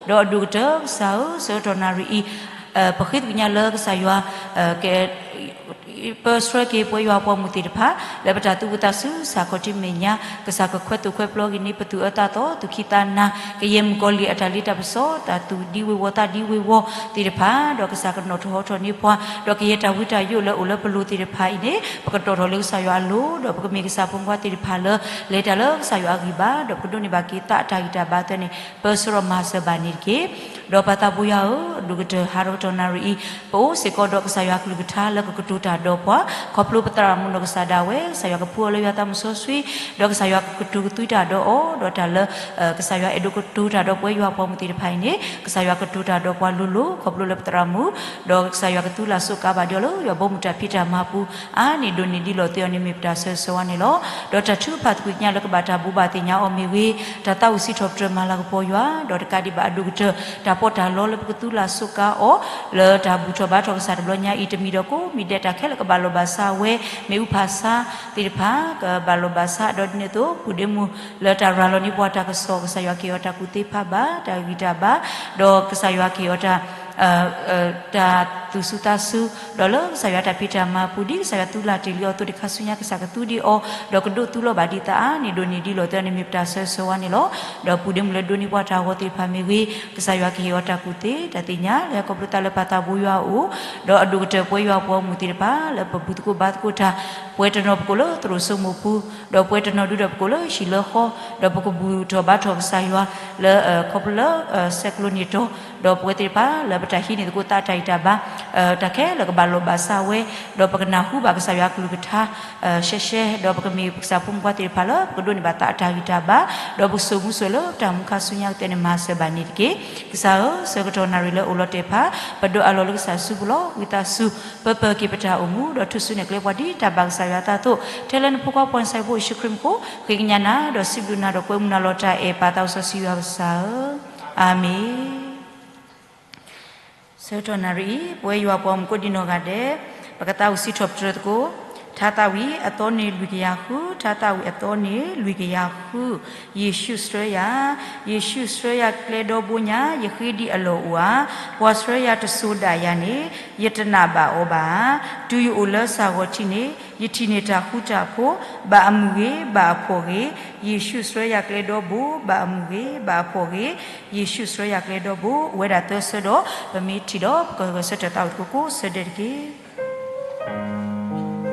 ဒီးအဒိၣ်ကတၢၢ်ကစၢ်ဧၢ, ဆၢကတီၢ်နၣ်ရံၣ်အံၤ, ပဃ့သကွံာ်ညါလၢကစၢ်ယွၤ က ပၢဆှၢက့ၤပဝဲယွၤအပှၤမုၢ်သ့ၣ်တဖၣ် လၢပတၢ်သူၣ်ဝံသးစူၤ စးခီတ့ၢ်မဲာ်ညါ, ကစၢ်ကခွဲးသိၣ်ခွဲးပျီက့ၤန့ၢ် ပသူၣ်အၢသးသီ, သူၣ်ခံသးနၤ, ကယဲၢ်မုၣ်ကီၤလံၢ်အတၢ်လ့တၢ်ပစီ, တၢ်သူၣ်ဒံဝ့ၤဝီၤသးဒံဝ့ၤဝီၤသ့ၣ်တဖၣ်, ဒီးကစၢ်ကနီၣ်ထီၣ်ဟီထီၣ်န့ၢ်ပှၤ, ဒီးကယဲၢ်တၢ်ဝံတၢ်ယိးလၢအိၣ်လၢပလိၤသ့ၣ်တဖၣ်အံၤန့ၣ် ပကတီၣ်ထီၣ်လၢကစၢ်ယွၤအလိၤ, ဒီးပကမ့ၢ်ကစၢ်ဖိမုၣ်ဖိခွါသ့ၣ်တဖၣ်လၢ လဲၤတၢ်လၢကစၢ်ယွၤအဂံၢ်ဘါ, ဒီးပကဒိးန့ၢ်ဘၣ်က့ၤသးအတၢ်ဂံၢ်တၢ်ဘါအသိးန့ၣ် ပၢဆှၢဒီးမၤစၢၤဘၣ်န့ၣ်တက့ၢ်. ဒီးပၢ်သးဘိယွၤဧၢ, အဒိၣ်ကတၢၢ်ဟးထီၣ်ကတီၢ်နၣ်ရံၣ်အံၤ, ပအိၣ်စ့ၢ်ကီးဒီးကစၢ်ယွၤကလုၢ်ကထါလၢကကတိၤတၢ်ဒီးပှၤ, ခီဖျိပသရၣ်မုၣ်နီၢ်ကစၢ်ဒၣ်ဝဲ, ကစၢ်ယွၤကဖှူအီၤလၢယွၤသးမုၢ်စီဆှံ, ဒီးကစၢ်ယွၤကကတိၤကသွံတၢ်ဒီးအီၤ, ဒီးတၢ်လၢ ကစၢ်ယွၤအဲၣ်ဒိးကတိၤတၢ်ဒီးပဝဲယွၤအပှၤမုၢ်သ့ၣ်တဖၣ်အံၤန့ၣ် ကစၢ်ယွၤကတိၤတၢ်ဒီးပှၤလိၤလိၤ ခီဖျိလၢပသရၣ်မုၣ်, ဒီးကစၢ်ယွၤကသူလၢ်စိးကါဘၣ်ဒံးအီၤလၢ ယွၤဘီမုၢ်တၢ်ဖံးတၢ်မၤပူၤ, အါန့ၢ်ဒိၣ်န့ၢ်ဒ်လီၤသ့အီၤန့ၣ်မ့ၢ်ပတၢ်ဆၢဂ့ၤဆၢဝါန့ၣ်လီၤ. ဒီးတၢ်ထုကဖၣ်သကွံာ်ကညးလၢကဘၣ်တၢ်ဘိးဘၣ်သ့ၣ်ညါအီၤမ့ၢ်ဂ့ၤ, တၢ်သးဝံၣ်စံးထီၣ်ပတြၢၤမၤလၤကပီၤယွၤ, ဒီးတကးဒံးဘၣ်အဒိၣ်ကတၢၢ် တၢ်ပီးတၢ်လီလၢပကသူလၢ်စိးကါအီၤ လၢတၢ်ဘူၣ်ထီၣ်ဘါထီၣ်ကစၢ်တဘျီညါအံၤ တမံၤဒီးကိးမံၤဒဲး တၢ်ခဲလၢာ်ကဘၣ်လိာ်ဘၣ်စးဝဲ, မ့ၣ်အူဖးဆါသ့ၣ်တဖၣ် ကဘၣ်လိာ်ဘၣ်စး, ဒီးဒ်န့ၣ်အသိး ပူၤဒ့မုၢ်လၢတၢ်ရၤလီၤန့ၢ်ပှၤတၢ်ကစီၣ် ကစၢ်ယွၤကဟ့ၣ်အီၤတၢ်ကူၣ်သ့ဖးဘၣ်, တၢ်ဂံၢ်တၢ်ဘါ, ဒီးကစၢ်ယွၤကဟ့ၣ်အီၤတၢ် တၢ်သူၣ်စူၤသးစူၤ, ဒီးလၢကစၢ်ယွၤတၢ်ဖံးတၢ်မၤပူၤ ဒ်ကစၢ်ယွၤသူလၢ်တ့ၢ်လံအီၤအသိး တခါဆူညါကစၢ်ကသူဒံးအီၤ, ဒီးကဒိးသူလီၤဘၣ်ဒံးသးအါန့ၢ်ဒိၣ်န့ၢ်ဒ်လီၤသ့အီၤန့ၣ်မ့ၢ်ပတၢ်ဆၢဂ့ၤဆၢဝါန့ၣ်လီၤ. ဒီးပူၤဒ့မုၢ်လၢဒိးန့ၢ်ပှၤတၢ်ဂီၤသ့ၣ်တဖၣ်မ့ၢ်ဂ့ၤ, ကစၢ်ယွၤကဟ့ၣ်အီၤတၢ်ကူၣ်သ့, တၢ်သ့ၣ်ညါလၢဟဲခီဖျိသးလၢပၢ်သးဘိယွၤအအိၣ်, ဒီးအဒိၣ်ကတၢၢ်ပဝဲယွၤအပှၤမုၢ်သ့ၣ်တဖၣ် လၢပဘူၣ်သကိးဘါသကိးတၢ်, ပှဲၤတနီၤပကိးလၢသရိာ်စိမိးပူၤ, ဒီးပှဲၤတနီၤဒုဒီးပကိးလၢဟံၣ်လၢဃီ, ဒီးပကဘူၣ်ထီၣ်ဘါထီၣ်ကစၢ်ယွၤ လၢခီဖျိလၢ ဆဲးကျိးန့ၢ်တီၤ, ဒီးပဝဲသ့ၣ်တဖၣ်လၢပတၢ်ဟံးန့ၢ်သကိးသးတၢ်ဂံၢ်တၢ်ဘါ တၢ်ခဲလၢာ်ကဘၣ်လိာ်ဘၣ်စးဝဲ, ဒီးပကနၢ်ဟူဘၣ်ကစၢ်ယွၤအကလုၢ်ကထါ ရှဲရှဲ, ဒီးပကမ့ၢ်ကစၢ်ဖိမုၣ်ဖိခွါသ့ၣ်တဖၣ်လၢ ပကဒိးန့ၢ်ဘၣ်သးအတၢ်ဂံၢ်တၢ်ဘါ, ဒီးပကစိာ်မူစိာ်လၢပတၢ်မူခါဆူညါကသ့န့ၣ် မၤစၢၤဘၣ်န့ၣ်တက့ၢ်. ကစၢ်ဧၢ, ဆၢကတီၢ်နၣ်ရံၣ်လၢအိၣ်လီၤတဲာ်တဖၣ် ပဒိးအးလီၤလၢကစၢ်စုပူၤလီၤ. ဝံသးစူၤ ပပၢၤက့ၤပတၢ်အိၣ်မူ ဒီးထူၣ်စုနဲၣ်ကျဲပှၤဒ်တၢ်ဘၣ်ကစၢ်ယွၤအသးအသိး, ထဲလၢနဖိခွါပှၤကစၢ်ဖိယ့ၣ်ၡူးခရံာ်မံၤအဃိ, ဃ့ကညးနၤ ဒီးစံးဘျုးနၤ ဒီးကွဲမုာ်နၤလီၤတၢ်အဲၣ် ပၢ်သးစီဆှံယွၤကစၢ်ဧၢ, အၤမ့ၣ်. ဆၢကတီၢ်နၣ်ရံၣ်အံၤ ပဝဲယွၤပှၤမုၣ်ကိးဒံနီၢ်ဂၤဒဲး ပကသးဝံၣ်စံးထီၣ်ပတြၢၤသကိး, ထါသးဝံၣ်အသီန့ၣ်လွံၢ်ကယၤဃု, ထါသးဝံၣ်အသီန့ၣ်လွံၢ်ကယၤဃု, ယ့ၣ်ၡူးဆှၢယၤ, ယ့ၣ်ၡူးဆှၢယၤကျဲဒီဘိညါ, ယဃ့ဒံးအလီၢ်အိၣ်ဧါ, ပှၤဆှၢယၤတစိၤဒၣ်ယၤန့ၣ် ယတနာ်ဘၣ်အီၤဘၣ်ဧါ, တုၤယအိၣ်လၢစၢ်ဂီၤထံးန့ၣ် ယထံၣ်န့ၢ်တၢ်ဃူတၢ်ဖိး, ဘၣ်အမုၢ်ဂ့ၤ ဘၣ်အဖှီၣ်ဂ့ၤ, ယ့ၣ်ၡူးဆှၢယၤကျဲဒီ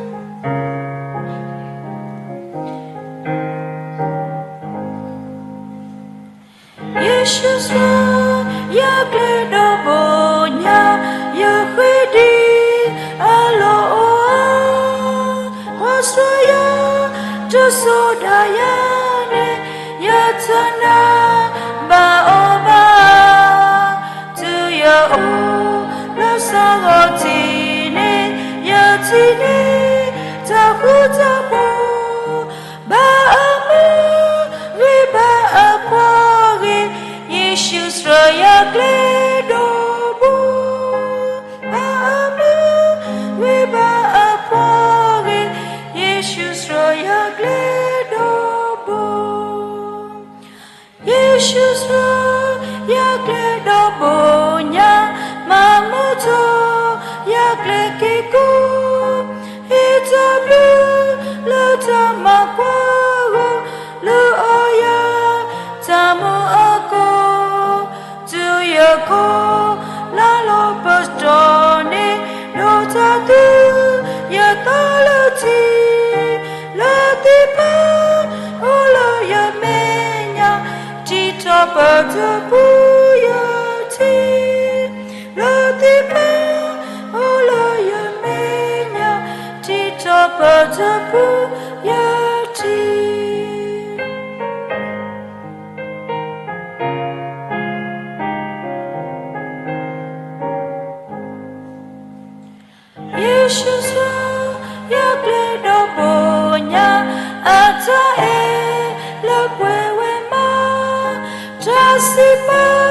ဘိ, ဘၣ်အမုၢ်ဂ့ၤ ဘၣ်အဖှီၣ်ဂ့ၤ, ယ့ၣ်ၡူးဆှၢယၤကျဲဒီဘိ, အိၣ်ဝဲဒၣ်သၢဆၢဒီး ပမ့ၢ်ထံၣ်ဒီး ပကဂဲၤဆၢထၢၣ်သးဝံၣ်သကိးကိးဆၢဒဲးတက့ၢ်. ယ့ၣ်ၡူးဆှၢယၤကျဲဒီဘိညါ, ယဃ့ဒံးအလီၢ်အိၣ်ဧါ, ပှၤဆှၢယၤ တစိၤဒၣ်ယၤန့ၣ် ယတနာ်ဘၣ်အီၤဘၣ်, တုၤယအိၣ်လၢစၢ်ဂီၤထံးန့ၣ် ယထံၣ်န့ၢ်တၢ်ဃူတၢ်ဖိး, ဘၣ်အမုၢ်ဂ့ၤ ဘၣ်အဖှီၣ်ဂ့ၤ, ယ့ၣ်ၡူးဆှၢယၤကျဲဒီဘိ, ဘၣ်အမုၢ်ဂ့ၤ ဘၣ်အဖှီၣ်ဂ့ၤ, ယ့ၣ်ၡူးဆှၢယၤကျဲဒီဘိ ယ့ၣ်ၡူးဆှၢယၤကျဲဒီဘိညါ, မၤမူထီၣ်ယၤကျဲက့ၤကိး, ဟ့ၣ်တၢ်ဘျုးလၢတၢ်မၤကွၢ်ဂီၤ, လုၢ်အီၣ်ယၤတၢ်မူအကိၢ်, တုၤယခီလၢလီၤပတီၢ်န့ၣ်, ဒိးတၢ်သူယသးလၢထံ, လၢသ့ၣ်ပၢအိၣ်လၢယမဲာ်ညါ, တံၤထီၣ်ပတြၢၤပူၤယထံၣ်, လၢသ့ၣ်ပၢအိၣ်လၢယမဲာ်ညါ, တံၤထီၣ်ပတြၢၤပူၤယထံၣ်. ယ့ၣ်ၡူးဆှၢယၤကျဲဒီဘိညါ, အတၢ်အဲၣ်လၢပှဲၤဝဲမး, တၢ်စံးပာ်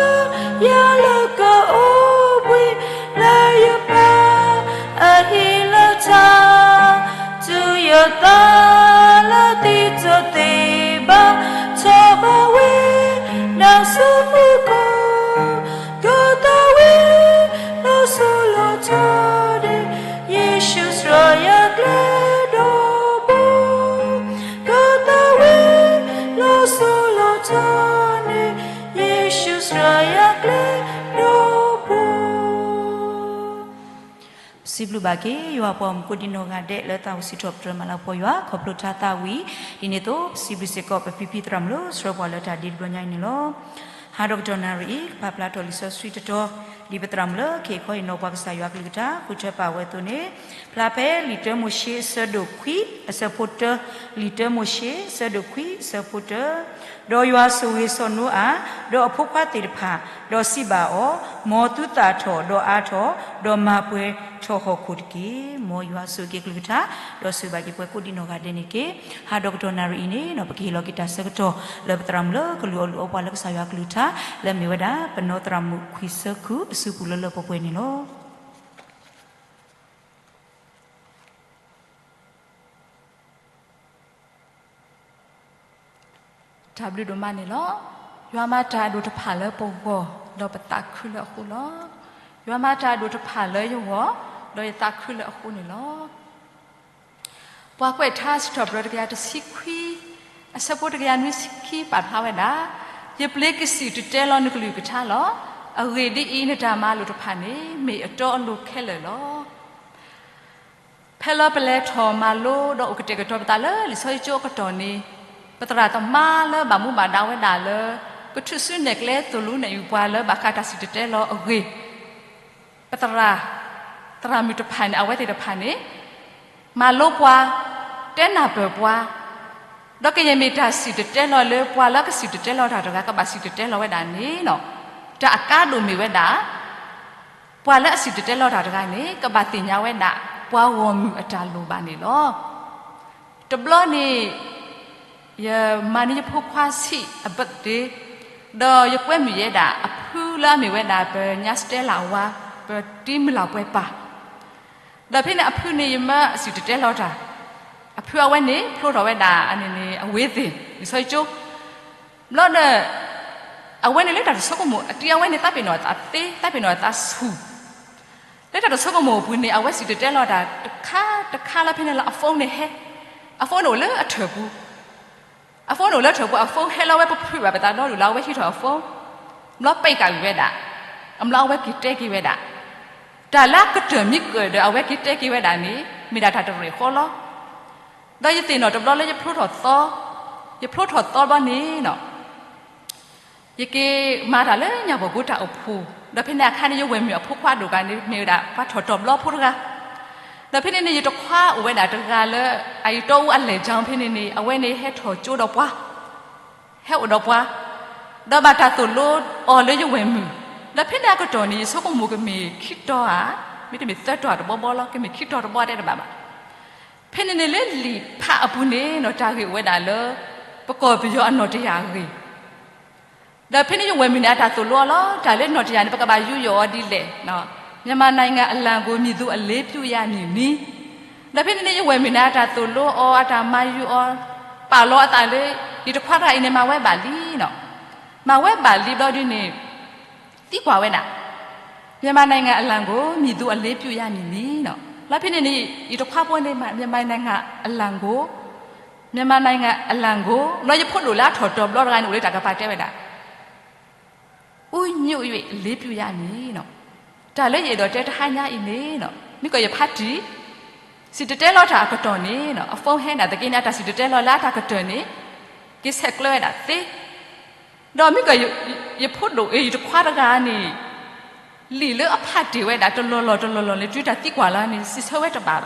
ယၤလၢကအိၣ်ဘှံး, လၢယပၢ်အဟံၣ်လၢထး, တုၤယသးလၢသံတသ့ဘၣ်, ထီၣ်ဘၣ်ဝဲနၤဆူမူခိၣ် စံးဘျုးဘၣ်က့ၤ ယွၤပှၤမူကိးဒံနီၢ်ဂၤဒဲး လၢသးအိၣ်စံးထီၣ်ပတြၢၤမၤလၤကပီၤယွၤ ခီဖျိထါသးဝံၤ ဒ်န့ၣ်အသိး ပစံးဘျုးစ့ၢ်ကီး ပဖံဖံသရၣ်မုၣ်လၢ ဆှၢပှၤလၢတၢ်ဒ့တဘျီညါအံၤန့ၣ်လီၤ. ဟါဒီကတီၢ်နၣ်ရံၣ်အံၤ ကပာ်ဖျါထီၣ်လံာ်စီဆှံတတီၤ ဒ်ပသရၣ်မုၣ်လၢ ခ့ၣ်ခီအံၤနီၢ်ပှၤကစၢ်ယွၤကလုၢ်ကထါ ဃုထၢပာ်ဝဲအသိးန့ၣ်, ဖျါဖဲလံာ်တၢမိၤၡ့အဆၢဒိၣ်ခွံ အဆၢဖိတၢ, လံာ်တၢမိၤၡ့ အဆၢဒိၣ်ခွံ အဆၢဖိတၢ, ဒီးယွၤဆိၣ်ဂ့ၤစီၤနိအၤ ဒီးအဖိခွါသ့ၣ်တဖၣ်, ဒီးစံးဘၣ်အီၤ, မ်သုသၣ်ထီၣ်, ဒီးအါထီၣ်, ဒီးမၤပှဲၤထီၣ်ဟီၣ်ခိၣ်တက့ၢ်. မ်ယွၤဆိၣ်ဂ့ၤက့ၤကလုၢ်ကထါ, ဒီးဆိၣ်ဂ့ၤဘၣ်က့ၤပှၤကိးဒံနီၢ်ဂၤဒဲးန့ၣ်တက့ၢ်. ဟါဒီကတီၢ်နၣ်ရံၣ်အံၤန့ၣ် ပကဟ့ၣ်လီၤက့ၤတၢ်ဆၢကတီၢ် လၢပသရၣ်မုၣ်လၢ ကလုၢ်အီၣ်လုၢ်အီပှၤလၢကစၢ်ယွၤကလုၢ်ကထါ လၢအမ့ၢ်ဝဲဒၣ် ပနီၢ်သရၣ်မုၣ်ခွံဆၢခု အစုပူၤလၢလၢပှဲၤပှဲၤန့ၣ်လီၤ. တၢ်ဘျုးဒိၣ်မးန့ၣ်လီၤ. ယွၤမၤတၢ်အဒိၣ်တဖၣ်လၢပဂီၢ် ဒီးပသးခုလၢအဃိလီၤ. ယွၤမၤတၢ်အဒိၣ်တဖၣ်လၢယဂီၢ် ဒီးယသးခုလၢအဃိန့ၣ်လီၤ. ပှၤကွဲးထါစံးထီၣ်ပတြၢၤတကယၤတဆံခွံ အဆၢဖိတကယၤနွံဆံခံ ပာ်ဖျါဝဲဒၣ်, ယပျ့ၤကစံၣ်တဲၤတဲလီၤနကလုၢ်ကထါလီၤ. အဂ့ၢ်ဒ်အံၤ, နတၢ်မၤလိာ်တဖၣ်န့ၣ် မ့ၢ်အတီအလိၤခဲလၢာ်လီၤ. ဖဲလၢပလဲၤထီၣ်မၤလိဒီးအိၣ်ကတဲာ်ကတီၤပသးလၢလံာ်စီဆှံကၠိအကတီၢ်န့ၣ်, ပသရၣ်သမါလၢဘၣ်မူဘၣ်ဒါဝဲဒၣ်လၢ ကထုးစုနဲၣ်ကျဲသိၣ်လိနဲၣ်အုၣ်ပှၤလၢဘၣ်ဃးတၢ်စံၣ်တဲၤတဲလီၤအဂ့ၢ်, ပသရၣ်, သရၣ်မုၣ်တဖၣ်န့ၣ် အဝဲသ့ၣ်တဖၣ်န့ၣ် မၤလိပှၤ, တဲနၢ်ပၢၢ်ပှၤ, ဒီးကယဲၢ်မ့ၢ်တၢ်စံၣ်တဲၤတဲလီၤလၢပှၤလၢကစံၣ်တဲၤတဲလီၤတၢ်တဂၤ ကဘၣ်စံၣ်တဲၤတဲလီၤဝဲဒၣ်န့ၣ်, တၢ်အကါဒိၣ်မ့ၢ်ဝဲဒၣ် ပှၤလၢအစံၣ်တဲၤတဲလီၤတၢ်တဂၤန့ၣ် ကဘၣ်သ့ၣ်ညါဝဲဒၣ် ပှၤဂီၢ်မုၢ်အတၢ်လိၣ်ဘၣ်န့ၣ်လီၤ. တဘျီန့ၣ် ယမၤန့ၢ်ယဖိခွါဆံးအ birthday, ဒီးယကွဲမုာ်ယဲဒၣ်အဖုလၢအမ့ၢ်ဝဲဒၣ် ပညါစတဲလၢဝါ, ပတံမုၢ်လၢ်ပှဲၤပၢ်, ဒီးဖဲန့ၣ်အဖုန့ၣ် ယမၢအစံၣ်တဲၤတဲလီၤတၢ်, အဖုအဝဲန့ၣ် ဖျိထီၣ်ဝဲဒၣ်အန့ၣ်န့ၣ် အဝ့သ့ၣ် လံာ်စီဆှံကၠိ, ဘျီဒီး အဝဲန့ၣ်လၢတၢ်တဆိကမိၣ် အတံၤအဝဲန့ၣ် သးပ့ၤနီၣ်အသးသ့, သးပ့ၤနီၣ်အသးဆူၣ်, လၢတၢ်တဆိကမိၣ်အပူၤန့ၣ် အဝဲစံၣ်တဲၤတဲလီၤတၢ်တခါတခါလၢဖဲန့ၣ်လၢအ phone န့ၣ်ဟဲ, အ phone န့ၣ်အိၣ်လၢအထၢၣ်ပူၤ, အ phone န့ၣ်အိၣ်လၢထၢၣ်ပူၤ အ phone ဟဲလီၤဝဲ ပဖုးဘၣ်ပသးဒီဒူၣ်လၢအဝဲဟံးထီၣ်အ phone, ဘျီပံးကးဂံၤဝဲဒၣ်, အဘျီအဝဲက့ၤတဲက့ၤဝဲဒၣ်, တၢ်လၢအကတၢၢ်မ့ၢ်ကၢၢ်ဒီးအဝဲက့ၤတဲက့ၤဝဲဒၣ်န့ၣ် မ့ၢ်ဒၣ်တၢ်တရ့ၣ်ဃီလီၤ. ဒီးယသ့ၣ်နီၣ်တဘျီလၢယဖျိထီၣ်သီ, ယဖျိထီၣ်သီဘျီန့ၣ် ယက့ၤမၤတၢ်လၢညၣ်ပှီၢ်ကိတၢ်အိၣ်ဖှိၣ်, ဒီးဖဲန့ၣ်အခါန့ၣ် ယဝဲၢ်မုၣ်အဖိခွါဒိၣ်ဂၤန့ၣ် မ့ၢ်ဝဲဒၣ်ပှၤထီၣ်တီၤဘျီဖိတဂၤ, ဒီးဖဲန့ၣ်န့ၣ် ယတခွါအိၣ်ဝဲဒၣ်တဂၤလၢ အအံၤတီအူအလဲၣ်ကၠီဖဲန့ၣ်န့ၣ် အဝဲန့ၣ်ဟဲထီၣ်ကၠိဒီးပှၤ, ဟဲအိၣ်ဒီးပှၤ, ဒီးဘၣ်တၢ်သိၣ်လိအီၤလၢယဝဲၢ်မုၣ်, ဒီးဖဲန့ၣ်အကတီၢ်န့ၣ် ယဆိကမိၣ်ကမ့ၢ်ခံတီၤဧါ, မ့တမ့ၢ်သၢတီၤဧါတဘီဘီလီၤ, ကမ့ၢ်ခံတီၤတဘီတဲတဘၣ်ဘၣ်. ဖဲန့ၣ်န့ၣ်လၢလံာ်ဖးအပူၤန့ၣ်နီၤ တၢ်ဂ့ၢ်အိၣ်ဝဲဒၣ်လၢ ပကီၢ်ပယီၤအနီၣ်တယာ်အဂ့ၢ်, ဒီးဖဲန့ၣ်ယဝဲၢ်မုၣ်န့ၣ် အတၢ်သိၣ်လိအီၤလီၤ, တၢ်လၢနီၣ်တယာ်န့ၣ် ပကဘၣ်ယူးယီၣ်အီၤဒ်လဲၣ်, မြန်မာနိုင်ငံအလံကို မည်သို့အလေးပြုရမည်နည်း, ဒီးဖဲန့ၣ်န့ၣ် ယဝဲၢ်မုၣ်န့ၣ် အတၢ်သိၣ်လိအီၤ အတၢ်မၤယူးအီၤ, ပာ်လီၤအသးလၢ ယတခွါတဂၤအံၤန့ၣ် မၤဝဲဘၣ်လံနီၤ, မၤဝဲဘၣ်လံဘျီဒ်န့ၣ် သံကွၢ်ဝဲဒၣ်, မြန်မာနိုင်ငံအလံကို မည်သို့အလေးပြုရမည်နည်းနီၤ, လီၤဖဲန့ၣ်န့ၣ် ယတခွါဖိန့ၣ် မြန်မာနိုင်ငံအလံကို မြန်မာနိုင်ငံအလံကို ဘျီယဖိဒိၣ်လၢအထီၣ်တီၤဘျီတဂၤန့ၣ် အိၣ်လၢတၢ်ကပၤတဲဝဲဒၣ် ဦးညွတ်၍ လေးပြုရမည်နီၤ, တၢ်လၢယအဲၣ်ဒိးတဲတဟါညါအံၤန့ၣ်နီၤ မ့ၢ်ကီးယဖါတံၢ် စံၣ်တဲၤတဲလီၤတၢ်အကတီၢ်န့ၣ်နီၤ အ phone ဟဲနာ်သက့န့ၣ် အတၢ်စံၣ်တဲၤတဲလီၤလၢအတၢ်ကတၢၢ်န့ၣ် က့ၤဆဲးကျၢဝဲဒၣ်သ့, ဒီးမ့ၢ်ကီး ယဖိဒိၣ်အ့ၣ် ယတခွါတဂၤန့ၣ် လံာ်လၢအဖးတ့ၢ်ဝဲဒၣ်တလီၢ်လီၢ်တလီၢ်လီၢ်န့ၣ် တုၤတၢ်သံကွၢ်လီၤန့ၣ် စံးဆၢဝဲတဘၣ်ဘၣ်.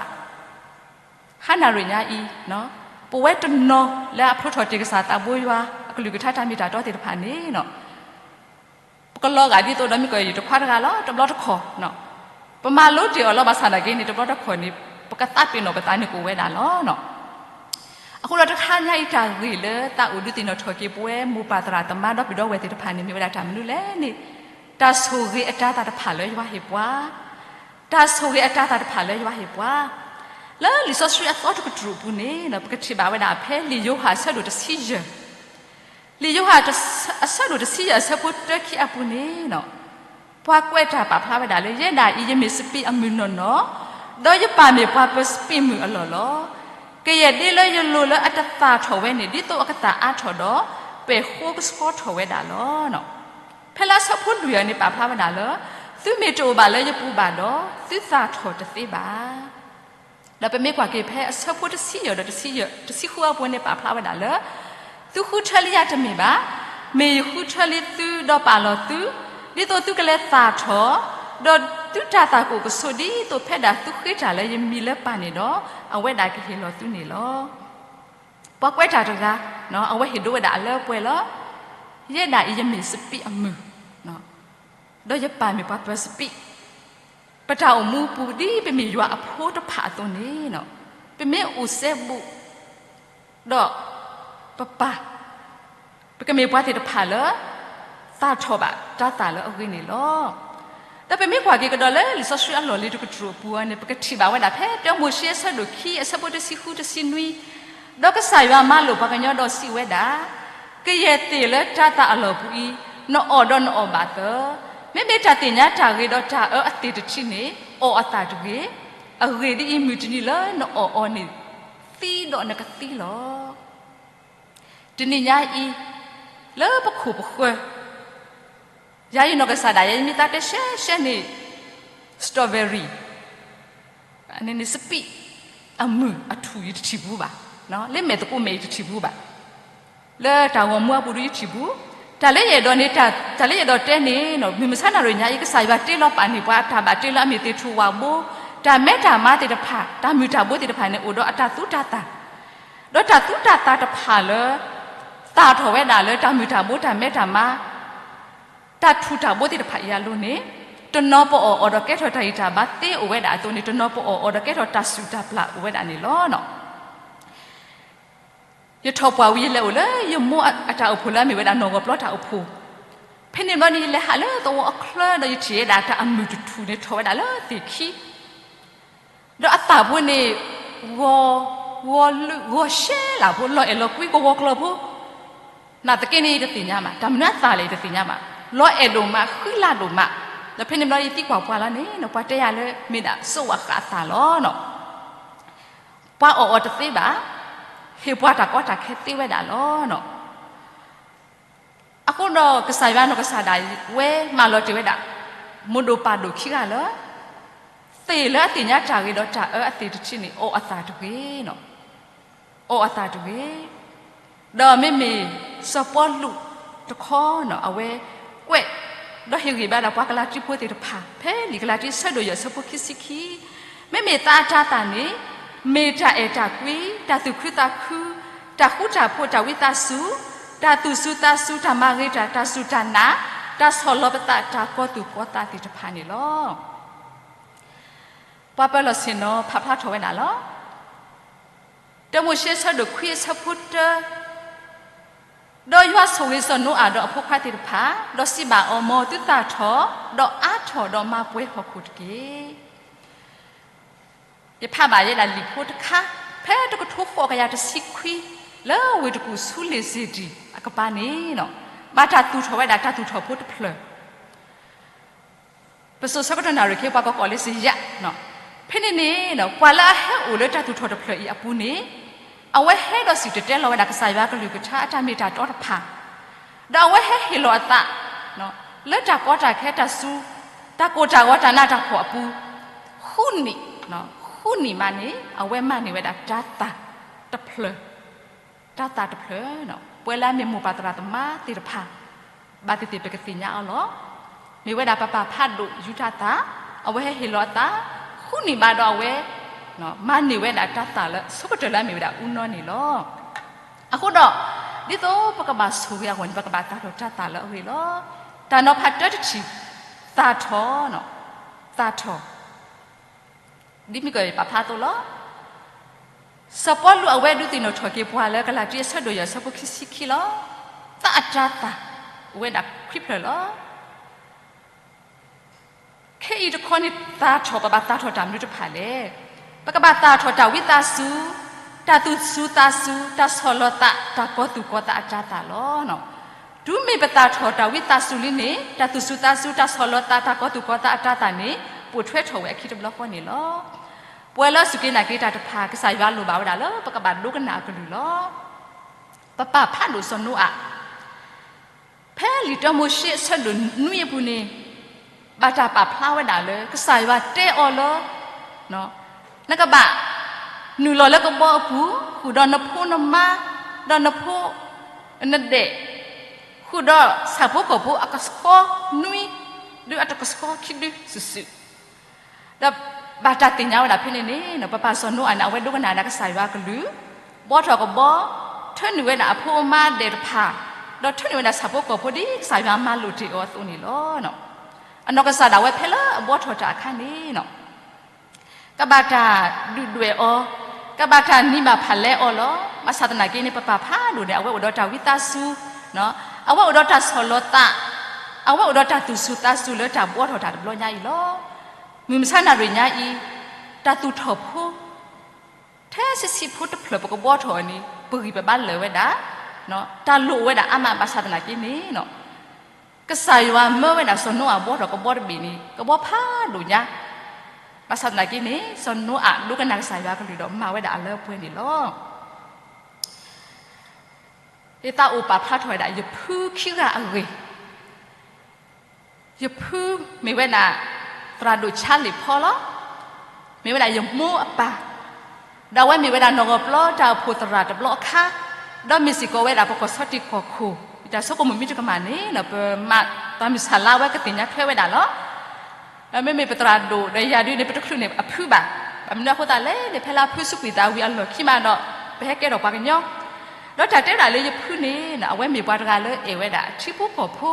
ဟါနၣ်ရံၣ်ညါအံၤ ပဝဲတနီၤလၢအဖျိထီၣ်တ့ၢ်ကစၢ်သးဘိယွၤ အကလုၢ်ကထါတၢ်မ့ၢ်တၢ်တီသ့ၣ်တဖၣ်န့ၣ် ပကလီၤဂာ်ဒ်သိးဒီးမ့ၢ်ကီးယတခွါတဂၤလီၤ တဘျီတခီၣ်, ပမၤလိတ့ၢ်အီၤလီၤ ဘၣ်ဆၣ်သနာ်က့န့ၣ် တဘျီတခီၣ်န့ၣ် ပကသးပ့ၤနီၣ်ပသးန့ၣ်ကအိၣ်ဝဲဒၣ်လီၤ. အဃိဒီးတဟါညါအံၤတၢ်ဂ့ၢ်လၢသးအိၣ်ဒုးသ့ၣ်နီၣ်ထီၣ်က့ၤပဝဲမိၢ်ပၢ်သရၣ်သမါဒီပုၢ်ဒီဝဲၢ်သ့ၣ်တဖၣ်န့ၣ် မ့ၢ်ဝဲဒၣ်တၢ်မနုၤလဲၣ်န့ၣ်, တၢ်ဆိၣ်ဂ့ၤအတၤသၣ်တဖၣ်လၢယွၤဟ့ၣ်ပှၤ တၢ်ဆိၣ်ဂ့ၤအတၤသၣ်တဖၣ်လၢယွၤဟ့ၣ်ပှၤ, လၢလံာ်စီဆှံအသီတကတြူၢ်အပူၤန့ၣ် ပကထံၣ်ဘၣ်ဝဲဒၣ်ဖဲလံာ်ယိၤဟၣ်အဆၢဒိၣ်တဆံယဲၢ်, လံာ်ယိၤဟၣ်အဆၢဒိၣ်တဆံယဲၢ်အဆၢဖိတၢခံအပူၤန့ၣ် ပှၤကွဲးတၢ်ပာ်ဖျါဝဲဒၣ်လၢ ယဲဒၣ်အံၤ ယမ့ၢ်စပံးအမုၢ်နီၢ်နီၢ်, ဒီးယပၢ်မ့ၢ်ပှၤပၢၤစပံးမုၢ်အလီၢ်လီၤ. ကယဲၢ်ဒ်လၢယလိၤလၢအတသၣ်ထီၣ်ဝဲန့ၣ် ဒ်သိးအကသၣ်အါထီၣ်ဒီး ပဲာ်ဃိကဆှီထီၣ်ဝဲဒၣ်လီၤ. ဖဲလၢ လံာ်စီဆှံအဆၢဖိလွံၢ်အံၤန့ၣ် ပာ်ဖျါဝဲဒၣ်လၢ သုမ့ၢ်တအိၣ်ဘၣ်လၢယပူၤဘၣ်ဒီး သုသၣ်ထီၣ်တသ့ဘၣ်. ဒီးပမ့ၢ်ကွၢ်က့ၤဖဲအဆၢဖိတဆံယဲၢ်ဒီးတဆံယဲၢ် တဆံဃုအပူၤန့ၣ် ပာ်ဖျါဝဲဒၣ်လၢ သုဃုထၢလံယၤတမ့ၢ်ဘၣ်, မ့ၢ်ယဃုထၢလံသုဒီးပာ်လီၤသု, ဒ်သိးသုကလဲၤသၣ်ထီၣ်, ဒီးသုတၢ်သၣ်ကအိၣ်ကဆိးဒ်သိးဖဲဒၣ်သုဃ့တၢ်လၢယမံၤလၢပၢ်န့ၣ်ဒီး အဝဲဒၣ်ကဟ့ၣ်လီၤသုန့ၣ်လီၤ. ပှၤကွဲးတၢ်တဂၤ အဝဲဟ့ၣ်ဒိဝဲဒၣ်အလၢပှဲၤလီၤ. ယဲဒၣ်အံၤယမ့ၢ်စပံးအမုၢ်, ဒီးယပၢ်မ့ၢ်ပှၤပၢၤစပံး, ပတၢ်အိၣ်မူပူၤဒ်ပမ့ၢ်ယွၤအဖိတဖၣ်အသိးန့ၣ်, ပမ့ၢ်အိၣ်စဲဘူး, ဒီးပပၢ်, ပကမ့ၢ်ပှၤသ့ၣ်တဖၣ်လၢ သၣ်ထီၣ်ဘၣ်တၢ်သၣ်လၢအဂ့ၤန့ၣ်လီၤ. ဒီးပမ့ၢ်ကွၢ်က့ၤကဒီးလၢလံာ်စီဆှံအလီၢ်လံၤတကတြူၢ်အပူၤန့ၣ် ပကထံၣ်ဘၣ်ဝဲဒၣ်ဖဲတၢမိၤၡ့အဆၢဒိၣ်ခံအဆၢဖိတဆံဃုတဆံနွံ, ဒီးကစၢ်ယွၤမၤလိာ်ပှၤကညီဒီးစံးဝဲဒၣ်, ကယဲၢ်သ့ၣ်လၢတၢ်သၣ်အလီၢ်ပူၤအံၤ, နအီၣ်ဒီးနအီၣ်ဘၣ်သၢ, မ့မ့ၢ်တၢ်သ့ၣ်ညါတၢ်ဂ့ၤဒီးတၢ်အၢအသ့ၣ်တထံးန့ၣ် အီၣ်အသၣ်တဂ့ၤ, အဂ့ၢ်ဒ်အံၤ, မုၢ်တနံၤလၢနအီၣ်အီၤန့ၣ် သံဒီးနကသံလီၤ. တနံၤညါအံၤ, လၢပခိၣ်ပဃၢၤ, ယၤယနီၢ်ကစၢ်ဒၣ်ယဲ ယမ့ၢ်သးတဲရှဲရှဲန့ၣ် strawberry န့ၣ် စပံးအမုၢ်အထူၣ်ယတထံၣ်ဘူးဘၣ်, လၢမဲာ်သကိးမဲာ်ယတထံၣ်ဘူးဘၣ်, လၢတၢ်ဂီၤမူအပူၤဒီးယထံၣ်ဘူး, တၢ်လၢယအဲၣ်ဒိးန့ၣ်, တၢ်လၢယအဲၣ်ဒိးတဲန့ၣ် မုၢ်မဆါနၣ်ရံၣ်ညါအံၤ ကစၢ်ယွၤတ့လီၤပာ်န့ၢ်ပှၤအတၢ်ဘၣ်တ့လၢအမ့ၢ်သ့ၣ်ထူၣ်ဝၣ်ဘိ, တၢ်မဲတၢ်မါသ့ၣ်တဖၣ်, တၢ်မုၢ်တၢ်ဘိသ့ၣ်တဖၣ်န့ၣ် အိၣ်ဒီးအတၢ်သူတၢ်သၣ် ဒီးတၢ်သူတၢ်သၣ်တဖၣ်လၢ သၣ်ထီၣ်ဝဲဒၣ်လၢတၢ်မုၢ်တၢ်ဘိတၢ်မဲတၢ်မါ, တၢ်ထူၣ်တၢ်ဘိသ့ၣ်တဖၣ်အံၤအလိၤန့ၣ်, တနီၤပအီၣ်အီၤဒီးကဲထီၣ်တၢ်ဂံၢ်တၢ်ဘါသ့အိၣ်ဝဲဒၣ်အသိးန့ၣ်, တနီၤပအီၣ်အီၤဒီးကဲထီၣ်တၢ်စုၣ်တၢ်ပျၢ်အိၣ်ဝဲဒၣ်န့ၣ်လီၤ. ယထီၣ်ပှၢ်ဝံၤယလဲၤအိၣ်လၢယမိၢ်အတၢ်အိၣ်ဖှိၣ်လၢအမ့ၢ်ဝဲဒၣ်နီၢ်ဂီၤပျီတၢ်အိၣ်ဖှိၣ်, ဖဲန့ၣ်ဘျီန့ၣ် ယလဲၤဟးလၢသဝီအချၢဒီးယထံၣ်ဝဲဒၣ်တၢ်အမုၢ်တထူၣ်န့ၣ်ထီၣ်ဝဲဒၣ်လၢသ့ၣ်ခံ ဒီးအသၣ်ဖိန့ၣ် ဂီၤ, ဂီၤလုၢ်, ဂီၤရှဲလၢဖိ, လီၤအဲၣ်လီၤကွံကဝီၤကျီၤဖိ, နာ်သက့န့ၣ်ယတသ့ၣ်ညါဘၣ်, တၢ်မနုၤအသၣ်လဲၣ်ယတသ့ၣ်ညါဘၣ်, လီၤအဲၣ်ဒိၣ်မး ဃံလၤဒိၣ်မး, ဒီးဖဲန့ၣ်ဘျီယသံကွၢ်ပှၤလီၤန့ၣ် ပှၤတဲယၤလၢမ့ၢ်ဒၣ်စိးဝးဃးအသၣ်လီၤ. ပှၤအီၣ်အီၤတသ့ဘၣ်, ဟ့ၣ်ပှၤတၢ်ကီတၢ်ခဲသ့ဝဲဒၣ်လီၤ. အဃိဒီးကစၢ်ယွၤနီၢ်ကစၢ်ဒၣ်ဝဲမၢလီၤတ့ၢ်ဝဲဒၣ် မိၢ်ဒိၣ်ပၢ်ဒိၣ်ခံဂၤလၢ သ့ၣ်လၢအသ့ၣ်ညါတၢ်ဂ့ၤဒီးတၢ်အၢအသ့ၣ်တထံးန့ၣ် အီၣ်အသၣ်တဂ့ၤ, အီၣ်အသၣ်တဂ့ၤ, ဒီးမ့မ့ၢ်စီၤပီလူးတခီန့ၣ် အဝဲကွဲး ဒီးဟ့ၣ်ဂံၢ်ဘါဒၣ်ပှၤကလၤတံဖိသ့ၣ်တဖၣ် ဖဲလံာ်ကလၤတံအဆၢဒိၣ်ယဲၢ်အဆၢဖိခံဆံခံ, မ့မ့ၢ်သးအတၤသၣ်န့ၣ် မ့ၢ်တၢ်အဲၣ်တၢ်ကွံ, တၢ်သူၣ်ခုသးခု, တၢ်ဃူတၢ်ဖိး, တၢ်ဝံသးစူၤ, တၢ်သူၣ်စူၤသးစူၤ, တၢ်မၤဂ့ၤတၢ်, တၢ်စူၢ်တၢ်နာ်, တၢ်ဆီၣ်လီၤပသး, တၢ်ကီၤသူၣ်ကီၤသးသ့ၣ်တဖၣ်န့ၣ်လီၤ. ပှၤပၢၤလီၢ်ဆ့ၣ်နီၤဖးဖျါထီၣ်ဝဲဒၣ်လီၤ. တၢမိၤၡ့အဆၢဒိၣ်ခွံအဆၢဖိတၢ, ဒီးယွၤဆိၣ်ဂ့ၤစီၤနိအၤဒီးအဖိခွါသ့ၣ်တဖၣ်, ဒီးစံးဘၣ်အီၤ, မ်သုသၣ်ထီၣ်, ဒီးအါထီၣ်, ဒီးမၤပှဲၤဟီၣ်ခိၣ်တက့ၢ်. ယဖးဘၣ်ယဲဒၣ်လံာ်ဖိတခါ, ဖဲတကထိဃိးကယၤတဆံခွံ, လၢဝ့ၢ်တကူၣ်ဆူလ့ၣ်စ့ၣ်တံၣ်အကပၤန့ၣ်, ဘၣ်တၢ်သူၣ်ထီၣ်ဝဲဒၣ်တၢ်သူၣ်ထီၣ်ဖိတဖျၢၣ် ပစိၤဆၢကတီၢ်နၣ်ရံၣ်ခဲအံၤ ပှၤကိးကီးလၢစယး, ဖဲန့ၣ်န့ၣ် ပှၤလၢအဟဲအိၣ်လၢတၢ်သူၣ်ထီၣ်တဖျၢၣ်အံၤအပူၤန့ၣ်, အဝဲဟဲဒီးစံၣ်တဲၤတဲလီၤဝဲဒၣ်ကစၢ်ယွၤအကလုၢ်ကထါအတၢ်မ့ၢ်တၢ်တီတဖၣ်, ဒီးအဝဲဟဲဟ့ၣ်လီၤအသး လၢတၢ်ကီတၢ်ခဲ တၢ်စူၤ, တၢ်ကိၢ်တၢ်ဂီၤ တၢ်နးတၢ်ဖှီၣ်အပူၤ, ဃုနံၣ်, ဃုနံၣ်မးန့ၣ် အဝဲမၤန့ၢ်ဝဲဒၣ်တၤသၣ်တဖျၢၣ်, တၤသၣ်တဖျၢၣ်, ပှၤလၢအမ့ၢ်မိၢ်ပၢ်သရၣ်သမါသ့ၣ်တဖၣ် ဘၣ်သ့ၣ်သ့ၣ်ပကသ့ၣ်ညါအီၤလီၤ. မ့ၢ်ဝဲဒၣ်ပပၢ်ဖးဒိၣ်ယူၤတၤသၣ်, အဝဲဟဲဟ့ၣ်လီၤအသး, ဃုနံၣ်ဘၣ်ဒီးအဝဲ မၤန့ၢ်ဝဲဒၣ်တၤသၣ်လၢအဆိကတၢၢ်လၢအမ့ၢ်ဝဲဒၣ်အူနီၢ်န့ၣ်လီၤ. အဃိဒီး ဒ်သိးပကဘၣ်ဆိၣ်ဂ့ၤအဂီၢ်န့ၣ် ပကဘၣ်သၣ်ထီၣ်တၤသၣ်လၢအဂ့ၤလီၤ. တၢ်နီၤဖးတၢတထံၣ်, သၣ်ထီၣ်, သၣ်ထီၣ် ဒ်မ့ၢ်ကပာ်ဖျါအသိးလီၤ. စီၤပီလူးအဝဲဒုးသ့ၣ်နီၣ်ထီၣ်က့ၤပှၤလၢကလၤတံအဆၢဒိၣ်ယဲၢ်အဆၢဖိခံဆံခံလီၤ. သးအတၤသၣ်အိၣ်ဝဲဒၣ်ခွံဖျၢၣ်လီၤ. ခဲအံၤတခီန့ၣ် သၣ်ထီၣ် ပဘၣ်သၣ်ထီၣ်တၢ်မနုၤတဖၣ်လဲၣ်. ပကဘၣ်သၣ်ထီၣ်တၢ်ဝံသးစူၤ, တၢ်သူၣ်စူၤသးစူၤ, တၢ်ဆီၣ်လီၤသး, တၢ်ကီၤသူၣ်ကီၤသးအတၤသၣ်လီၤ. တုၤမ့ၢ်ပသၣ်ထီၣ်တၢ်ဝံသးစူၤလံန့ၣ် တၢ်သူၣ်စူၤသးစူၤ, တၢ်ဆီၣ်လီၤသး, တၢ်ကီၤသူၣ်ကီၤသးအတၤသၣ်န့ၣ် ပိာ်ထွဲထီၣ်ဝဲအခံတဘျီဃီန့ၣ်လီၤ. ပှၤလၢအစူၢ်က့ၤနာ်က့ၤတၢ်တဖၣ် ကစၢ်ယွၤလိၣ်ဘၣ်ဝဲဒၣ်လၢပကဘၣ်ဒိကနၣ်အကလုၢ်လီၤ. ပပၢ်ဖးဒိၣ်စီၤနိအၤ ဖဲ ဖဲလံာ်တၢမိၤၡ့အဆၢဒိၣ်နွံအပူၤန့ၣ် ဘၣ်တၢ်ပာ်ဖျါဝဲဒၣ်လၢ ကစၢ်ယွၤတဲအီၤလၢ နကဘၣ်နုာ်လီၤလၢကဘီအပူၤ ဃုာ်ဒီးနဖိနမါ ဒီးနဖိနဒဲး ဃုာ်ဒီးဆၣ်ဖိကီၢ်ဖိအကဆှီနွံ ဒီးအတကဆှီခံဒုစုာ်စုာ် ဒီးဘၣ်တၢ်သ့ၣ်ညါဝဲဒၣ်ဖဲန့ၣ်န့ၣ် ပပၢ်စီၤနိအၤန့ၣ် အဝဲဒိကနၣ်ဝဲဒၣ်ကစၢ်ယွၤအကလုၢ်, ဘှီထီၣ်ကဘီ, ထၢနုာ်ဝဲဒၣ်အဖိအမါဒဲးတဖၣ်, ဒီးထၢနုာ်ဝဲဒၣ်ဆၣ်ဖိကီၢ်ဖိဒ်ကစၢ်ယွၤမၤလိာ်တ့ၢ်အီၤအသိးန့ၣ်လီၤ. အနီၢ်ကစၢ်ဒၣ်ဝဲဖဲလၢအဘှီထီၣ်တၢ်အခါန့ၣ် ကဘၣ်တၢ်ဒုၣ်ဒွဲၣ်အီၤ, ကဘၣ်တၢ်နံၤဘၣ်ဖးလဲအီၤလီၤ. ဘၣ်ဆၣ်သနာ်က့န့ၣ် ပပၢ်ဖးဒိၣ်န့ၣ် အဝဲအိၣ်ဒီးတၢ်ဝံသးစူၤ, အဝဲအိၣ်ဒီးတၢ်ဆီၣ်လီၤသး, အဝဲအိၣ်ဒီးတၢ်သူၣ်စူၤသးစူၤလၢတၢ်ဘှီထီၣ်တၢ်တဘျီညါအံၤလီၤ. မုၢ်မဆါနၣ်ရံၣ်ညါအံၤ တၢ်သူၣ်ထီၣ်ဖိ ထဲဆံးဆံးဖိတဖျၢၣ်ပကဘှီထီၣ်အီၤန့ၣ် ပဂံၢ်ပဘါလၢာ်ဝဲဒၣ်, တၢ်လိၣ်ဝဲဒၣ်အါမးဘၣ်ဆၣ်သနာ်က့န့ၣ် ကစၢ်ယွၤမၢဝဲဒၣ်စီၤနိအၤဘှီထီၣ်ကဘီတဘ့ၣ်န့ၣ် ကဘီဖးဒိၣ်ညါ, ဘၣ်ဆၣ်သနာ်က့န့ၣ် စီၤနိအၤဒိကနၣ်ကစၢ်ယွၤအကလုၢ်ဒီးမၤဝဲဒၣ်အလၢအပှဲၤန့ၣ်လီၤ. ယသးအိၣ်ပာ်ဖျါထီၣ်ဝဲဒၣ် ယဖုခံဂၤအဂ့ၢ် ယဖုမ့ၢ်ဝဲဒၣ် သရၣ်ဒိၣ်ဆါလံၣ်ဖီလီၤ. မ့ၢ်ဝဲဒၣ်ယမိၢ်အပၢ်, ဒီးအဝဲမ့ၢ်ဝဲဒၣ်နီၣ်ဂီၤပျီတၢ်အိၣ်ဖှိၣ်သရၣ်တဘျီအခါ, ဒီးမ့ၢ်စ့ၢ်ကီးဝဲဒၣ်ပကီၢ်ဆီတံၢ်ကီၢ်ခိၣ် တၢ်ဆိကမိၣ်မ့ၢ်တကမၣ်န့ၣ် ပမၤတၢ်မုၢ်ဆါလါဝဲကသ့ၣ်ညါထွဲဝဲဒၣ်လီၤ. မ့မ့ၢ်ပသရၣ်ဒိၣ်ဒီးယၤဒုန့ၣ် ပတချုးန့ၣ်အဖုဘၣ်. ဘၣ်မနုၤအဃိသတးလဲၣ်န့ၣ် ဖဲလၢအဖုစူးကွံာ်သးဝံၤအလီၢ်ခံမးဒီး ပဟဲကဲထီၣ်ပှၤကညီ, ဒီးတၢ်တဲဝဲဒၣ်လၢယဖုန့ၣ် အဝဲမ့ၢ်ပှၤတဂၤလၢအဲၣ်ဝဲဒၣ်ထံဖိကီၢ်ဖိ,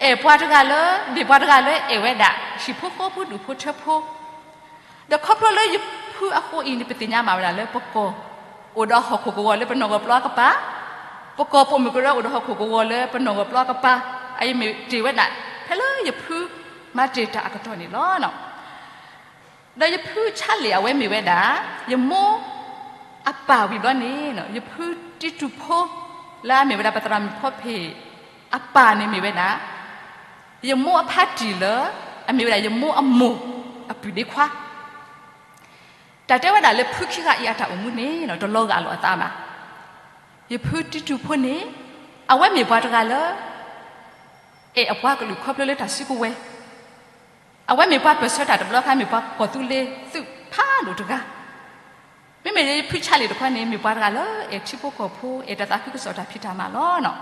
အဲၣ်ပှၤတဂၤလၢ မ့ၢ်ပှၤတဂၤလၢအဲၣ်ဝဲဒၣ် ဟံၣ်ဖိဃီဖိဒူၣ်ဖိထၢဖိ, ဒီးခီဖျိလၢယဖုအဃိအံၤန့ၣ် ပသ့ၣ်ညါမးဝဲဒၣ်လၢပကီၢ် အိၣ်ဒီးဟီၣ်ခိၣ်ကဝီၤလၢပနီၢ်ဂီၤပျီအကပၤ, ပကီၢ်ပိာ်မုၣ်ကရၢအိၣ်ဒီးဟီၣ်ခိၣ်ကဝီၤလၢပနီၢ်ဂီၤပျီအကပၤ, အအံၤမ့ၢ်တ့ၢ်ဝဲဒၣ် ဖဲလၢယဖုမၤတ့ၢ်တၢ်အကတီၢ်န့ၣ်လီၤ. ဒီးယဖုဆါလံၣ်အဝဲမ့ၢ်ဝဲဒၣ် ယမိၢ်အပၢ်ဝံၤဘျီန့ၣ် ယဖုတံတူၢ်ဖိ လၢအမ့ၢ်ဝဲဒၣ်ပသရၣ်မုၣ်ဖီဖ့ၣ် အပၢ်န့ၣ်မ့ၢ်ဝဲဒၣ် ယမိၢ်အဖါတံၢ်လၢ အမ့ၢ်ဝဲဒၣ်ယမိၢ်အမိၢ်အပုၢ်ဒ့ခွါ, တၢ်တဲဝဲဒၣ်လၢဖုခံဂၤအံၤအတၢ်အိၣ်မူန့ၣ် တလီၤဂာ်လိာ်အသးဘၣ်. ယဖုတံတူၢ်ဖိန့ၣ် အဝဲမ့ၢ်ပှၤတဂၤလၢ အဲၣ်အပှၤကလုာ်ခီဖျိလၢတၢ်စုကဝဲၤ, အဝဲမ့ၢ်ပှၤပၢၢ်ဆၢတၢ်တဘျီခါ မ့ၢ်ပှၤကီၢ်သူလ့ၤသုးဖးဒိၣ်တဂၤ, မ့မ့ၢ်လၢယဖုဆါလံၣ်တခီန့ၣ် မ့ၢ်ပှၤတဂၤလၢအဲၣ်ထံဖိကီၢ်ဖိ အဲၣ်တၢ်သးခုကစီၣ်တၢ်ဖံးတၢ်မၤလီၤ.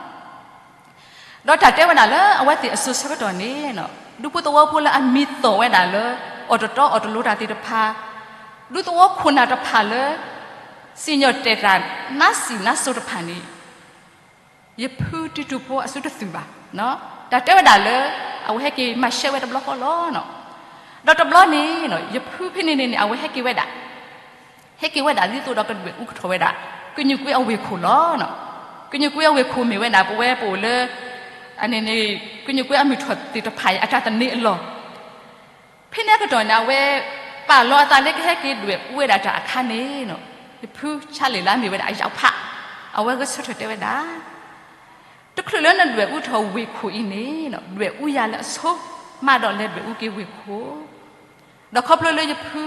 ဒီးတၢ်တဲဝဲဒၣ်လၢအဝဲသ့ၣ်အစိၤဆၢကတီၢ်န့ၣ် ဒူဖိသဝီဖိလၢအမံၤသီၣ်ဝဲဒၣ်လၢ အီၣ်တတီအီၣ်တလိၤတၢ်သ့ၣ်တဖၣ်, ဒူသဝီခိၣ်နၢ်တဖၣ်လၢ စံၣ်ညီၣ်တဲာ်တၢ်နါစံၣ်နါစိၤတဖၣ်န့ၣ် ယဖုတံတူၢ်ဖိအစုတသုးဘၣ်. တၢ်တဲဝဲဒၣ်လၢ အဝဲဟဲက့ၤမၤရှဲဝဲတဘျီဃီလီၤ. ဒီးတဘျီန့ၣ် ယဖုဖဲန့ၣ်န့ၣ်န့ၣ် အဝဲဟဲက့ၤဝဲဒၣ် ဟဲက့ၤဝဲဒၣ်ဒ်သိးဒီးကဒွဲၣ်အူကထီၣ်ဝဲဒၣ် ကညူၣ်ကွ့အဝ့ၢ်ခိၣ်လီၤ. ကညူၣ်ကွ့အဝ့ၢ်ခိၣ်မ့ၢ်ဝဲဒၣ် ပဝဲပအိၣ်လၢ အန့ၣ်န့ၣ် ကညူၣ်ကွ့အမုၢ်ထီၣ်သ့ၣ်တဖၣ်အံၤ အတၢ်သန့ၤအလီၢ် ဖဲန့ၣ်အကတီၢ်န့ၣ် အဝဲပာ်လီၤအသးလၢကဟဲက့ၤဒွဲၣ်အူဝဲဒၣ်တၢ်အခါန့ၣ် ယဖုဆါလံၣ်လၢအမ့ၢ်ဝဲဒၣ်အယၣ်ဖး အဝဲဂဲၤဆၢထၢၣ်တဲဝဲဒၣ် တချုးလၢနဒွဲၣ်အူထီၣ်ဝ့ၢ်ခိၣ်အံၤန့ၣ် ဒွဲၣ်အူယၤလၢအဆိ မးဒီးလဲၤဒွဲၣ်အူက့ၤဝ့ၢ်ခိၣ်, ဒီးခီဖျိလၢယဖု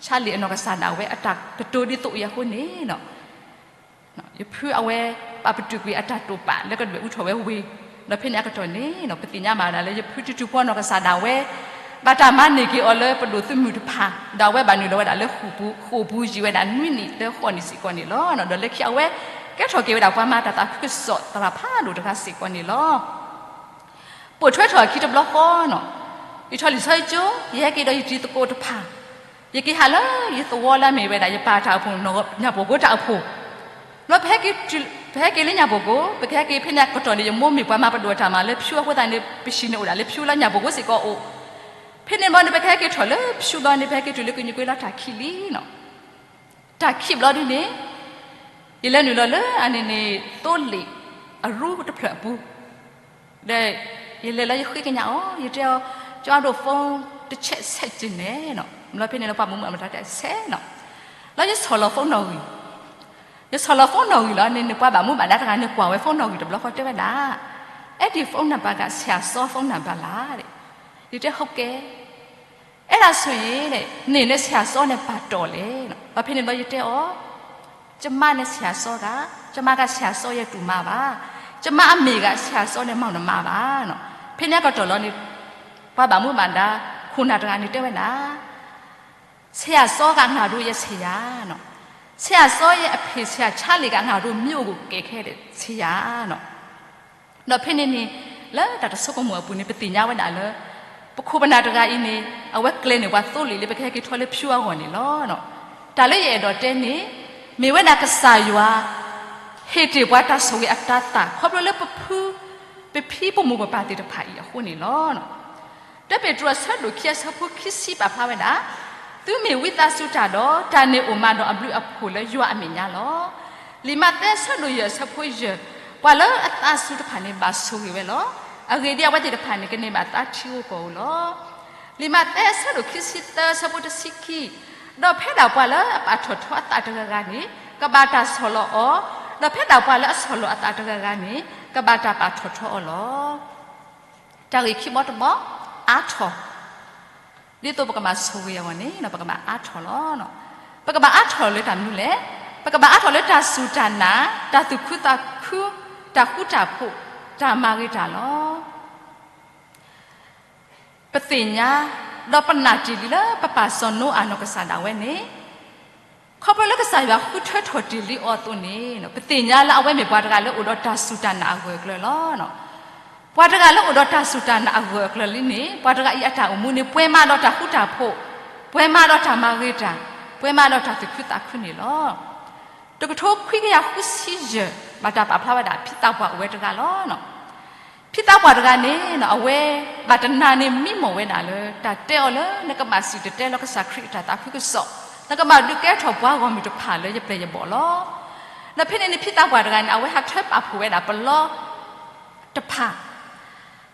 ဆါလံၣ်အနီၢ်ကစၢ်ဒၣ်ဝဲအတၢ်ကတိၤဒ်သိးအံၤအဃိန့ၣ် ယဖုအဝဲ ပာ်ပတုာ်ကွံာ်အတၢ်တိာ်ပာ်လၢကဒွဲၣ်အူထီၣ်ဝဲဝ့ၢ်, ဒီးဖဲန့ၣ်အကတီၢ်န့ၣ် ပသ့ၣ်ညါမးဝဲဒၣ်လၢယဖုတံတူၢ်ဖိအနီၢ်ကစၢ်ဒၣ်ဝဲ ဘၣ်တၢ်မၤန့ၢ်က့ၤအီၤလၢပဒိၣ်သုးမုၢ်တဖၣ်, ဒီးအဝဲဘၣ်နုာ်လီၤဝဲဒၣ်လၢဃိာ်ပူၤယံာ်ဝဲဒၣ်နွံနံၣ်သၢဃိးနံၣ်စ့ၢ်ကီးန့ၣ်လီၤ. ဒီးလၢခံအဝဲ ကဲထီၣ်က့ၤဝဲဒၣ်ပှၤမၤတၢ်သးခုကစီၣ်သရၣ်ဖးဒိၣ်တဂၤစ့ၢ်ကီးန့ၣ်လီၤ. ပိာ်ထွဲထီၣ်အခံတဘျီဃီန့ၣ် ယထီၣ်လံာ်ဆီကၠိ ယဟဲက့ၤဒီးယတံၤသကိးတဖၣ်, ယက့ၤဟးလၢယသဝီလၢအမ့ၢ်ဝဲဒၣ်ယပၢ်တၢ်အိၣ်ဖှိၣ် ညၣ်ဘိၣ်ကိတၢ်အိၣ်ဖှိၣ်, ဒီးပဟဲက့ၤလၢညၣ်ဘိၣ်ကိ ပကဟဲက့ၤဖဲန့ၣ်အကတီၢ်န့ၣ် ယမိၢ်မ့ၢ်ပှၤမၤပဒိၣ်အတၢ်မၤလၢဖၠူအဃိသတးန့ၣ် ပဟံၣ်န့ၣ်အိၣ်ဒၣ်လၢဖၠူလၢညၣ်ဘိၣ်ကိစ့ၢ်ကီးအိၣ်, ဖဲန့ၣ်ဘျီန့ၣ် ပကဟဲက့ၤထီၣ်လၢဖၠူဘျီန့ၣ် ပဟဲက့ၤတုၤလၢကညူၣ်ကွ့လၢတၢ်ခံးလံန့ၣ် တၢ်ခံးဘျီဒုန့ၣ် ယလဲၤနုာ်လီၤလၢအန့ၣ်န့ၣ် သိလ့ၣ်အရူတဖျၢၣ်အပူၤ, ဒီးယလဲၤလၢယဃ့ကညးအီၤ ယတဲအီၤ ကၠီဒိၣ် phone တဆဲးဆဲးက့ၤန့ၣ်နီၤ, ဘျီဖဲန့ၣ်လၢပှၤမုာ်မုာ်အမတၤတဲဆဲးနီၤ, လၢယဆီၣ်လီၤ phone နီၣ်ဂံၢ်, ယဆီၣ်လီၤ phone နီၣ်ဂံၢ်လီၤန့ၣ် န့ၣ်ပှၤဘၣ်မူဘၣ်ဒါတဂၤန့ၣ် ကွၢ်ဝဲ phone နီၣ်ဂံၢ်တဘျီဃီတဲဝဲဒၣ်, အဲၣ်ဒိး phone နဘၣ်ဂၤ ဆရာစော phone နဘၣ်လၢ်, ယတဲ ဟုတ်ကဲ့ အဲ့ဒါဆိုရင် နင်နဲ့ဆရာစောနဲ့ ဘာတော်လဲ, ဘျီဖဲန့ၣ်ဘျီယတဲအီၤ, ကျမနဲ့ဆရာစောက ကျမကဆရာစောရဲ့တူမပါ, ကျမကဆရာစောရဲ့တူမပါ, ဆရာစီန့ၣ်မၤနမၤဘၣ်နီၤ. ဖဲန့ၣ်အကတီၢ်လီၤန့ၣ် ပှၤဘၣ်မူဘၣ်ဒါ ခိၣ်နၢ်တဂၤန့ၣ်တဲဝဲဒၣ် ဆရာစီက ငါတို့ရဲ့ဆရာနီၤ, ဆရာစီရဲ့အဖေ ဆရာချားလီက ငါတို့မြို့ကိုကယ်ခဲ့တဲ့ဆရာနီၤ. ဒီးဖဲန့ၣ်န့ၣ် လၢတၢ်တဆိကမိၣ်အပူၤန့ၣ် ပသ့ၣ်ညါဝဲဒၣ်လၢ ပခိၣ်ပနၢ်တဂၤအံၤန့ၣ် အဝဲကျဲၤန့ၢ်ပှၤသိလ့ၣ်လၢပကဟဲက့ၤထီၣ်လၢဖၠူအဂီၢ်န့ၣ်လီၤ. တၢ်လၢယအဲၣ်ဒိးတဲန့ၣ် မ့ၢ်ဝဲဒၣ်ကစၢ်ယွၤ ဟ့ၣ်တ့ၢ်ပှၤတၢ်ဆိၣ်ဂ့ၤအတၤသၣ် ခီဖျိလၢပဖု ပဖံပမိၢ်ပပၢ်သ့ၣ်တဖၣ်အံၤအဃိန့ၣ်လီၤ. တၢ်ပ့းတရူးအဆၢဒိၣ်ခံအဆၢဖိခံဆံပာ်ဖျါဝဲဒၣ်, သုမ့ၢ်ဝံသးစူၤတၢ်ဒီး တၢ်န့ၣ်အိၣ်မးဒီးအဘျုးအဖှိၣ်လၢယွၤအမဲာ်ညါလီၤ. လံာ်မးသဲအဆၢဒိၣ်ယဲၢ်အဆၢဖိယဲၢ်, ပှၤလၢအသးစူၤတဖၣ်န့ၣ်ဘၣ်ဆိၣ်ဂ့ၤဝဲလီၤ. အဂ့ၢ်ဒ်အံၤ အဝဲသ့ၣ်တဖၣ်န့ၣ် ကန့ၢ်ဘၣ်သးထံဧိၤကီၢ်ဧိၤလီၤ. လံာ်မးသဲအဆၢဒိၣ်ခံဆံသၢအဆၢဖိတဆံခံ, ဒီးဖဲဒၣ်ပှၤလၢအပာ်ထီၣ်ထီအသးတဂၤဂၤန့ၣ် ကဘၣ်တၢ်ဆီၣ်လီၤအီၤ, ဒီးဖဲဒၣ်ပှၤလၢအဆီၣ်လီၤအသးတဂၤဂၤန့ၣ် ကဘၣ်တၢ်ပာ်ထီၣ်ထီအီၤလီၤ. တၢ်ဂ့ၢ်ခံဘီတဘီ, အါထီၣ်, ဒ်သိးပကဘၣ်ဆိၣ်ဂ့ၤအဂီၢ်န့ၣ် ပကဘၣ်အါထီၣ်လီၤ. ပကဘၣ်အါထီၣ်လၢတၢ်မနုၤလဲၣ်. ပကဘၣ်အါထီၣ်လၢတၢ်စူၢ်တၢ်နာ်, တၢ်သူၣ်ခုသးခု, တၢ်ဃူတၢ်ဖိး, တၢ်မၤဂ့ၤတၢ်လီၤ. ပသ့ၣ်ညါ, ဒီးပနာ်တ့ၢ်လံလၢပပၢ်စီၤနိအၤနီၢ်ကစၢ်ဒၣ်ဝဲန့ၣ် ခီဖျိလၢကစၢ်ယွၤဃုထၢထီၣ်တ့ၢ်လံအီၤအသိးန့ၣ် ပသ့ၣ်ညါလၢအဝဲမ့ၢ်ပှၤတဂၤလၢအိၣ်ဒီးတၢ်စူၢ်တၢ်နာ်အဂၢၢ်အကျၢၤလီၤ. ပှၤတဂၤလၢအိၣ်ဒီးတၢ်စူၢ်တၢ်နာ်အဂၢၢ်အကျၢၤလံန့ၣ် ပှၤတဂၤအံၤအတၢ်အိၣ်မူန့ၣ် ပှဲၤမးဒီးတၢ်ဃူတၢ်ဖိး, ပှဲၤမးဒီးတၢ်မၤဂ့ၤတၢ်, ပှဲၤမးဒီးတၢ်သူၣ်ခုသးခုန့ၣ်လီၤ. တကထိခွံကယၤဃုဆံယဲၢ် ဘၣ်တၢ်ပာ်ဖျါဝဲဒၣ် ဖံသးပှၢ်အိၣ်ဝဲတဂၤလီၤ. ဖံသးပှၢ်တဂၤန့ၣ် အဝဲဘၣ်တနာ်န့ၣ်မံမီၢ်ဝဲဒၣ်လၢ တၢ်တဲအီၤလၢ နကဘၣ်စံၣ်တဲၤတဲလီၤကစၢ်ခရံာ်အတၢ်သးခုကစီၣ်, နကဘၣ်ဒုးကဲထီၣ်ပှၤဂီၢ်မုၢ်တဖၣ်လၢယပျဲၢ်ယဘီၣ်လီၤ. ဒီးဖဲန့ၣ်န့ၣ် ဖံသးပှၢ်တဂၤန့ၣ် အဝဲဟးထၢပာ်ဖှိၣ်ဝဲဒၣ်ပလီတဖၣ်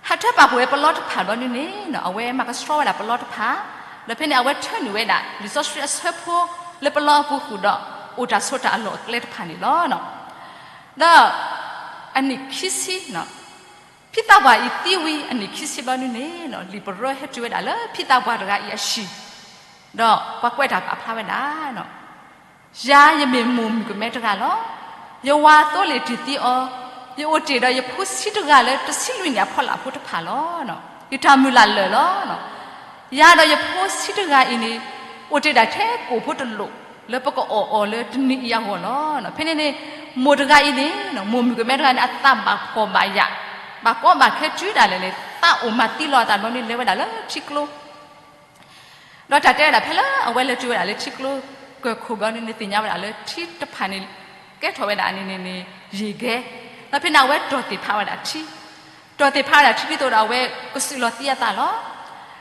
ဟးထၢပာ်ဖှိၣ်ဝဲပလီတဖၣ်ဘျီဒ်န့ၣ် အဝဲမၤကဆှီဝဲဒၣ်ပလီတဖၣ်, ဒီးဖဲန့ၣ် အဝဲထၢနုာ်ဝဲဒၣ် လံာ်စီဆှံအဆၢဖိ လၢပလီအပူၤဃုာ်ဒီး အိၣ်တၢ်ဆိးတၢ်အလီၢ်အကျဲတဖၣ်န့ၣ်လီၤ. ဒီးအနံၣ်ခံဆံ, ဖံသးပှၢ်အံၤသံဝံၤအနံၣ်ခံဆံဘျီဒ်န့ၣ် လံာ်ပရၢဟဲတုၤဝဲဒၣ်လၢဖံသးပှၢ်တဂၤအံၤအဟံၣ်, ဒီးပှၤကွဲးတၢ်ပာ်ဖျါဝဲဒၣ် ယၤယမ့ၢ်မိၢ်မုၣ်ကမဲတဂၤလီၤ. ယဝၤသိလ့ၣ်တံၢ်သံအီၤ, ယအိၣ်တ့ၢ်ဒီးယဖိဆံးတဂၤလၢတဆံလွံၢ်နံၣ်အဖီလာ်ဖိတဖၣ်လီၤ. ယတၢ်မုၢ်လၢ်လၢာ်လီၤ. ယၤဒီးယဖိဆံးတဂၤအံၤန့ၣ် အိၣ်တ့ၢ်ဒၣ်ထဲကိာ်ဖိတလိာ် လၢပကအီၣ်အီၤလၢတနံၤအံၤအဂီၢ်လီၤ. ဖဲန့ၣ်န့ၣ် မိၢ်တဂၤအံၤန့ၣ် မိၢ်မုၣ်ကမဲတဂၤန့ၣ် အသးဘၣ်ဖှီၣ်ဘၣ်ယာ်, ဘၣ်ကီဘၣ်ခဲတုၤဒၣ်လဲာ်န့ၣ် သးအိၣ်မၤသံလီၤအသးဘျီန့ၣ် လဲၤဝဲဒၣ်လၢထံကျိ ဒီးတၢ်တဲဝဲဒၣ်ဖဲလၢအဝဲလဲၤတုၤဝဲဒၣ်လၢထံကျိကၢၢ်ခိၣ်ဘျီန့ၣ် သ့ၣ်ညါဝဲဒၣ်လၢထံတဖၣ်န့ၣ် ကဲထီၣ်ဝဲဒၣ်န့ၣ်န့ၣ်န့ၣ် ယံာ်ကဲ, ဒီးဖဲန့ၣ် အဝဲတီၢ်သ့ၣ်ဖးဝဲဒၣ်ထံ, တီၢ်သ့ၣ်ဖးဝဲဒၣ်ထံဒ်သိးဒီးအဝဲကစုၣ်လီၤသံအသးလီၤ.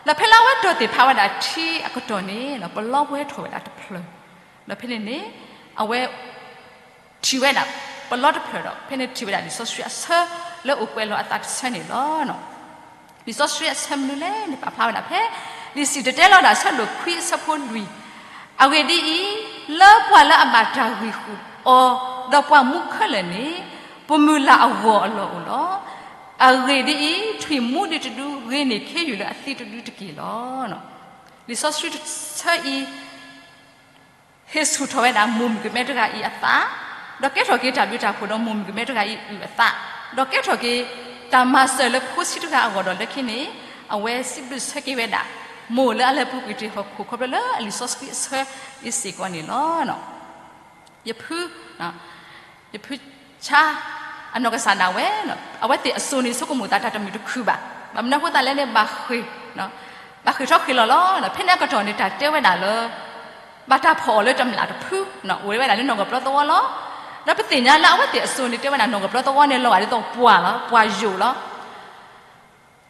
ဒီးဖဲလၢအဝဲတီၢ်သ့ၣ်ဖးဝဲဒၣ်ထံအကတီၢ်န့ၣ် ပလီဖိဟဲထီၣ်ဝဲဒၣ်တဖျၢၣ်, ဒီးဖဲန့ၣ်န့ၣ် အဝဲ ထံၣ်ဝဲဒၣ် ပလီတဖျၢၣ်ဒီး ဖဲန့ၣ်ထံၣ်ဝဲဒၣ်လံာ်စီဆှံအဆၢလၢအိၣ်ကွဲးလီၤအသးတဆၢန့ၣ်လီၤ. လံာ်စီဆှံအဆၢမနုၤလဲၣ်န့ၣ် ပာ်ဖျါဝဲဒၣ်ဖဲ လံာ်စံၣ်တဲၤတဲလီၤတၢ်အဆၢဒိၣ်ခွံအဆၢဖိလွံၢ်, အဂ့ၢ်ဒ်အံၤ, လၢပှၤလၢအဘၣ်တၢ်ဂံၢ်ဃုာ်အီၤ ဒီးပှၤမူခဲလၢာ်န့ၣ် ပမုၢ်လၢ်အဂီၢ်အလီၢ်အိၣ်လီၤ. အဂ့ၢ်ဒ်အံၤ, ထွံၣ်မူဒံးတဒု ဂ့ၤန့ၢ်ခ့ယုၢ်လၢအသံတဒုတက့ၢ်လီၤ. လံာ်စီဆှံတဆၢအံၤ ဟ့ၣ်ဆူၣ်ထီၣ်ဝဲဒၣ်မိၢ်မုၣ်ကမဲတဂၤအံၤအသး, ဒီးကဲထီၣ်က့ၤတၢ်ဘျုးတၢ်ဖှိၣ်ဒီးမိၢ်မုၣ်ကမဲတဂၤအံၤအုၣ်အသး, ဒီးကဲထီၣ်က့ၤ တၢ်မၤစၢၤလၢဖိဆံးတဂၤအဂီၢ်ဒီးလၢခံန့ၣ် အဝဲစံးဘျုးဆၢက့ၤဝဲဒၣ် မိၢ်လၢအလဲၤပူၤကွံာ်တ့ၢ်ဟီၣ်ခိၣ်ခီဖျိလၢအလံာ်စီဆှံအဆၢအံၤစ့ၢ်ကီးန့ၣ်လီၤ. ယဖု ယဖုဆါ အနီၢ်ကစၢ်ဒၣ်ဝဲ အဝဲသ့ၣ်အစိၤန့ၣ်ဆိကမိၣ်သးတၢ်တမုာ်တခုၣ်ဘၣ်. ဘၣ်မနုၤအဃိသတးလဲၣ်န့ၣ် ဘၣ်ဃ့ၢ်, ဘၣ်ဃ့ၢ်ထီၣ်ဃ့ၢ်လီၤလီၤ. ဖဲန့ၣ်အကတီၢ်န့ၣ် တၢ်တဲဝဲဒၣ်လၢ ဘၣ်တၢ်ဖီၣ်အီၤလၢတမျၢ်တဖု အိၣ်ဝဲဒၣ်လၢနီၢ်ကပျီသဝီလီၤ. ဒီးပသ့ၣ်ညါလၢအဝဲသ့ၣ်အစိၤန့ၣ် တဲဝဲဒၣ်နီၢ်ကပျီသဝီန့ၣ် လီၤဂာ်ဒ်သိးပှၢ်လီၤ, ပှၢ်ယိာ်လီၤ.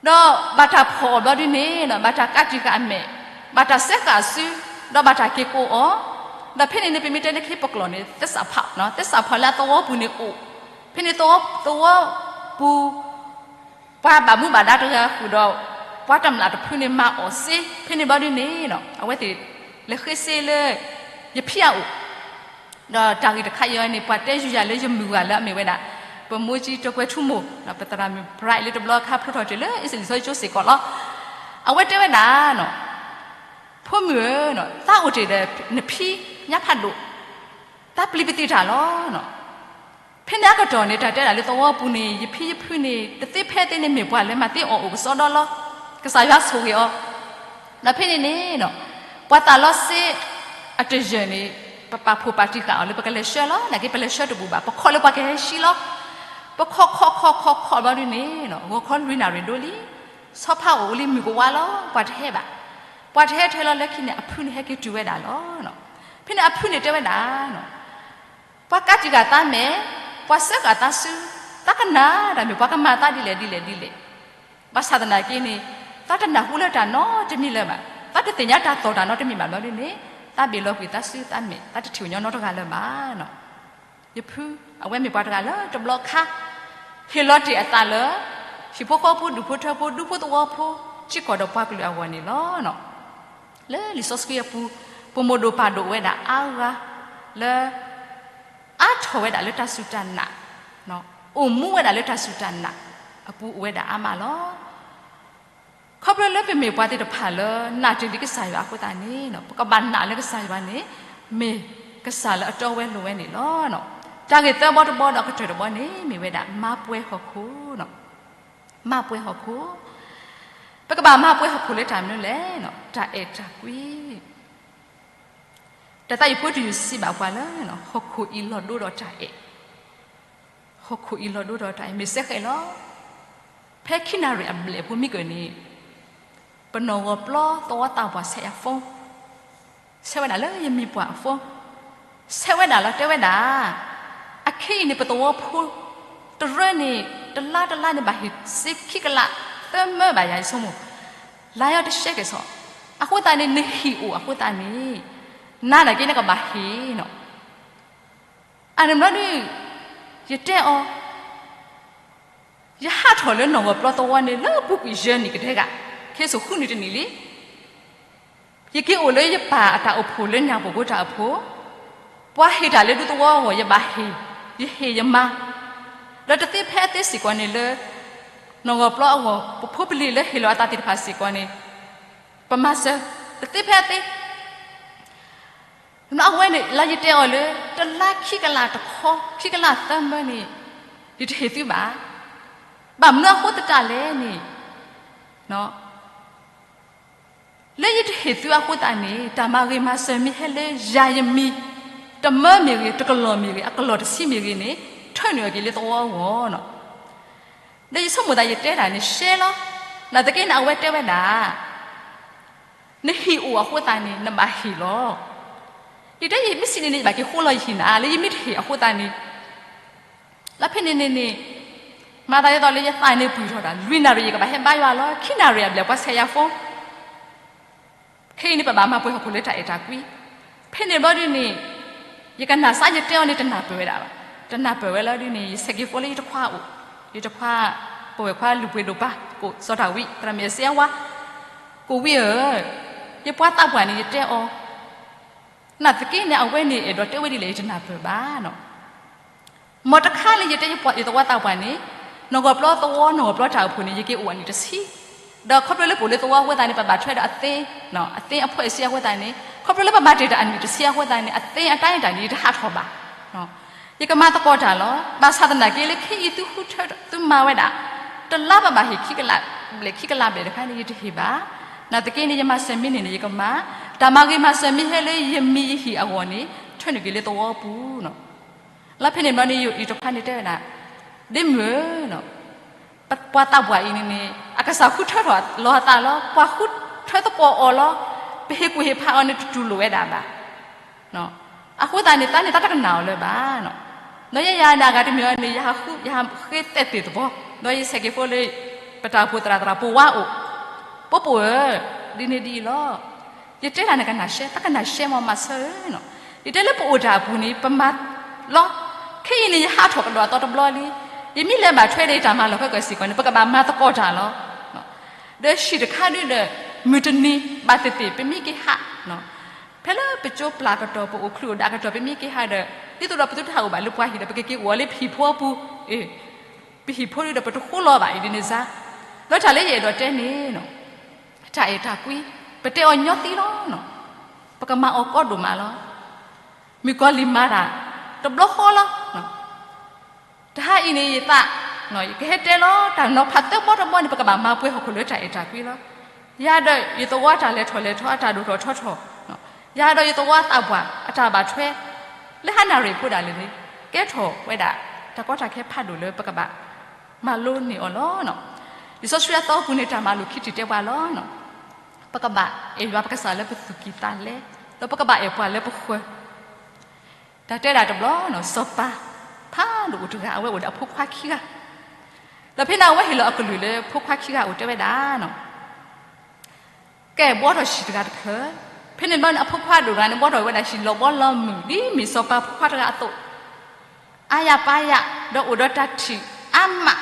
ဒီးဘၣ်တၢ်ဖီၣ်အီၤဘျီဒ်န့ၣ် ဘၣ်တၢ်ကးတံာ်ဃာ်အမဲာ်, ဘၣ်တၢ်စဲဃာ်အစု, ဒီးဘၣ်တၢ်က့ၤကိးအီၤ, ဒီးဖဲန့ၣ်န့ၣ် ပမ့ၢ်တဲလၢခံပကျိာ်န့ၣ် သစ္စာဖောက်, သစ္စာဖောက်လၢအသဝီပူၤန့ၣ်အိၣ်, ဖဲန့ၣ်သဝီ, သဝီပူၤ ပှၤဘၣ်မူဘၣ်ဒါတဂၤဃုာ်ဒီး ပှၤတမျၢ်တဖုန့ၣ်မၤအီၣ်စ့, ဖဲန့ၣ်ဘျီဒ်န့ၣ် အဝဲသ့ၣ်လဲၤဃ့စ့လၢ ယဖံအအိၣ် ဒီးတၢ်ဂ့ၢ်တခါအံၤန့ၣ် ပှၤတဲယုာ်ယၤလၢယမုၢ်ဂၤလၢအမ့ၢ်ဝဲဒၣ် ပမိၢ်ကၠံ တကွဲၤထူမိၢ်, ပသရၣ်မုၣ် bright လၢတဘျီခါဖျိထီၣ်တ့ၢ်လၢအ့စလံာ်စီဆှံကၠိစ့ၢ်ကီးလီၤ. အဝဲတဲဝဲဒၣ်, ဖိမုၣ်ဧၢ, သးအိၣ်တ့ၢ်ဒီးနဖံညါဖးဒိၣ်, သးပျံၤပသံးတၢ်လီၤ. ဖဲန့ၣ်အကတီၢ်န့ၣ် တၢ်တဲဒၣ်လၢသဝီပူၤန့ၣ် ယဖံယဖုန့ၣ် တသ့ဖဲသ့န့ၣ် မ့ၢ်ပှၤလၢမၤသ့အီၣ်အိၣ်ကစီဒီလီၤ. ကစၢ်ယွၤဆိၣ်ဂ့ၤအီၤ. ဒီးဖဲန့ၣ်န့ၣ် ပှၤသးလီစ့အတယၢၢ်န့ၣ် ပပာ်ဖှိၣ်ပာ်တံၢ်ဃာ်အီၤလၢပကလဲၤဆှၢလီၤ. နာ်က့ပလဲၤဆှၢတဘူၣ်ဘၣ်, ပခီၣ်လၢပှၤကဟဲဆှၢလီၤ. ပခီၣ်ခီၣ်ခီၣ်ခီၣ်ခီၣ်ဘျီဒုန့ၣ် ဂီၤခီလွံၢ်နၣ်ရံၣ်ဒိလံ. ဆီဖါအိၣ်လံ မုၢ်ကဝါလီၤ, ပှၤတဟဲဘၣ်. ပှၤတဟဲထဲလီၤလၢခံန့ၣ် အဖုန့ၣ်ဟဲက့ၤတုၤဝဲဒၣ်လီၤ. ဖဲန့ၣ်အဖုန့ၣ်တဲဝဲဒၣ် ပှၤကးတံာ်ဃာ်သးမဲာ်, ပှၤစၢဃာ်သးစု, သးကနၣ်တၢ်မ့ၢ်ပှၤကမၤသးဒ်လဲၣ်ဒ်လဲၣ်ဒ်လဲၣ်. ဘၣ်ဆၣ်သနာ်က့န့ၣ် သးတနၢ်ဟူလၢတၢ်နီတမံၤလၢၤဘၣ်, သးတသ့ၣ်ညါတၢ်သီၣ်တၢ်နီတမံၤဘၣ်ဘျီဒုန့ၣ် သးဘ့ၣ်လီၤကွံာ်သးစုသးမဲာ်, သးတထံၣ်ပှၤကညီနီတဂၤလၢၤဘၣ်. ယဖု အဝဲမ့ၢ်ပှၤတဂၤလၢတဘျီခါ ဟ့ၣ်လီၤတ့ၢ်အသးလၢ ဟံၣ်ဖိဃီဖိ ဒူၣ်ဖိထၢဖိ ဒူဖိသဝီဖိ ထံကီၢ်ဒီးပှၤကလုာ်အဂီၢ်န့ၣ်လီၤ. လၢလံာ်စီဆှံအပူၤ ပမိၢ်ဒိၣ်ပၢ်ဒိၣ်အိၣ်ဝဲဒၣ်အါဂၤလၢ အါထီၣ်ဝဲဒၣ်လၢတၢ်စူၢ်တၢ်နာ်, အိၣ်မူဝဲဒၣ်လၢတၢ်စူၢ်တၢ်နာ်အပူၤအိၣ်ဝဲဒၣ်အါမးလီၤ. ခီဖျိလၢပမ့ၢ်ပှၤသ့ၣ်တဖၣ်လၢနာ်တ့ၢ်လံကစၢ်ယွၤအဃိသတးန့ၣ် ပကဘၣ်နာ်လၢကစၢ်ယွၤန့ၣ် မ့ၢ်ကစၢ်လၢအတီဝဲလိၤဝဲန့ၣ်လီၤ. တၢ်ဂ့ၢ်သၢဘီတဘီဒီးအကတၢၢ်တဘီန့ၣ် မ့ၢ်ဝဲဒၣ်မၤပှဲၤဟီၣ်ခိၣ် မၤပှဲၤဟီၣ်ခိၣ်. ပကဘၣ်မၤပှဲၤဟီၣ်ခိၣ်လၢတၢ်မနုၤလဲၣ်, တၢ်အဲၣ်တၢ်ကွံ. တၢ်သးယဖိတယုၢ်စံးဘၣ်ပှၤလၢ ဟီၣ်ခိၣ်အံၤလီၤဒိဒီးတၢ်အဲၣ်, ဟီၣ်ခိၣ်အံၤလီၤဒိဒီးတၢ်အဲၣ် မ့ၢ်စဲဃဲးလီၤ. ဖဲခံနၣ်ရံၣ်အဘျဲၣ်အပူၤမ့ၢ်ကၢၢ်န့ၣ် ပနီၢ်ဂီၤပျီသဝီသးပှၢ်ဆဲးယၤ phone ဆဲးဝဲဒၣ်လၢယမံၤပှၢ်အ phone ဆဲးဝဲဒၣ်လီၤ တဲဝဲဒၣ်, အခဲအံၤန့ၣ် ပသဝီဖိတရၢန့ၣ် တလါတလါန့ၣ် ဘၣ်ဟ့ၣ်စ့ခံကလးသၢမၢဘၣ်ယၤ ယဆိကမိၣ်, လါယီတရှဲက့ၤဆီၣ်, အဃိသတးန့ၣ် နဟံၣ်အိၣ်အဃိသတးန့ၣ် နၤနာ်က့နကဘၣ်ဟ့ၣ်နီၤ. အန့ၣ်ဘျီဒုး ယတဲအီၤ, ယဟးထီၣ်လၢနီၢ်ဂီၤပျီသဝီန့ၣ် လၢပူၤကွံာ်ယဲၢ်နံၣ်ကတည်းက, ခဲစိာ်ဃုနံၣ်တနံၣ်လံ. ယက့ၤအိၣ်လၢယပၢ်အတၢ်အိၣ်ဖှိၣ်လၢညၣ်ပူၤကိတၢ်အိၣ်ဖှိၣ်, ပှၤဟ့ၣ်တၢ်လၢဒူသဝီအဂီၢ် ယဘၣ်ဟ့ၣ်, ယဟ့ၣ်ယမၤ, ဒီးတသ့ဖဲအသ့စ့ၢ်ကီးန့ၣ်လၢ နီၢ်ဂီၤပျီအဂီၢ် ပဖိပလံၤလၢဟ့ၣ်လီၤအသးသ့ၣ်တဖၣ်စ့ၢ်ကီးန့ၣ် ပမၤစၢၤ, တသ့ဖဲအသ့ အဝဲန့ၣ် လၢယတဲအီၤလၢ တလါခံကလးတခီ ခံကလးသၢမၢန့ၣ် ယတဟ့ၣ်သုဘၣ်. ဘၣ်မနုၤအဃိသတးလဲၣ်န့ၣ်, လၢယတဟ့ၣ်သုအဃိသတးန့ၣ် တၢ်မၤဂ့ၤမၤစၢၤမ့ၢ်ဟဲလၢယၤယမံၤ တမၢမ့ၢ်ဂ့ၤ တကလီၢ်မ့ၢ်ဂ့ၤ အကလီၢ်တဆံမ့ၢ်ဂ့ၤန့ၣ် ထၢနုာ်အီၤက့ၤလၢသဝီအဂီၢ်နီၤ. ဒီးယဆိကမိၣ်သးယတဲတၢ်န့ၣ်ရှဲလီၤ. နာ်သက့န့ၣ် အဝဲတဲဝဲဒၣ် နဟံၣ်အိၣ်အဃိသတးန့ၣ် နဘၣ်ဟ့ၣ်လီၤ. ယတဲယမ့ၢ်စံးန့ၣ်န့ၣ် ယဘၣ်က့ၤဃိလီၤယဟံၣ်နၤ လၢယမ့ၢ်တဟ့ၣ်အဃိသတးန့ၣ်, လၢဖဲန့ၣ်န့ၣ်န့ၣ် မၤသးဒ်သိးလၢယသးန့ၣ်ပှံၢ်ထီၣ်တၢ် လွံၢ်နၣ်ရံၣ်ယကဘၣ်ဟဲဘါယွၤလီၤ ခံနၣ်ရံၣ်အဘျဲၣ်ပှၤဆဲးယၤ phone ခဲအံၤန့ၣ် ပဘၣ်မၤပှဲၤဟီၣ်ခိၣ်လၢတၢ်အဲၣ်တၢ်ကွံ. ဖဲန့ၣ်ဘျီဒုန့ၣ် ယကနၣ်စးယတဲအီၤန့ၣ် တနၢ်ပၢၢ်ဝဲဒၣ်ဘၣ်. တနၢ်ပၢၢ်ဝဲလီၤဒုန့ၣ် ယဆဲးက့ၤ phone လၢယတခွါအိၣ်, ယတခွါ ပဝဲၢ်ခွါလုၢ်ပှ့ၤဒိၣ်ပၢ် ကိးစီၤတၢ်ဝံ သရၣ်မုၣ်အစ့အဝါ, ကိးဝံဧၢ, ယပှၤသးပှၢ်န့ၣ် ယတဲအီၤ, နာ်သက့န့ၣ် အဝဲန့ၣ်အဲၣ်ဒိးတဲဝဲဒ်လဲၣ် ယတနၢ်ပၢၢ်ဘၣ်နီၤ. မ့ၢ်တခါလၢယတဲယသဝီသးပှၢ်န့ၣ် နီၢ်ဂီၤပျီသဝီ နီၢ်ဂီၤပျီတၢ်အိၣ်ဖှိၣ်န့ၣ် ယက့ၤအိၣ်အနံၣ်တဆံ, ဒီးခီဖျိလၢပအိၣ်လၢသဝီအဃိသတးန့ၣ် ပဘၣ်ထွဲဒီးအသ့, အသ့အဖွဲ့အစည်းအဃိသတးန့ၣ် ခီဖျိလၢပဘၣ်တ့ၢ်တၢ်အနံၣ်တဆံအဃိသတးန့ၣ် အသ့အတၢ်အတၢ်န့ၣ် ယတဟးထီၣ်ဘၣ်. ယကမၤသကိးတၢ်လီၤ. ဘၣ်ဆၣ်သနာ်က့လၢခဲအံၤသုဃုထၢသုမၤဝဲဒၣ် တလါဘၣ်ဘၣ်ဟ့ၣ်ခံကလး ဘျဲၣ်ခံကလးဘျဲၣ်တခါန့ၣ် ယတဟ့ၣ်ဘၣ်. နာ်သက့န့ၣ် ယမၤစၢၤမ့ၢ်န့ၣ်န့ၣ် ယကမၤ, တၢ်မၤဂ့ၤမၤစၢၤမ့ၢ်ဟဲလၢယမံၤယဟံၣ်အဂီၢ်န့ၣ် ထၢနုာ်က့ၤလၢသဝီပူၤနီၤ. လၢဖဲန့ၣ်ဘျီန့ၣ် ယတခွါန့ၣ်တဲဝဲဒၣ်, ဒ့မုၣ်ဧၢ, ပှၤသးပှၢ်အံၤန့ၣ်န့ၣ် အကစၢ်ဃုထၢထီၣ်လီၤအသးလီၤ, ပှၤဃုထၢသကိးအီၤလီၤ, ပဟ့ၣ်ကူၣ်ဟ့ၣ်ဖးအီၤန့ၣ် တတူၢ်လိာ်ဝဲဒၣ်ဘၣ်. အဃိသတးန့ၣ် တၢ်န့ၣ်တၢ်တကနၣ်အီၤလၢၤဘၣ်. ဒီးယဲယၤန့ၣ် အဂၤတမံၤအီၤန့ၣ် ယဟးဃု ယဟးဃ့သဲးသ့ၣ်သဘီ, ဒီးယဆဲးက့ၤ phone လၢ ပတၢ်အိၣ်ဖှိၣ်သရၣ်သရၣ်ပဝါအိၣ်, ပိပိၢ်ဧၢ, ဒ်န့ၣ်ဒ်အံၤလီၤ. ယတဲတၢ်န့ၣ်ကနၣ်ရှဲ, တၢ်ကနၣ်ရှဲမး မၤဆၢဧၢနီၤ. ယတဲလၢပအိၣ်တၢ်အပူၤန့ၣ် ပမၤလီၤ. ခဲအံၤန့ၣ် ယဟးထီၣ်ကဒီးအသီတဘျီလံ. ယမ့ၢ်လဲၤဘၣ်ထွဲဒီးယတၢ်မၤလီၢ်ခဲကၢၢ်စ့ၢ်ကီးန့ၣ် ပကဘၣ်မၤသကိးတၢ်လီၤ. ဒီးဟံၣ်တခါဒုဒီး မုၢ်တနံၤဘၣ်သ့ၣ်သ့ၣ် ပမ့ၢ်က့ၤဟး ဖဲလၢပကၠိပျၢ်ကတီၢ် ပအိၣ်ချုးအိၣ်ဒၣ်ကတီၢ် ပမ့ၢ်က့ၤဟးဒီး ဒ်သိးဒီးပသုတဟးအိၣ်ဘၣ်လၢပှၤဟံၣ်ဒီး ပကက့ၤအိၣ်လၢပဟံၣ်ဖိအပူၤ, ပဟံၣ်ဖိဒုဒီး ပတဃိလီၤဘၣ်အံၤဒ်န့ၣ်စါ. ဒီးတၢ်လၢယအဲၣ်ဒိးတဲန့ၣ် တၢ်အဲၣ်တၢ်ကွံ ပတဲအီၤညီသံလီၤ. ပကမၤအီၤကီဒိၣ်မးလီၤ. မုၣ်ကီၤလံၢ်မၤတၢ် တဘျီဃီလီၤ. တဟါအံၤန့ၣ်ယသး, ယကဟဲတဲလီၤတၢ်နီၤဖးသၢဘီတဘီန့ၣ် ပကဘၣ်မၤပှဲၤဟီၣ်ခိၣ်လၢတၢ်အဲၣ်တၢ်ကွံလီၤ. ယၤဒီးယသဝီတၢ်လဲၤထီၣ်လဲၤထီ အတၢ်ဒိၣ်ထီၣ်ထီထီၣ်, ယၤဒီးယသဝီသးပှၢ်အတၢ်ဘၣ်ထွဲ, လၢဟါနၣ်ရံၣ်ဖိဒၣ်လဲာ်န့ၣ် ကဲထီၣ်ဝဲဒၣ် တၢ်ကီတၢ်ခဲဖးဒိၣ်လၢပကဘၣ်မၤလိန့ၢ်အီၤလီၤ. လံာ်စီဆှံအသီပူၤန့ၣ် တၢ်မၤလိာ်ခံထံၣ်တဲပှၤလီၤ. ပကဘၣ်အဲၣ်ယွၤပကစၢ်လၢပသူၣ်ကံၢ်သးလဲ, ဒီးပကဘၣ်အဲၣ်ပှၤလၢပဃၢၤ တၢ်တဲဒၣ်တဘျီ, စီၤပၤ ဖးဒိၣ်အိၣ်တဂၤ အဝဲအိၣ်ဒီးအဖိခွါခံဂၤ, ဒီးဖဲန့ၣ်အဝဲဟ့ၣ်လီၤအကလုၢ်လၢဖိခွါခံဂၤအိၣ်တဲဝဲဒၣ်, ကဲဘှီထီၣ်ဟံၣ်တဂၤတဖျၢၣ်, ဖဲန့ၣ်တဘျီန့ၣ် အဖိခွါဒိၣ်တဂၤန့ၣ် ဘှီထီၣ်ဝဲဒၣ်ဟံၣ်လီၤဘှီလီၤမုၢ် ဒ်မ့ၢ်စီၤပၤဖိခွါတဂၤအသိး, အါယၢ်ပၢယၢ်, ဒီးအိၣ်ဒီးတၢ်ထံၣ်အါမး,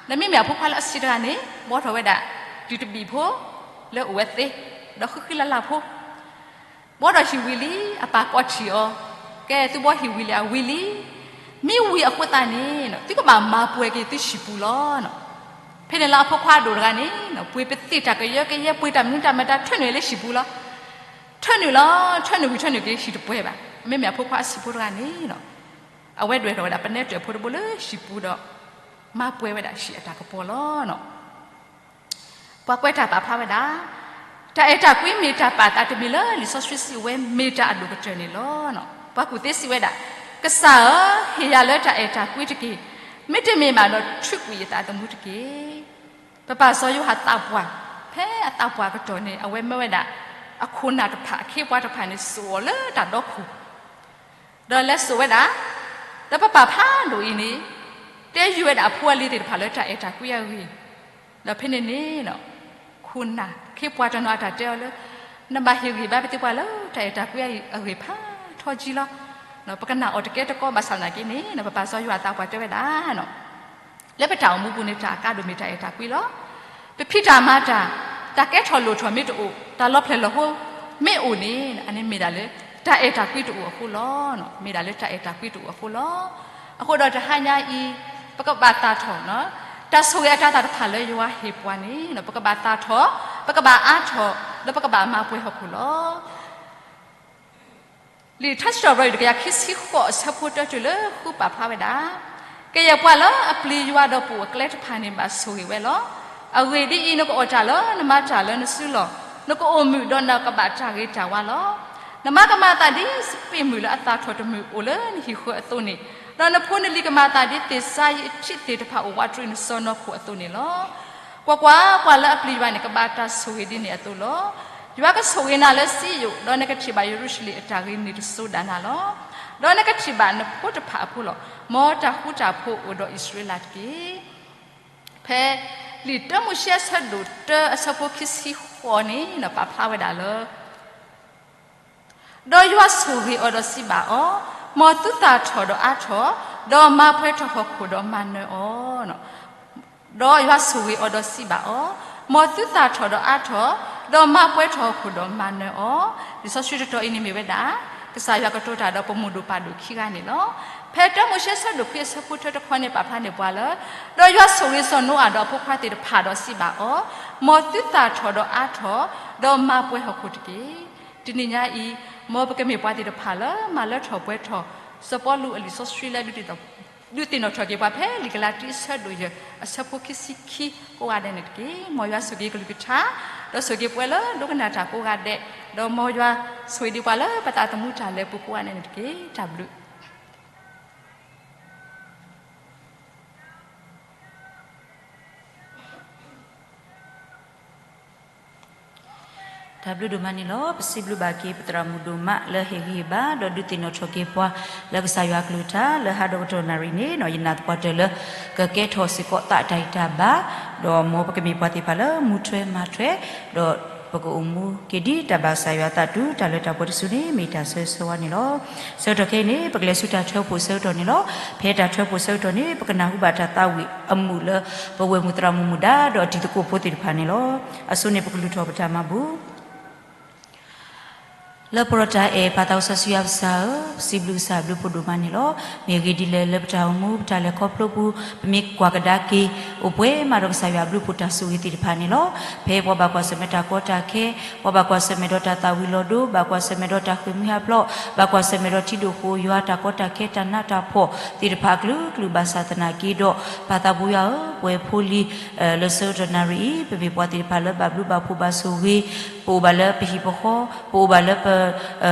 ဒီးမ့မ့ၢ်အဖိခွါလၢအဆံးတဂၤန့ၣ် ဘှီထီၣ်ဝဲဒၣ် တုၤတဘံၣ်ဖိ လၢအိၣ်ဝဲသ့, ဒီးဃံဃံလၤလၤဖိ ဘှီထီၣ်ဟံၣ်ဝံၤလံ အပၢ်ကိးထံၣ်အီၤ, ကဲသုဘှီဟံၣ်ဝံၤလံဧါ, ဝံၤလံ, မ့ၢ်ဝံၤအဃိသတးန့ၣ် သုကဘၣ်မၤပှဲၤက့ၤသုဟံၣ်ပူၤလီၤ. ဖဲန့ၣ်လၢအဖိခွါဒိၣ်တဂၤန့ၣ် ပှ့ၤပသံၣ်တၢ်ကယၢကယဲ ပှ့ၤတၢ်မနုၤတၢ်မတၤ ထၢနုာ်လၢဟံၣ်ပူၤလီၤ. ထၢနုာ်လီၤ, ထၢနုာ်ဝံၤထၢနုာ်က့ၤဟံၣ်တပှဲၤဘၣ်. မ့မ့ၢ်အဖိခွါအဆံးဖိတဂၤန့ၣ် အဝဲဒွဲၣ်ထီၣ်ဝဲဒၣ်ပနဲတၢၣ်ဖိတဘိလၢဟံၣ်ပူၤဒီး မၤပှဲၤဝဲဒၣ်ဟံၣ်အတၢ်ကပီၤလီၤ. ပှၤကွဲးတၢ်ပာ်ဖျါဝဲဒၣ်, တၢ်အဲၣ်တၢ်ကွံမ့ၢ်တၢ်ပာ်သးတမံၤလၢလံာ်စီဆှံစံးဝဲ မ့ၢ်တၢ်အဒိၣ်ကတၢၢ်န့ၣ်လီၤ. ပှၤကူၣ်သ့စံးဝဲဒၣ်, ကစၢ်ဧၢ, ဟ့ၣ်ယၤလၢတၢ်အဲၣ်တၢ်ကွံတက့ၢ်. မ့တမ့ၢ်ဘၣ်ဒီး ထုးကွံာ်ယသးသမူတက့ၢ်. ပပၢ်စီၤယိၤဟၣ်သးပှၢ်, ဖဲအသးပှၢ်ကတီၢ်န့ၣ် အဝဲမၢဝဲဒၣ် အခိၣ်နၢ်တဖၣ် အခ့အပှၤတဖၣ်န့ၣ် စိာ်အီၤလၢတၢ်ဒီခိၣ် ဒီးလဲၤစိာ်ဝဲဒၣ်, ဒီးပပၢ်ဖးဒိၣ်အံၤန့ၣ် တဲယုာ်ဝဲဒၣ်အဖိအလံၤသ့ၣ်တဖၣ်လၢတၢ်အဲၣ်တၢ်ကွံအဂ့ၢ်, ဒီးဖဲန့ၣ်န့ၣ် ခိၣ်နၢ်ခ့ပှၤတနီၤအတၢ်တဲအီၤလၢ နဘၣ်ဟ့ၣ်ဂံၢ်ဘါပသ့ၣ်ပှၤလၢတၢ်အဲၣ်တၢ်ကွံအဂ့ၢ်ဖးထီကံလီၤ. ပကနၣ်အီၤတကဲတကီဘၣ်ဆၣ်သနာ်က့န့ၣ် ပပၢ်စီၤယိၤဟၣ်သးပှၢ်တဲဝဲဒၣ် လၢပတၢ်အိၣ်မူပူၤန့ၣ် တၢ်အကါဒိၣ်မ့ၢ်တၢ်အဲၣ်တၢ်ကွံလီၤ. ပဖံးတၢ်မၤတၢ်, တၢ်ကဲထီၣ်လိၣ်ထီၣ်မ့ၢ်တအိၣ်, တၢ်လီၤဖျဲၣ်လီၤဟိမ့ၢ်အိၣ်န့ၣ် အန့ၣ်မ့ၢ်ဒၣ်လၢ တၢ်အဲၣ်တၢ်ကွံတအိၣ်အဃိလီၤ. မ့ၢ်ဒၣ်လၢတၢ်အဲၣ်တၢ်ကွံတအိၣ်အဃိလီၤ. အဃိဒီးတဟါညါအံၤ ပကဘၣ်သၣ်ထီၣ် တၢ်ဆိၣ်ဂ့ၤအတၤသၣ်တဖၣ်လၢယွၤဟ့ၣ်ပှၤန့ၣ် ပကဘၣ်သၣ်ထီၣ်, ပကဘၣ်အါထီၣ်, ဒီးပကဘၣ်မၤပှဲၤဟီၣ်ခိၣ်လီၤ. လံာ်ထါစံးထီၣ်ပတြၢၤ တကယၤခံဆံဃိး အဆၢဖိတၢတုၤလၢဃုပာ်ဖျါဝဲဒၣ်, ကယဲၢ်ပှၤလၢအပျံၤယွၤဒီးပအိၣ်အကျဲတဖၣ်န့ၣ် ဘၣ်ဆိၣ်ဂ့ၤဝဲလီၤ. အဂ့ၢ်ဒ်အံၤ, နကအီၣ်တၢ်လၢနမၤတၢ်လၢနစုလီၢ်, နကအိၣ်မုာ်ဒီးနကဘၣ်တၢ်ဂ့ၤတၢ်ဝါလီၤ. နမါကမၤအသးဒ်စပံးမုၢ်လၢအသၣ်ထီၣ်တမုၢ်အိၣ်လၢနဟံၣ်ဃၢၤအသိးန့ၣ်, ဒီးနဖိနလံၤကမၤအသးဒ်သ့ၣ်စါယံၤအထံးသ့ၣ်တဖၣ်အိၣ်ဝးတရံးနစီၢ်နီၤခိၣ်အသိးန့ၣ်လီၤ. ကွၢ်ကွၢ်, ပှၤလၢအပျံၤယွၤန့ၣ် ကဘၣ်တၢ်ဆိၣ်ဂ့ၤဒ်န့ၣ်အသိးလီၤ. ယွၤကဆိၣ်ဂ့ၤနၤလၢစံယိၣ်, ဒီးနကထံၣ်ဘၣ်ယရူၤၡလ့ၣ်အတၢ်ဂ့ၤန့ၣ်တစိၤဒၣ်နၤလီၤ. ဒီးနကထံၣ်ဘၣ်နဖိတဖၣ်အဖိလီၤ. မ်တၢ်ဃူတၢ်ဖိးအိၣ်ဒီးအံၣ်စရ့လးတက့ၢ်. ဖဲလံာ်တၢမိၤၡ့အဆၢဒိၣ်တၢအဆၢဖိခံဆံဃိးန့ၣ် ပာ်ဖျါဝဲဒၣ်လၢ ဒီးယွၤဆိၣ်ဂ့ၤအီၤဒီးစံးဘၣ်အီၤ, မ်သုသၣ်ထီၣ်ဒီးအါထီၣ်, ဒီးမၤပှဲၤထီၣ်ဟီၣ်ခိၣ်ဒီးမၤနၢၤအီၤ. ဒီးယွၤဆိၣ်ဂ့ၤအီၤဒီးစံးဘၣ်အီၤ, မ်သုသၣ်ထီၣ်ဒီးအါထီၣ်, ဒီးမၤပှဲၤထီၣ်ဟီၣ်ခိၣ်ဒီးမၤနၢၤအီၤ. လံာ်စီဆှံတတီၤအံၤန့ၣ်မ့ၢ်ဝဲဒၣ် ကစၢ်ယွၤကတိၤတၢ်ဒီးပမိၢ်ဒိၣ်ပၢ်ဒိၣ်ခံဂၤန့ၣ်လီၤ. ဖဲတၢမိၤၡ့အဆၢဒိၣ်ခွံအဆၢဖိတၢတခီန့ၣ် ပာ်ဖျါန့ၢ်ပှၤလၢ ဒီးယွၤဆိၣ်ဂ့ၤစီၤနိအၤဒီးအဖိခွါသ့ၣ်တဖၣ်ဒီးစံးဘၣ်အီၤ, မ်သုသၣ်ထီၣ်ဒီးအါထီၣ်, ဒီးမၤပှဲၤဟီၣ်ခိၣ်တက့ၢ်. တနံၤညါအံၤ, မ်ပကမ့ၢ်ပှၤသ့ၣ်တဖၣ်လၢမၤလၢထီၣ်ပှဲၤထီၣ် စီၤပီလူးအလံာ်စီဆှံလၢ ဒုးသ့ၣ်နီၣ်ထီၣ်က့ၤပှၤဖဲလံာ်ကလၤတံအဆၢဒိၣ်ယဲၢ် အဆၢဖိခံဆံခံကိးဂၤဒဲးန့ၣ်တက့ၢ်. မ်ယွၤဆိၣ်ဂ့ၤကလုၢ်ကထါ, ဒီးဆိၣ်ဂ့ၤပှၤလၢဒိကနၣ်တၢ်ကိးဂၤဒဲး, ဒီးမ်ယွၤဆိၣ်ဂ့ၤဒံးပှၤလၢပသးသမူတၢ်လဲၤပူၤကိးဂၤဒဲးန့ၣ်တက့ၢ်. တၢ်ဘျုး တၢ်ဘျုးဒိၣ်မးန့ၣ်လီၤ. ပစံးဘျုးဘၣ်က့ၤပသရၣ်မုၣ်ဒိၣ်မးလၢဟ့ၣ်ဂံၢ်ဟ့ၣ်ဘါ ဒီးဒုးသ့ၣ်နီၣ်ထီၣ်က့ၤပှၤ လၢကစၢ်ယွၤအကလုၢ်ကထါ လၢဟါဒီကတီၢ်နၣ်ရံၣ်န့ၣ် ယနာ်သပှၢ်တၢၢ်လၢ ကကဲထီၣ်စ့ၢ်ကီးသးတၢ်ဂံၢ်တၢ်ဘါ, ဒီးမ်ပကမ့ၢ်ပှၤသ့ၣ်တဖၣ်လၢမူထွဲမၤထွဲ, ဒီးပကအိၣ်မူက့ၤဒ်တၢ်ဘၣ်ကစၢ်ယွၤအသးတုၤတၢ်လၢတၢ်ပှဲၤတစုန့ၣ် မ့ၢ်တၢ်ဆၢဂ့ၤဆၢဝါန့ၣ်လီၤ. ဆၢကတီၢ်ခဲအံၤန့ၣ် ပကလဲၤဆူတၢ်ထၢဖှိၣ်ဆၢကတီၢ်န့ၣ်လီၤ. ဖဲတၢ်ထၢဖှိၣ်ဆၢကတီၢ်န့ၣ် ပကနၢ်ဟူဘၣ်တၢ်သးဝံၣ်အမုာ်လၢ ပဝဲၢ်မုၣ်သရၣ်မုၣ်မုၣ်ဒါ ဒီးတံၤသကိးဖိသ့ၣ်တဖၣ်န့ၣ်လီၤ. အဆိန့ၣ် ပကလူၤထီၣ်ပတၢ်မၤဘူၣ် လၢပရၤတၢ်အဲၣ်ပၢ်သးစီဆှံယွၤပကစၢ်ဧၢ, ပစံးဘျုးကစၢ်အဘျုးဖးဒိၣ်မးန့ၣ်လီၤ. မ့ၢ်ဂ့ၢ်ဒ်လဲၣ်လၢပတၢ်အိၣ်မူ ပတၢ်လဲၤခီဖျိပူၤ ပမ့ၢ်ကွၢ်ကဒါက့ၤ အိၣ်ပှဲၤမးဒီးကစၢ်ယွၤအဘျုးဖးဒိၣ်တၢ်ဆိၣ်ဂ့ၤသ့ၣ်တဖၣ်န့ၣ်လီၤ. ဖဲပှၤဘၣ်ကွၢ်ဆၢၣ်မဲာ်တၢ်ကီတၢ်ခဲ, ပှၤဘၣ်ကွၢ်ဆၢၣ်မဲာ်ဒီးတၢ်သၣ်ဝံၤလီၤဒိ, ဘၣ်ကွၢ်ဆၢၣ်မဲာ်ဒီးတၢ်ဃ့ၢ်မှံဟးဖျိး, ဘၣ်ကွၢ်ဆၢၣ်မဲာ်ဒီးထံဒိၣ်ဃိယွၤ တၢ်ကီတၢ်ခဲတၢ်နးတၢ်ဖှီၣ်သ့ၣ်တဖၣ်အကလုာ်ကလုာ် ဘၣ်ဆၣ်သနာ်က့ဒီး ပၢ်သးဘိယွၤဧၢ, ပဝဲဖိလံၤ လၢဆၢကတီၢ်နၣ်ရံၣ်အံၤ ပမ့ၢ်ပှၤသ့ၣ်တဖၣ်လၢဘၣ်ဘျုးဘၣ်ဖှိၣ်ဘၣ်ဆိၣ်ဂ့ၤ, ပအိၣ်ဘၣ်လၢပဟံၣ်ပဃီ, ပအိၣ်ဘၣ်လၢပ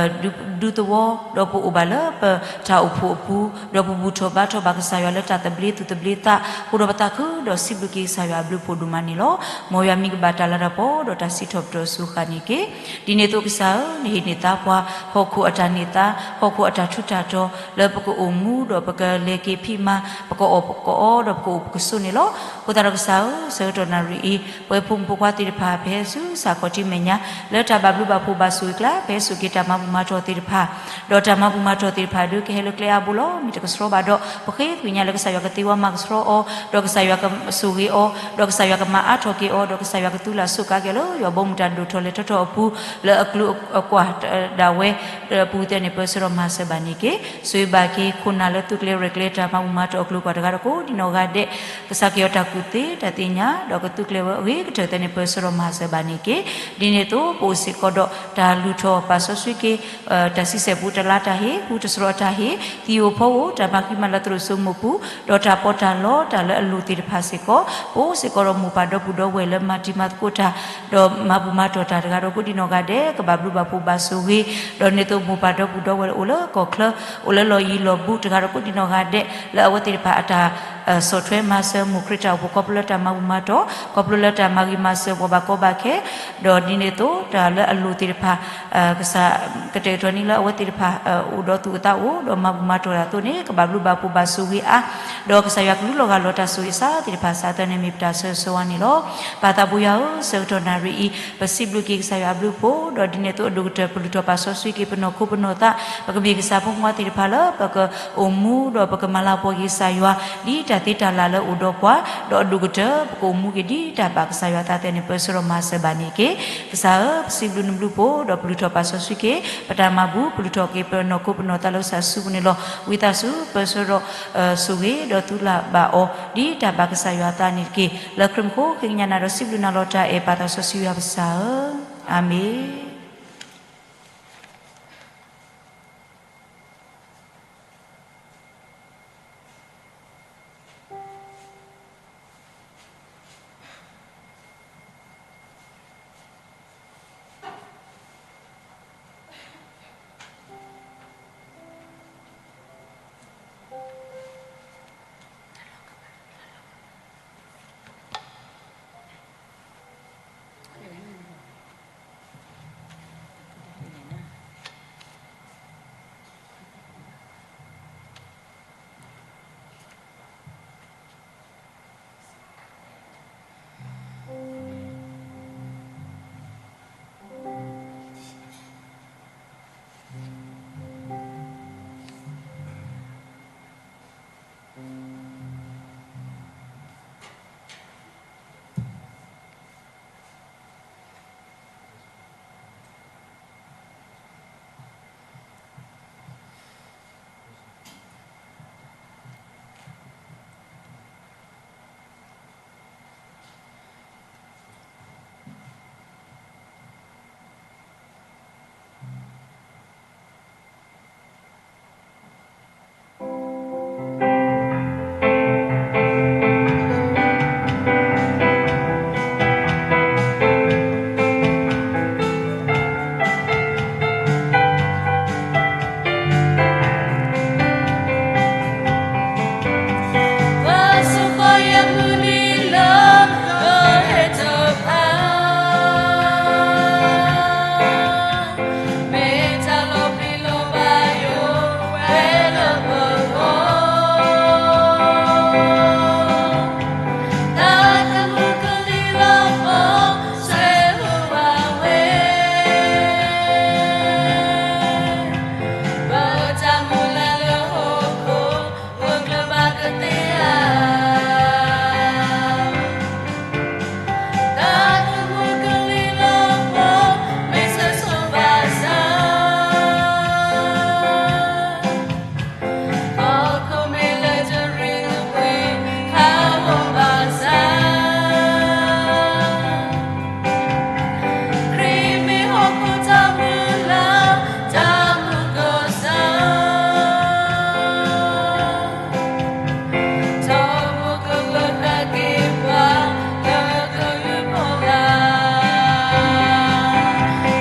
ဒူသဝီ, ဒီးပအိၣ်ဘၣ်လၢပတၢ်အိၣ်ဖှိၣ်အပူၤ, ဒီးပဘူၣ်ထီၣ်ဘါထီၣ်ဘၣ်ကစၢ်ယွၤလၢတၢ်သဘျ့သူၣ်သဘျ့သး, ဃိဒီးပသးခုဒီးစံးဘျုးက့ၤကစၢ်ယွၤအဘျုးဖးဒိၣ်မးန့ၣ်လီၤ. မ်ယွၤမံကဘၣ်တၢ်လၤတၢ်ကပီၤဒီးတၢ်စံးထီၣ်ပတြၢၤအစိၤဃၣ်န့ၣ်တက့ၢ်. ဒ်န့ၣ်အသိးကစၢ်ဧၢ, နဟ့ၣ်န့ၢ်သါပှၤ ဟီၣ်ခိၣ်အတၢ်န့ၢ်သါ, ဟီၣ်ခိၣ်အတၢ်ထူးတၢ်တီၤ လၢပကအိၣ်မူဒီးပကလဲၤက့ၤဖံးမၤ, ပကအီၣ်ပကအီဒီးပကအိၣ်ပကဆိးန့ၣ်လီၤ. အဃိသတးဒီးကစၢ်ဧၢ, ဆၢကတီၢ်နၣ်ရံၣ်အံၤ ပဝဲဖိမုၣ်ဖိခွါသ့ၣ်တဖၣ် ပဟဲဆူစးခီၣ်ထံးမဲာ်ညါ လၢတၢ်ဘၣ်ဘျုးဘၣ်ဖှိၣ်ဘၣ်ဆိၣ်ဂ့ၤအကျါ, ပဟဲစိာ်က့ၤတၢ်မၤဘူၣ်မၤတီၢ်သ့ၣ်တဖၣ်, ဒီးတၢ်မၤဘူၣ်မၤတီၢ်သ့ၣ်တဖၣ်ဒုးကဟဲလၢကျဲအါဘိလီၤ. မ့ၢ်တကဆှီဘၣ်ဒီး ပဃ့ကညးလၢကစၢ်ယွၤကသ့ဝဲမၤကဆှီအီၤ, ဒီးကစၢ်ယွၤကဆိၣ်ဂ့ၤအီၤ, ဒီးကစၢ်ယွၤကမၤအါထီၣ်က့ၤအီၤ, ဒီးကစၢ်ယွၤကသူလၢ်ဆိးကါက့ၤအီၤလၢ ယွၤဘီမုၢ်တၢ်ဒိၣ်ထီၣ်လဲၤထီၣ်ထီၣ်အပူၤ လၢအကျိၤအကွာ်ဒၣ်ဝဲ ပူၤသ့ၣ်န့ၣ် ပၢဆှၢဒီးမၤစၢၤဘၣ်န့ၣ်တက့ၢ်. ဆိၣ်ဂ့ၤဘၣ်က့ၤခိၣ်နၢ်လၢသုးကျဲၤရဲၣ်ကျဲၤတၢ်မၤဘူၣ်မၤတီၢ်အကျိၤအကွာ်တဂၤဒီးကိးဒံးနီၢ်ဂၤဒဲး, ကစၢ်က့ၤအီၤတၢ်ကူၣ်သ့တၢ်သ့ၣ်ညါ, ဒီးကသုးကျဲၤဝဲအဂ့ၤကတၢၢ်သ့ၣ်န့ၣ် ပၢဆှၢဒီးမၤစၢၤဘၣ်န့ၣ်တက့ၢ်. ဒ်န့ၣ်အသိး ပအိၣ်စ့ၢ်ကီးဒီးတၢ်လုၢ်ထီၣ်ပာ်စီဆှံက့ၤ တၢ်ဆံဆဲၣ်ပူၤ တလါတၢ်ဟ့ၣ်, ပူတစရီအတၢ်ဟ့ၣ်, သံၣ်ဧိၤဖီဧိၤ တၢ်မၤဃံမၤလၤသရိာ်စိမိၢ်ပူၤ, ဒီးတၢ်ပီးတၢ်လီတၢ်လၢအလိၤသ့ၣ်တဖၣ်စ့ၢ်ကီး, ပအိၣ်စ့ၢ်ကီးဒီးမိၢ်ပၢ်ဒီပုၢ်ဒီဝဲၢ်လၢမၤတံၤမၤသကိးတၢ်, ဒီးမၤဘူၣ်မၤတီၢ်တၢ်တဂၤဒီးကိးဒံးနီၢ်ဂၤဒဲး ကဘၣ်ဘျုးဘၣ်ဖှိၣ်ဘၣ်ဆိၣ်ဂ့ၤ, ဒီးန့ၣ်အသိးမိၢ်ပၢ်ဒီပုၢ်ဒီဝဲၢ်လၢအိၣ်လၢကီၢ်ချၢ အိၣ်လၢလီၢ်ယံၤလီၢ်ဘူးတဂၤဒီးကိးဒံးနီၢ်ဂၤဒဲး လၢအဝဲသ့ၣ်တဖၣ်အတၢ် ဆီၣ်ထွဲမၤစၢၤမိၢ်ခရံာ်တၢ်အိၣ်ဖှိၣ် ခီဖျိလၢတၢ်မၤဘူၣ်မၤတီၢ်, ခီဖျိလၢတၢ်မၤဂ့ၤမၤစၢၤပှၤဘၣ်ကီဘၣ်ခဲ, ဒီးဒ်န့ၣ်အသိးတၢ်လၢအလိၤသ့ၣ်တဖၣ် ကစၢ်ကတဲာ်ကတီၤန့ၢ်လၢအဝဲသ့ၣ်တဖၣ် အိၣ်ဒီးသူၣ်အိၣ်သးအိၣ် ဒီးမၤဘူၣ်မၤတီၢ်တၢ်အသိးန့ၣ် ကဘၣ်ဘျုးဘၣ်ဖှိၣ်ဘၣ်ဆိၣ်ဂ့ၤအါ, ဒီးကစၢ်ယွၤကလူလီၤဂာ်လီၤတၢ်ဆိၣ်ဂ့ၤအစးသ့ၣ်တဖၣ် စးသၢန့ၣ်မ့ၢ်ပတၢ်ဆၢဂ့ၤဆၢဝါန့ၣ်လီၤ. ပၢ်သးဘိယွၤဧၢ, ဆၢကတီၢ်နၣ်ရံၣ်အံၤ ပစံးဘျုးက့ၤကစၢ်ယွၤအဘျုးအဖှိၣ်, ဒီးဒ်န့ၣ်အသိးအဒိၣ်ကတၢၢ် ပလုၢ်ထီၣ်ပာ်စီဆှံက့ၤ ပနီၢ်ခိပနီၢ်သး, ပကမ့ၢ်ကစၢ်ဖိမုၣ်ဖိခွါသ့ၣ်တဖၣ်လၢ ပကအိၣ်မူဒီးပကမၤလၤကပီၤက့ၤကစၢ်ယွၤ ဒ်တၢ်သ့တၢ်လၢ်လၢအိၣ်ဒီးပှၤ, ဒီးအဒိၣ်ကတၢၢ် ပကအိၣ်မူက့ၤဒ်တၢ်ဘၣ်ကစၢ်ယွၤသးသ့ၣ်န့ၣ် ပၢဆှၢဒီးမၤစၢၤဘၣ်န့ၣ်တက့ၢ်. ကစၢ်ဧၢ, ပစံးဘျုးနဘျုးဖှိၣ် ဒီးပလုၢ်ထီၣ်ပာ်စီဆှံက့ၤ ပတၢ်မၤဘူၣ်, ပလုၢ်ထီၣ်က့ၤပနီၢ်ခိပနီၢ်သးလၢကစၢ်စုပူၤန့ၣ်လီၤ. ဝံသးစူၤ ပၢဆှၢဒီး ဆိၣ်ဂ့ၤဒီးသူလၢ်ဘၣ်အီၤ ဒ်တၢ်ဘၣ်ကစၢ်ယွၤသးန့ၣ်တက့ၢ်. လၢခရံာ်မူခိၣ်ဃ့ကညးနၤဒီးစံးဘျုးနၤလီၤတၢ်အဲၣ်ပၢ်သးစီဆှံယွၤပကစၢ်ဧၢ, အၤမ့ၣ်.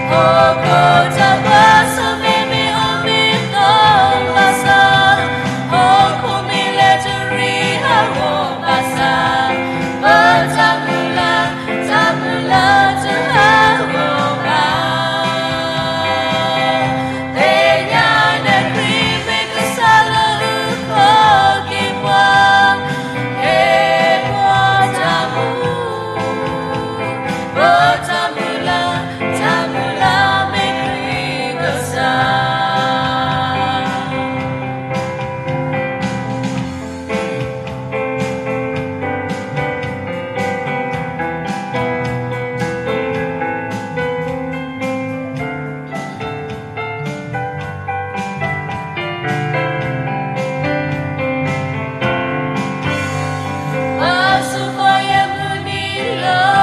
ဟီၣ်ခိၣ်တၢ်ကွၢ်ဆၢၣ်မဲာ်မ့ၢ်အီၣ်မ့ၢ်သီဘၣ်ဆၣ်, ဟီၣ်ခိၣ်မ့ၢ်လဲၤတရံးဟးဂီၤဘၣ်ဆၣ်, ပတၢ်မုၢ်လၢ်, တၢ်မုၢ်လၢ်တဟးဂီၤဘၣ်. သ့ၣ်ညါန့ၣ်ခရံာ်မ့ၢ်ကစၢ်လၢအုၣ်က့ၤခီၣ်က့ၤပှၤ, ဟ့ၣ်ပှၤတၢ်မူ ပတၢ်မုၢ်လၢ်, တၢ်မုၢ်လၢ်မ့ၢ်ခရံာ်ကစၢ်. ပှၤစူးခီယဲၢ်မုၢ်နံၤလၢ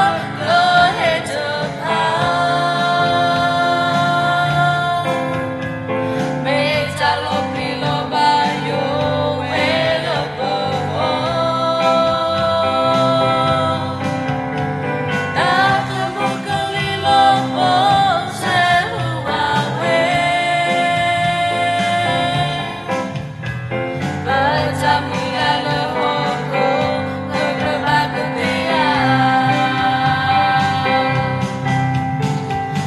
ကဟဲတဖၣ်, မ့ၢ်တၢ်လီၤပျံၤလီၤဘၣ်ယိၣ်ဝဲလၢပဂီၢ်, တၢ်သမူကလံၤလီၤပှီၢ်ဆဲးဟူးဝးဝဲ. ပတၢ်မုၢ်လၢ်လၢဟီၣ်ခိၣ် ကဘၣ်ကသ့ဧါ,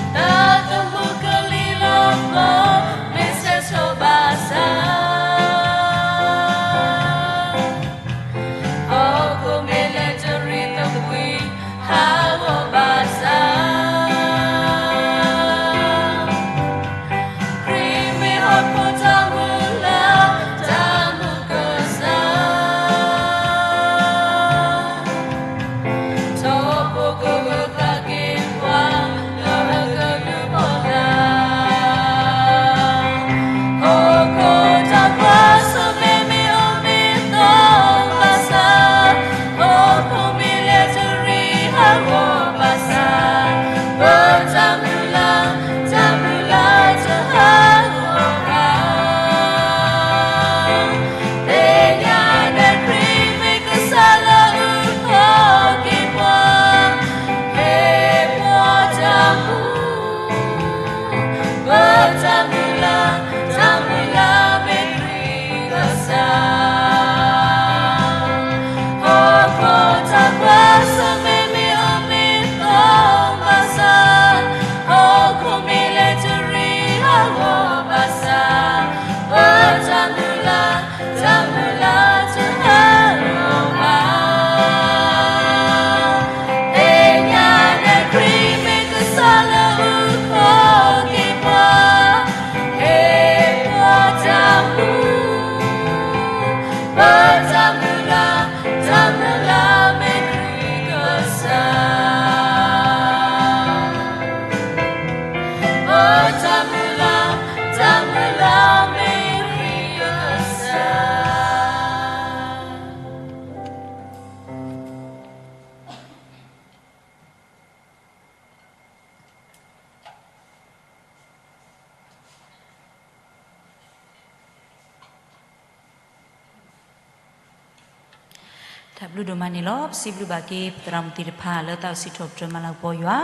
တၢ်သမူကလံၤလီၤပှီၢ် မ့ၢ်ဆဲးဆိဘၣ်ဆၣ်, ဟီၣ်ခိၣ်မ့ၢ်လဲၤတရံးသကွံာ် ဟးဂီၤဘၣ်ဆၣ်, ခရံာ်မ့ၢ်ဟီၣ်ခိၣ်တၢ်မုၢ်လၢ်, တၢ်မုၢ်ကစၢ်, ထီဘိကဂၢၢ်ကျၢ်က့ၤပှၤ လၢအကလုၢ်ပီၢ်တၢ်, ဟီၣ်ခိၣ်တၢ်ကွၢ်ဆၢၣ်မဲာ်မ့ၢ်အီၣ်မ့ၢ်သီဘၣ်ဆၣ်, ဟီၣ်ခိၣ်မ့ၢ်လဲၤတရံးဟးဂီၤဘၣ်ဆၣ်, ပတၢ်မုၢ်လၢ်, တၢ်မုၢ်လၢ်တဟးဂီၤဘၣ်. သ့ၣ်ညါန့ၣ်ခရံာ်မ့ၢ်ကစၢ်လၢအုၣ်က့ၤခီၣ်က့ၤပှၤ, ဟ့ၣ်ပှၤတၢ်မူ ပတၢ်မုၢ်လၢ်, တၢ်မုၢ်လၢ်မ့ၢ်ခရံာ်ကစၢ်, ဟီၣ်ခိၣ်တၢ်ကွၢ်ဆၢၣ်မဲာ်မ့ၢ်အီၣ်မ့ၢ်သီဘၣ်ဆၣ်, ဟီၣ်ခိၣ်မ့ၢ်လဲၤတရံးဟးဂီၤဘၣ်ဆၣ်, ပတၢ်မုၢ်လၢ်, တၢ်မုၢ်လၢ်တဟးဂီၤဘၣ်. သ့ၣ်ညါန့ၣ်ခရံာ်မ့ၢ်ကစၢ်လၢအုၣ်က့ၤခီၣ်က့ၤပှၤ, ဟ့ၣ်ပှၤတၢ်မူ, ပတၢ်မုၢ်လၢ်, တၢ်မုၢ်လၢ်မ့ၢ်ခရံာ်ကစၢ်, ပတၢ်မုၢ်လၢ်, တၢ်မုၢ်လၢ်မ့ၢ်ခရံာ်ကစၢ်. တၢ်ဘျုးဒိၣ်မးန့ၣ်လီၤ. ပစံးဘျုးဘၣ်က့ၤ ပသရၣ်မုၣ်သ့ၣ်တဖၣ်လၢသးအိၣ်စံးထီၣ်ပတြၢၤမၤလၤကပီၤယွၤ,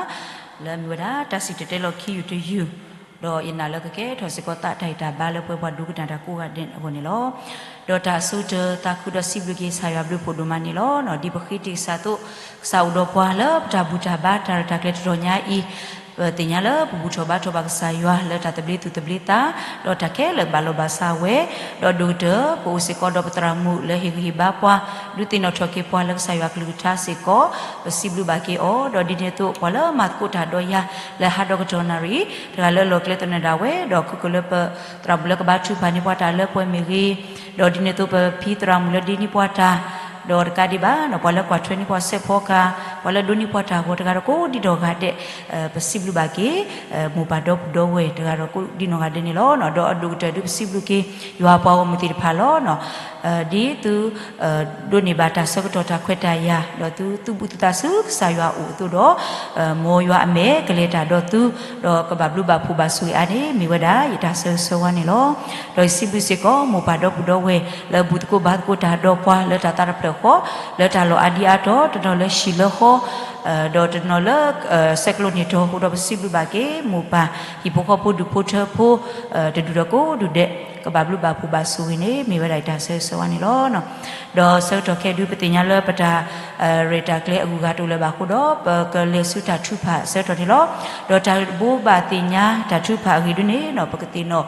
လၢအမ့ၢ်ဝဲဒၣ်တၢ်စံၣ်တဲၤတဲလီၤခံယူၢ်တယူၢ်, ဒီးယနာ်လၢကကဲထီၣ်စ့ၢ်ကီးသးတၢ်ဂံၢ်တၢ်ဘါလၢပဝဲပှၤဒိကနၣ်တၢ်ကိးဂၤဒဲးအဂီၢ်န့ၣ်လီၤ. ဒီးတၢ်အဆိကတၢၢ်သးခုဒီးစံးဘျုးက့ၤကစၢ်ယွၤဘျုးဖှိၣ်ဒိၣ်မးန့ၣ်လီၤ. ဒ်ပဃ့တံၢ်ကစၢ်အသိး ကစၢ်အိၣ်ဒီးပှၤလၢပတၢ်ဘူၣ်တၢ်ဘါတၢ်ရဲၣ်တၢ်ကျဲၤတတီၤညါအံၤ, ပသ့ၣ်ညါလၢပဘူၣ်ထီၣ်ဘါထီၣ်ဘၣ်ကစၢ်ယွၤလၢတၢ်သဘျ့သူၣ်သဘျ့သး, ဒီးတၢ်ခဲလၢာ်ဘၣ်လီၤဘၣ်စးဝဲ, ဒီးဒိၣ်ကတၢၢ် ပအိၣ်စ့ၢ်ကီးဒီးပသရၣ်မုၣ်လၢဟ့ၣ်ဂံၢ်ဟ့ၣ်ဘါပှၤ, ဒုးသ့ၣ်နီၣ်ထီၣ်က့ၤပှၤလၢကစၢ်ယွၤအကလုၢ်ကထါစ့ၢ်ကီး, ပစံးဘျုးဘၣ်က့ၤအီၤ, ဒီးဒ်န့ၣ်အသိး ပှၤလၢမၤသကိးတၢ်ဒီးယၤ လၢဟါဒီကတီၢ်နၣ်ရံၣ်, တဂၤလၢလီၢ်ကျဲသနၢၣ်ဒၣ်ဝဲ, ဒီးခိၣ်ကလၢပသရၣ်မုၣ်လၢကဘါထုကဖၣ်န့ၢ်ပှၤတၢ်လၢပှဲၤမ့ၢ်ဂ့ၤ, ဒီးဒ်န့ၣ်အသိးပဖံသရၣ်မုၣ်လၢဒ့န့ၢ်ပှၤတၢ်, ဒီးတကးဒံးဘၣ် ပှၤလၢကွၢ်ထွဲန့ၢ်ပှၤစဲးဖီကၤ, ပှၤလၢဒိးန့ၢ်ပှၤတၢ်အဂီၢ်တဂၤဒီးကိးဒံးနီၢ်ဂၤဒဲး, ပစံးဘျုးဘၣ်က့ၤ မိၢ်ပၢ်ဒီပုၢ်ဒီဝဲၢ်တဂၤဒီးကိးဒံးနီၢ်ဂၤဒဲးန့ၣ်လီၤ. ဒီးအဒိၣ်ကတၢၢ်ဒုးပစံးဘျုးက့ၤ ယွၤပှၤဂီၢ်မုၢ်သ့ၣ်တဖၣ်လီၤ. ဒ်သု ဒိးန့ၢ်ဘၣ်တၢ်ဆၢကတီၢ်တၢ်ခွဲးတၢ်ယာ်, ဒီးသုသူၣ်ဘှံးသုသးဆူကစၢ်ယွၤအအိၣ်အသိးဒီး, မ်ယွၤအမဲာ်ကလဲၤတၢ်ဒီးသု, ဒီးကဘၣ်ဘျုးဘၣ်ဖှိၣ်ဘၣ်ဆိၣ်ဂ့ၤအါန့ၣ် မ့ၢ်ဝဲဒၣ်ယတၢ်ဆၢဂ့ၤဆၢဝါန့ၣ်လီၤ. ဒီးယစံးဘျုးစ့ၢ်ကီး မိၢ်ပၢ်ဒီပုၢ်ဒီဝဲၢ် လၢဘူၣ်သကိးဘါသကိးတၢ်ဒီးပှၤလၢတၢ်သးတဖျၢၣ်ဃီ, လၢတၢ်လီၢ်အါဒံအါတီၤ, တနီၤလၢဟံၣ်လၢဃီ, ဒီးတနီၤလၢ ဆဲးကျိးန့ၢ်တီၤအဃိဒီး ပစံးဘျုးဘၣ်က့ၤ မိၢ်ပၢ် ဟံၣ်ဖိဃီဖိ ဒူၣ်ဖိထၢဖိ တဒူၣ်ဒီးကိးဒူၣ်ဒဲး ကဘၣ်ဘျုးဘၣ်ဖှိၣ်ဘၣ်ဆိၣ်ဂ့ၤန့ၣ် မ့ၢ်ဝဲဒၣ်တၢ်ဆၢဂ့ၤဆၢဝါန့ၣ်လီၤ. ဒီးဆၢကတီၢ်ခဲအံၤဒုး ပသ့ၣ်ညါလၢပတၢ် ရဲၣ်တၢ်ကျဲၤအဂုၤအဂၤတအိၣ်လၢၤဘၣ်အဃိဒီး ပကလဲၤဆူတၢ်ထုကဖၣ်အဆၢကတီၢ်န့ၣ်လီၤ. ဒီးတၢ်ဘိးဘၣ်သ့ၣ်ညါတၢ်ထုကဖၣ်အဂ့ၢ်ဒုးန့ၣ် ပကသ့ၣ်နီၣ်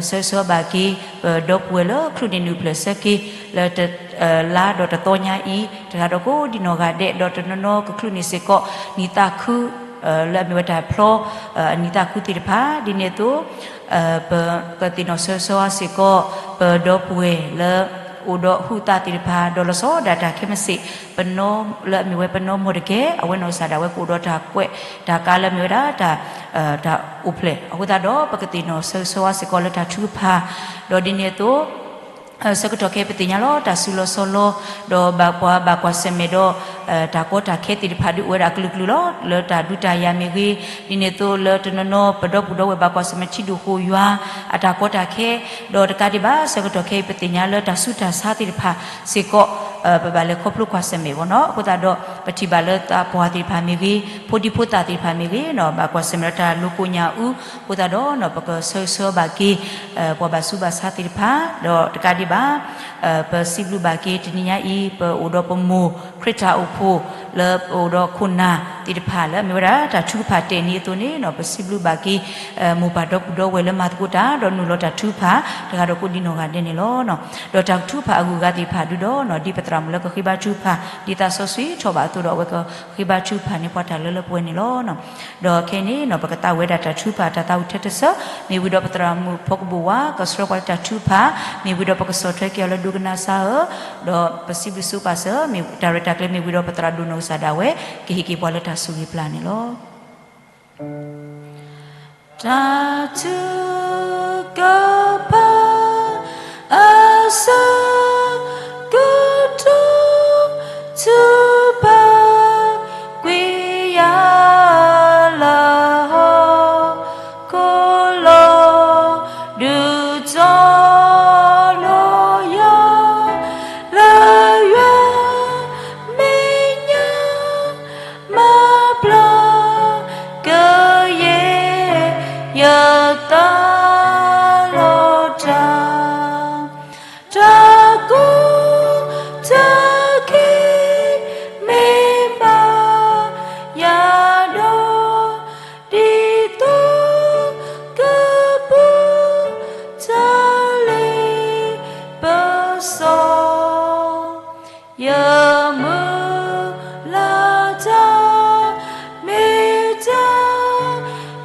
ဆၢဂ့ၤဆၢဝါဘၣ်က့ၤ ပဒီပုၢ်ဝဲၢ်လၢ ချုးန့ၣ်နုာ်ဖျၢၣ်ဆၢက့ၤ လၢ လါဒီးတသီညါအံၤ တဂၤဒီးကိးဒံနီၢ်ဂၤဒဲး ဒီးတနီၤနီၤကချုးန့ၢ်စ့ၢ်ကီး နံၣ်သးခု လၢအမ့ၢ်ဝဲတၢ်ဖျီ အနံၣ်သးခုသ့ၣ်တဖၣ် ဒ်န့ၣ်အသိး ပကသ့ၣ်နီၣ်ဆၢဂ့ၤဆၢဝါစ့ၢ်ကီး ပဒီပုၢ်ဝဲၢ်လၢ အိၣ်ဒီးဟုးသးသ့ၣ်တဖၣ် ဒီးလီၤဆီဒၣ်တၢ်ခဲမုၢ်ဆ့ၣ် ပနီၢ်လၢအမ့ၢ်ဝဲပနီၢ်မီၢ်တကဲ အဝဲနီၢ်ကစၢ်ဒၣ်ဝဲကအိၣ်ဒီးတၢ်ကွဲးတၢ်ကါလၢအမ့ၢ်ဝဲဒၣ် တၢ်အိၣ်ဖျဲၣ်အဃိသတးဒီး ပကသ့ၣ်နီၣ်ဆၢဂ့ၤဆၢဝါစ့ၢ်ကီးလၢတၢ်ထုကဖၣ် ဒီးဒ်န့ၣ်အသိး ဆၢကတီၢ်ခဲအံၤပသ့ၣ်ညါလီၤ တၢ်စုလီၤဆီလီၤ ဒီးဘၣ်ပှၤဘၣ်ကွၢ်ဆၢၣ်မဲာ်ဒီး တၢ်ကီတၢ်ခဲသ့ၣ်တဖၣ်ဒုးအိၣ်ဝဲဒၣ်အကလုာ်ကလုာ်လီၤ. လၢတၢ်ဒုးတၢ်ယၤမ့ၢ်ဂ့ၤ, ဒ်န့ၣ်အသိးလၢတနီၤနီၤ ပဒီပုၢ်ဒီဝဲၢ်ဘၣ်ကွၢ်ဆၢၣ်မဲာ်ထံဒိၣ်ဃိၣ်ယွၤ အတၢ်ကီတၢ်ခဲ, ဒီးတကးဒံးဘၣ် ဆၢကတီၢ်ခဲအံၤပသ့ၣ်ညါလၢတၢ်ဆူးတၢ်ဆါသ့ၣ်တဖၣ်စ့ၢ်ကီး ပဘၣ်လဲၤခီဖျိကွၢ်ဆၢၣ်မဲာ်ဘၣ်နီၤ. အဃိသတးဒီး ပထံၣ်ဘၣ်လၢသးပှၢ်သ့ၣ်တဖၣ်မ့ၢ်ဂ့ၤ, ဖိဒံဖိသၣ်သ့ၣ်တဖၣ်မ့ၢ်ဂ့ၤနီၤ ဘၣ်ကွၢ်ဆၢၣ်မဲာ်ဒီးတၢ်လိၤကိးညၣ်အူ, အဃိသတးဒီး ပကဆၢဂ့ၤဆၢဝါဘၣ်က့ၤ ပှၤဘၣ်ဆူးဘၣ်ဆါသ့ၣ်တဖၣ်, ဒီးတကးဒံးဘၣ် ပစံးဘျုးဘၣ်က့ၤတနံၤညါအံၤ ပအိၣ်ဒီးပမိၢ် ခရံာ်တၢ်အိၣ်ဖှိၣ် လၢပအိၣ်ဒီးခိၣ်နၢ်သ့ၣ်တဖၣ်လၢအမ့ၢ်ဝဲဒၣ်တၢ်ထုကဖၣ်တဲာ်န့ၢ်အသိးန့ၣ်နီၤ ပစံးဘျုးဘၣ်က့ၤ မိၢ်ပၢ်ဒီပုၢ်ဒီဝဲၢ်လၢမၤသကိးတၢ် ဒီးနုာ်လီၤတၢ်ထုကဖၣ် တဂၤဒီးကိးဒံနီၢ်ဂၤဒဲးန့ၣ်လီၤ. ဒီးတၢ်ထုကဖၣ်အဂုၤအဂၤသ့ၣ်တဖၣ်ဒုးဒီးနီၤ ဒ်ပသရၣ်မုၣ်လၢကဃ့ဘါထုကဖၣ် ဒ်သးစီဆှံထီၣ်ဘၣ်အသိးဒီး အဝဲကဃ့ဘါထုကဖၣ်န့ၢ်ပှၤတၢ်လၢလၢပှဲၤပှဲၤန့ၣ်လီၤ. ဒီးခဲအံၤန့ၣ်နီၤ ပကသးဝဲဒၣ်တၢ်ထုကဖၣ်တၢ်သးဝံၣ်ထဲတဆၢ, မ့ၢ်ဝံၤဒီးပသရၣ်မုၣ်ဖီကဘိၣ်ဝါ ကဆှၢပှၤလၢတၢ်ထုကဖၣ်, မ့ၢ်ဝံၤဒီးပကဆီၣ်ထွဲက့ၤအီၤလၢဒိကနၣ်စၢ်ဧၢ, ဒီးပစံးဘျုးစံးပာ်စၢၤ မ့ၢ်တၢ်ရဲၣ်တၢ်ကျဲၤ မ့ၢ်ဝံၤဒီးပသရၣ်ဒိၣ်နီၢ်ကစၢ်ဒၣ်ဝဲ ကဟ့ၣ်က့ၤပှၤလၢတၢ်ဆိၣ်ဂ့ၤပျၢ်န့ၣ်လီၤ. တၢ်ထုကဖၣ် အဆၢကတီၢ် ထုကဖၣ် ကွံာ်ယၤလၢဟီၣ်ခိၣ်လီၤ, ဒုးတီလိၤယၤ လၢယွၤမဲာ်ညါ မၤပျၢ်ကယဲၢ် ယသးလီၤတၢ်, တၢ်ကူၣ်တၢ်က့ၤ မ့ၢ်ဘၣ်ယၤဒီး ဒ်သိးကပူၤ တၢ်လ့ပစီ ယမုၢ်လၢ်တၢ် မ့ၢ်တၢ်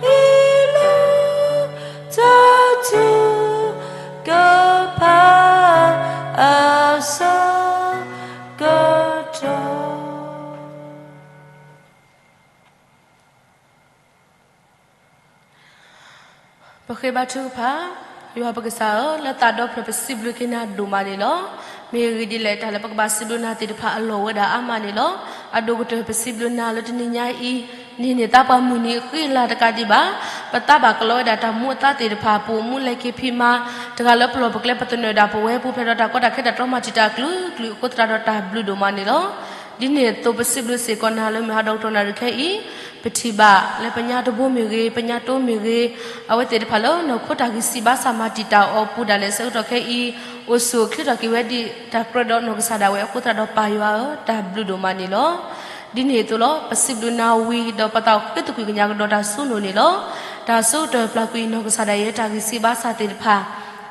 အ့ၣ်လိာ် တၢ်ထုကဖၣ် အဆၢကတီၢ် ပဃ့ဘါထုကဖၣ်, ယွၤပကစၢ်ဧၢ, လၢသးဒီဖျၢၣ်ပစံးဘျုးက့ၤနၤဒိၣ်မးန့ၣ်လီၤ. မ့ၢ်အဂ့ၢ်ဒ်လဲၣ် တၢ်လၢပကဘၣ်စံးဘျုးနၤသ့ၣ်တဖၣ်အလီၢ်ဝဲဒၣ်အါမးန့ၣ်လီၤ. အဒိၣ်ကတၢၢ်ပစံးဘျုးနၤလၢတနံၤညါအံၤ, နံၣ်န့ၣ်သးပှၢ်မုၢ်နံၤဃံလၤတကးဒံးဘၣ်, ပသးဘၣ်ကလီဝဲဒၣ်တၢ်မူအသါသ့ၣ်တဖၣ် ပအိၣ်မူလဲၤက့ၤဖံးမၤ, တဂၤလၢပလီၢ်ပကျဲ ပသနၢၣ်ဒၣ်ပဝဲပူၤဖျဲးဒီးတၢ်ကီတၢ်ခဲတၢ်တြီမၤတံာ်တာ်အကလုာ်ကလုာ်အဃိသတးဒီးတၢ်ဘျုးဒိၣ်မးန့ၣ်လီၤ. ဒ်န့ၣ်အသိးပစံးဘျုးစ့ၢ်ကီးနၤလၢမုၢ်ဟါဒီကတီၢ်နၣ်ရံၣ်ခဲအံၤ, ပထံၣ်ဘၣ်လၢပညါတဘိမ့ၢ်ဂ့ၤ, ပညါတိမ့ၢ်ဂ့ၤ, အဝဲသ့ၣ်တဖၣ်လၢနီၢ်ခိတၢ်ဂံၢ်စၢ်ဘါစၢ်မၤတံာ်တာ်အီၤပူၤဒၣ်လဲာ်ဆၢကတီၢ်ခဲအံၤ, အိၣ်ဆူၣ်အိၣ်ချ့ထီၣ်က့ၤဝဲဒ်တၢ်ကြၢးဒီးနီၢ်ကစၢ်ဒၣ်ဝဲအဃိသတးဒီးပၢ်ယွၤဧၢ, တၢ်ဘျုးဒိၣ်မးန့ၣ်လီၤ. ဒ်န့ၣ်အသိးလီၤ ပစံးဘျုးနၤဝံၤဒီးပသးအိၣ်ဃ့သကွံၢ်ကညးကဒီးတၢ်စိနိၣ်န့ၣ်လီၤ. တၢ်စိကတၢၢ်ပျၢ်ကွံာ်နီၢ်ကစၢ်ဒၣ်ယဲတၢ်ဂံၢ်စၢ်ဘါစၢ်သ့ၣ်တဖၣ်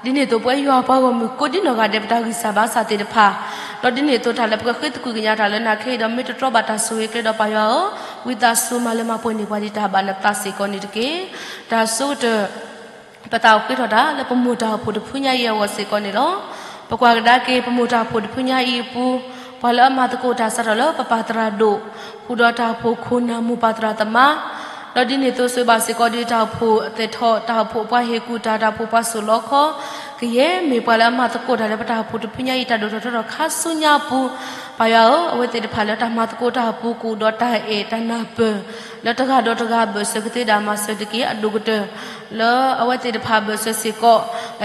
ဒ်န့ၣ်အသိးပဝဲယွၤပှၤဂီၢ်မုၢ်ကိးဒ်နီၢ်ဂၤဒဲးပတၢ်ဂံၢ်စၢ်ဘါစၢ်သ့ၣ်တဖၣ်, ဒီးဒ်န့ၣ်အသိးတၢ်လၢပကဃ့သကွံၢ်ကညးတၢ်လၢနၤခဲအံၤဒီးမ့ၢ်တတြီဘၣ်တၢ်ဆိၣ်ဂ့ၤကျဲဒီးပၢ်ယွၤဧၢ, ဝံသးစူၤမၤလၢမၤပှဲၤန့ၢ်ပှၤဒ်တၢ်ဘၣ်နသးစ့ၢ်ကီးန့ၣ်တက့ၢ်. တၢ်စိကတၢၢ် ပသးအိၣ်ဃ့ထီၣ်တၢ်လၢပမိၢ်တၢ်အိၣ်ဖှိၣ်တဖုညါအံၤအဂီၢ်စ့ၢ်ကီးန့ၣ်လီၤ. ပကွၢ်ကဒါက့ၤပမိၢ်တၢ်အိၣ်ဖှိၣ်တဖုညါအံၤအပူၤ, ပှၤလၢအမၤသကိးတၢ်စးထီၣ်လၢပပၢ်သရၣ်ဒိၣ်, ဃုာ်ဒီးတၢ်အိၣ်ဖှိၣ်ခိၣ်နၢ်မိၢ်ပၢ်သရၣ်သမါ, ဒီးဒ်န့ၣ်အသိးစံးဘၣ်စ့ၢ်ကီးဒီးတၢ်အိၣ်ဖှိၣ်သဲးထီၣ်, တၢ်အိၣ်ဖှိၣ်ပှၤဟ့ၣ်ကူၣ်တၢ်, တၢ်အိၣ်ဖှိၣ်ပှၤစိာ်လီခီ, ကယဲၢ်မ့ၢ်ပှၤလၢအမၤသကိးတၢ်လၢပတၢ်အိၣ်ဖှိၣ်တဖုညါအံၤ တၢ်ဒိၣ်ထီၣ်ထီထီၣ်ခါဆူညါအပူၤ, ပ ပၢ်ယွၤဧၢ, အဝဲသ့ၣ်တဖၣ်လၢတၢ်မၤသကိးတၢ်အပူၤ ကအိၣ်ဒီးတၢ်အဲၣ်တၢ်နၢ်ပၢၢ် လၢတဂၤဒီးတဂၤဘၢၣ်စၢၤကသ့ဝဲဒၣ်မၤစၢၤတက့ၢ်. အဒိၣ်ကတၢၢ် လၢအဝဲသ့ၣ်တဖၣ်ဘၢၣ်စၢၤစ့ၢ်ကီး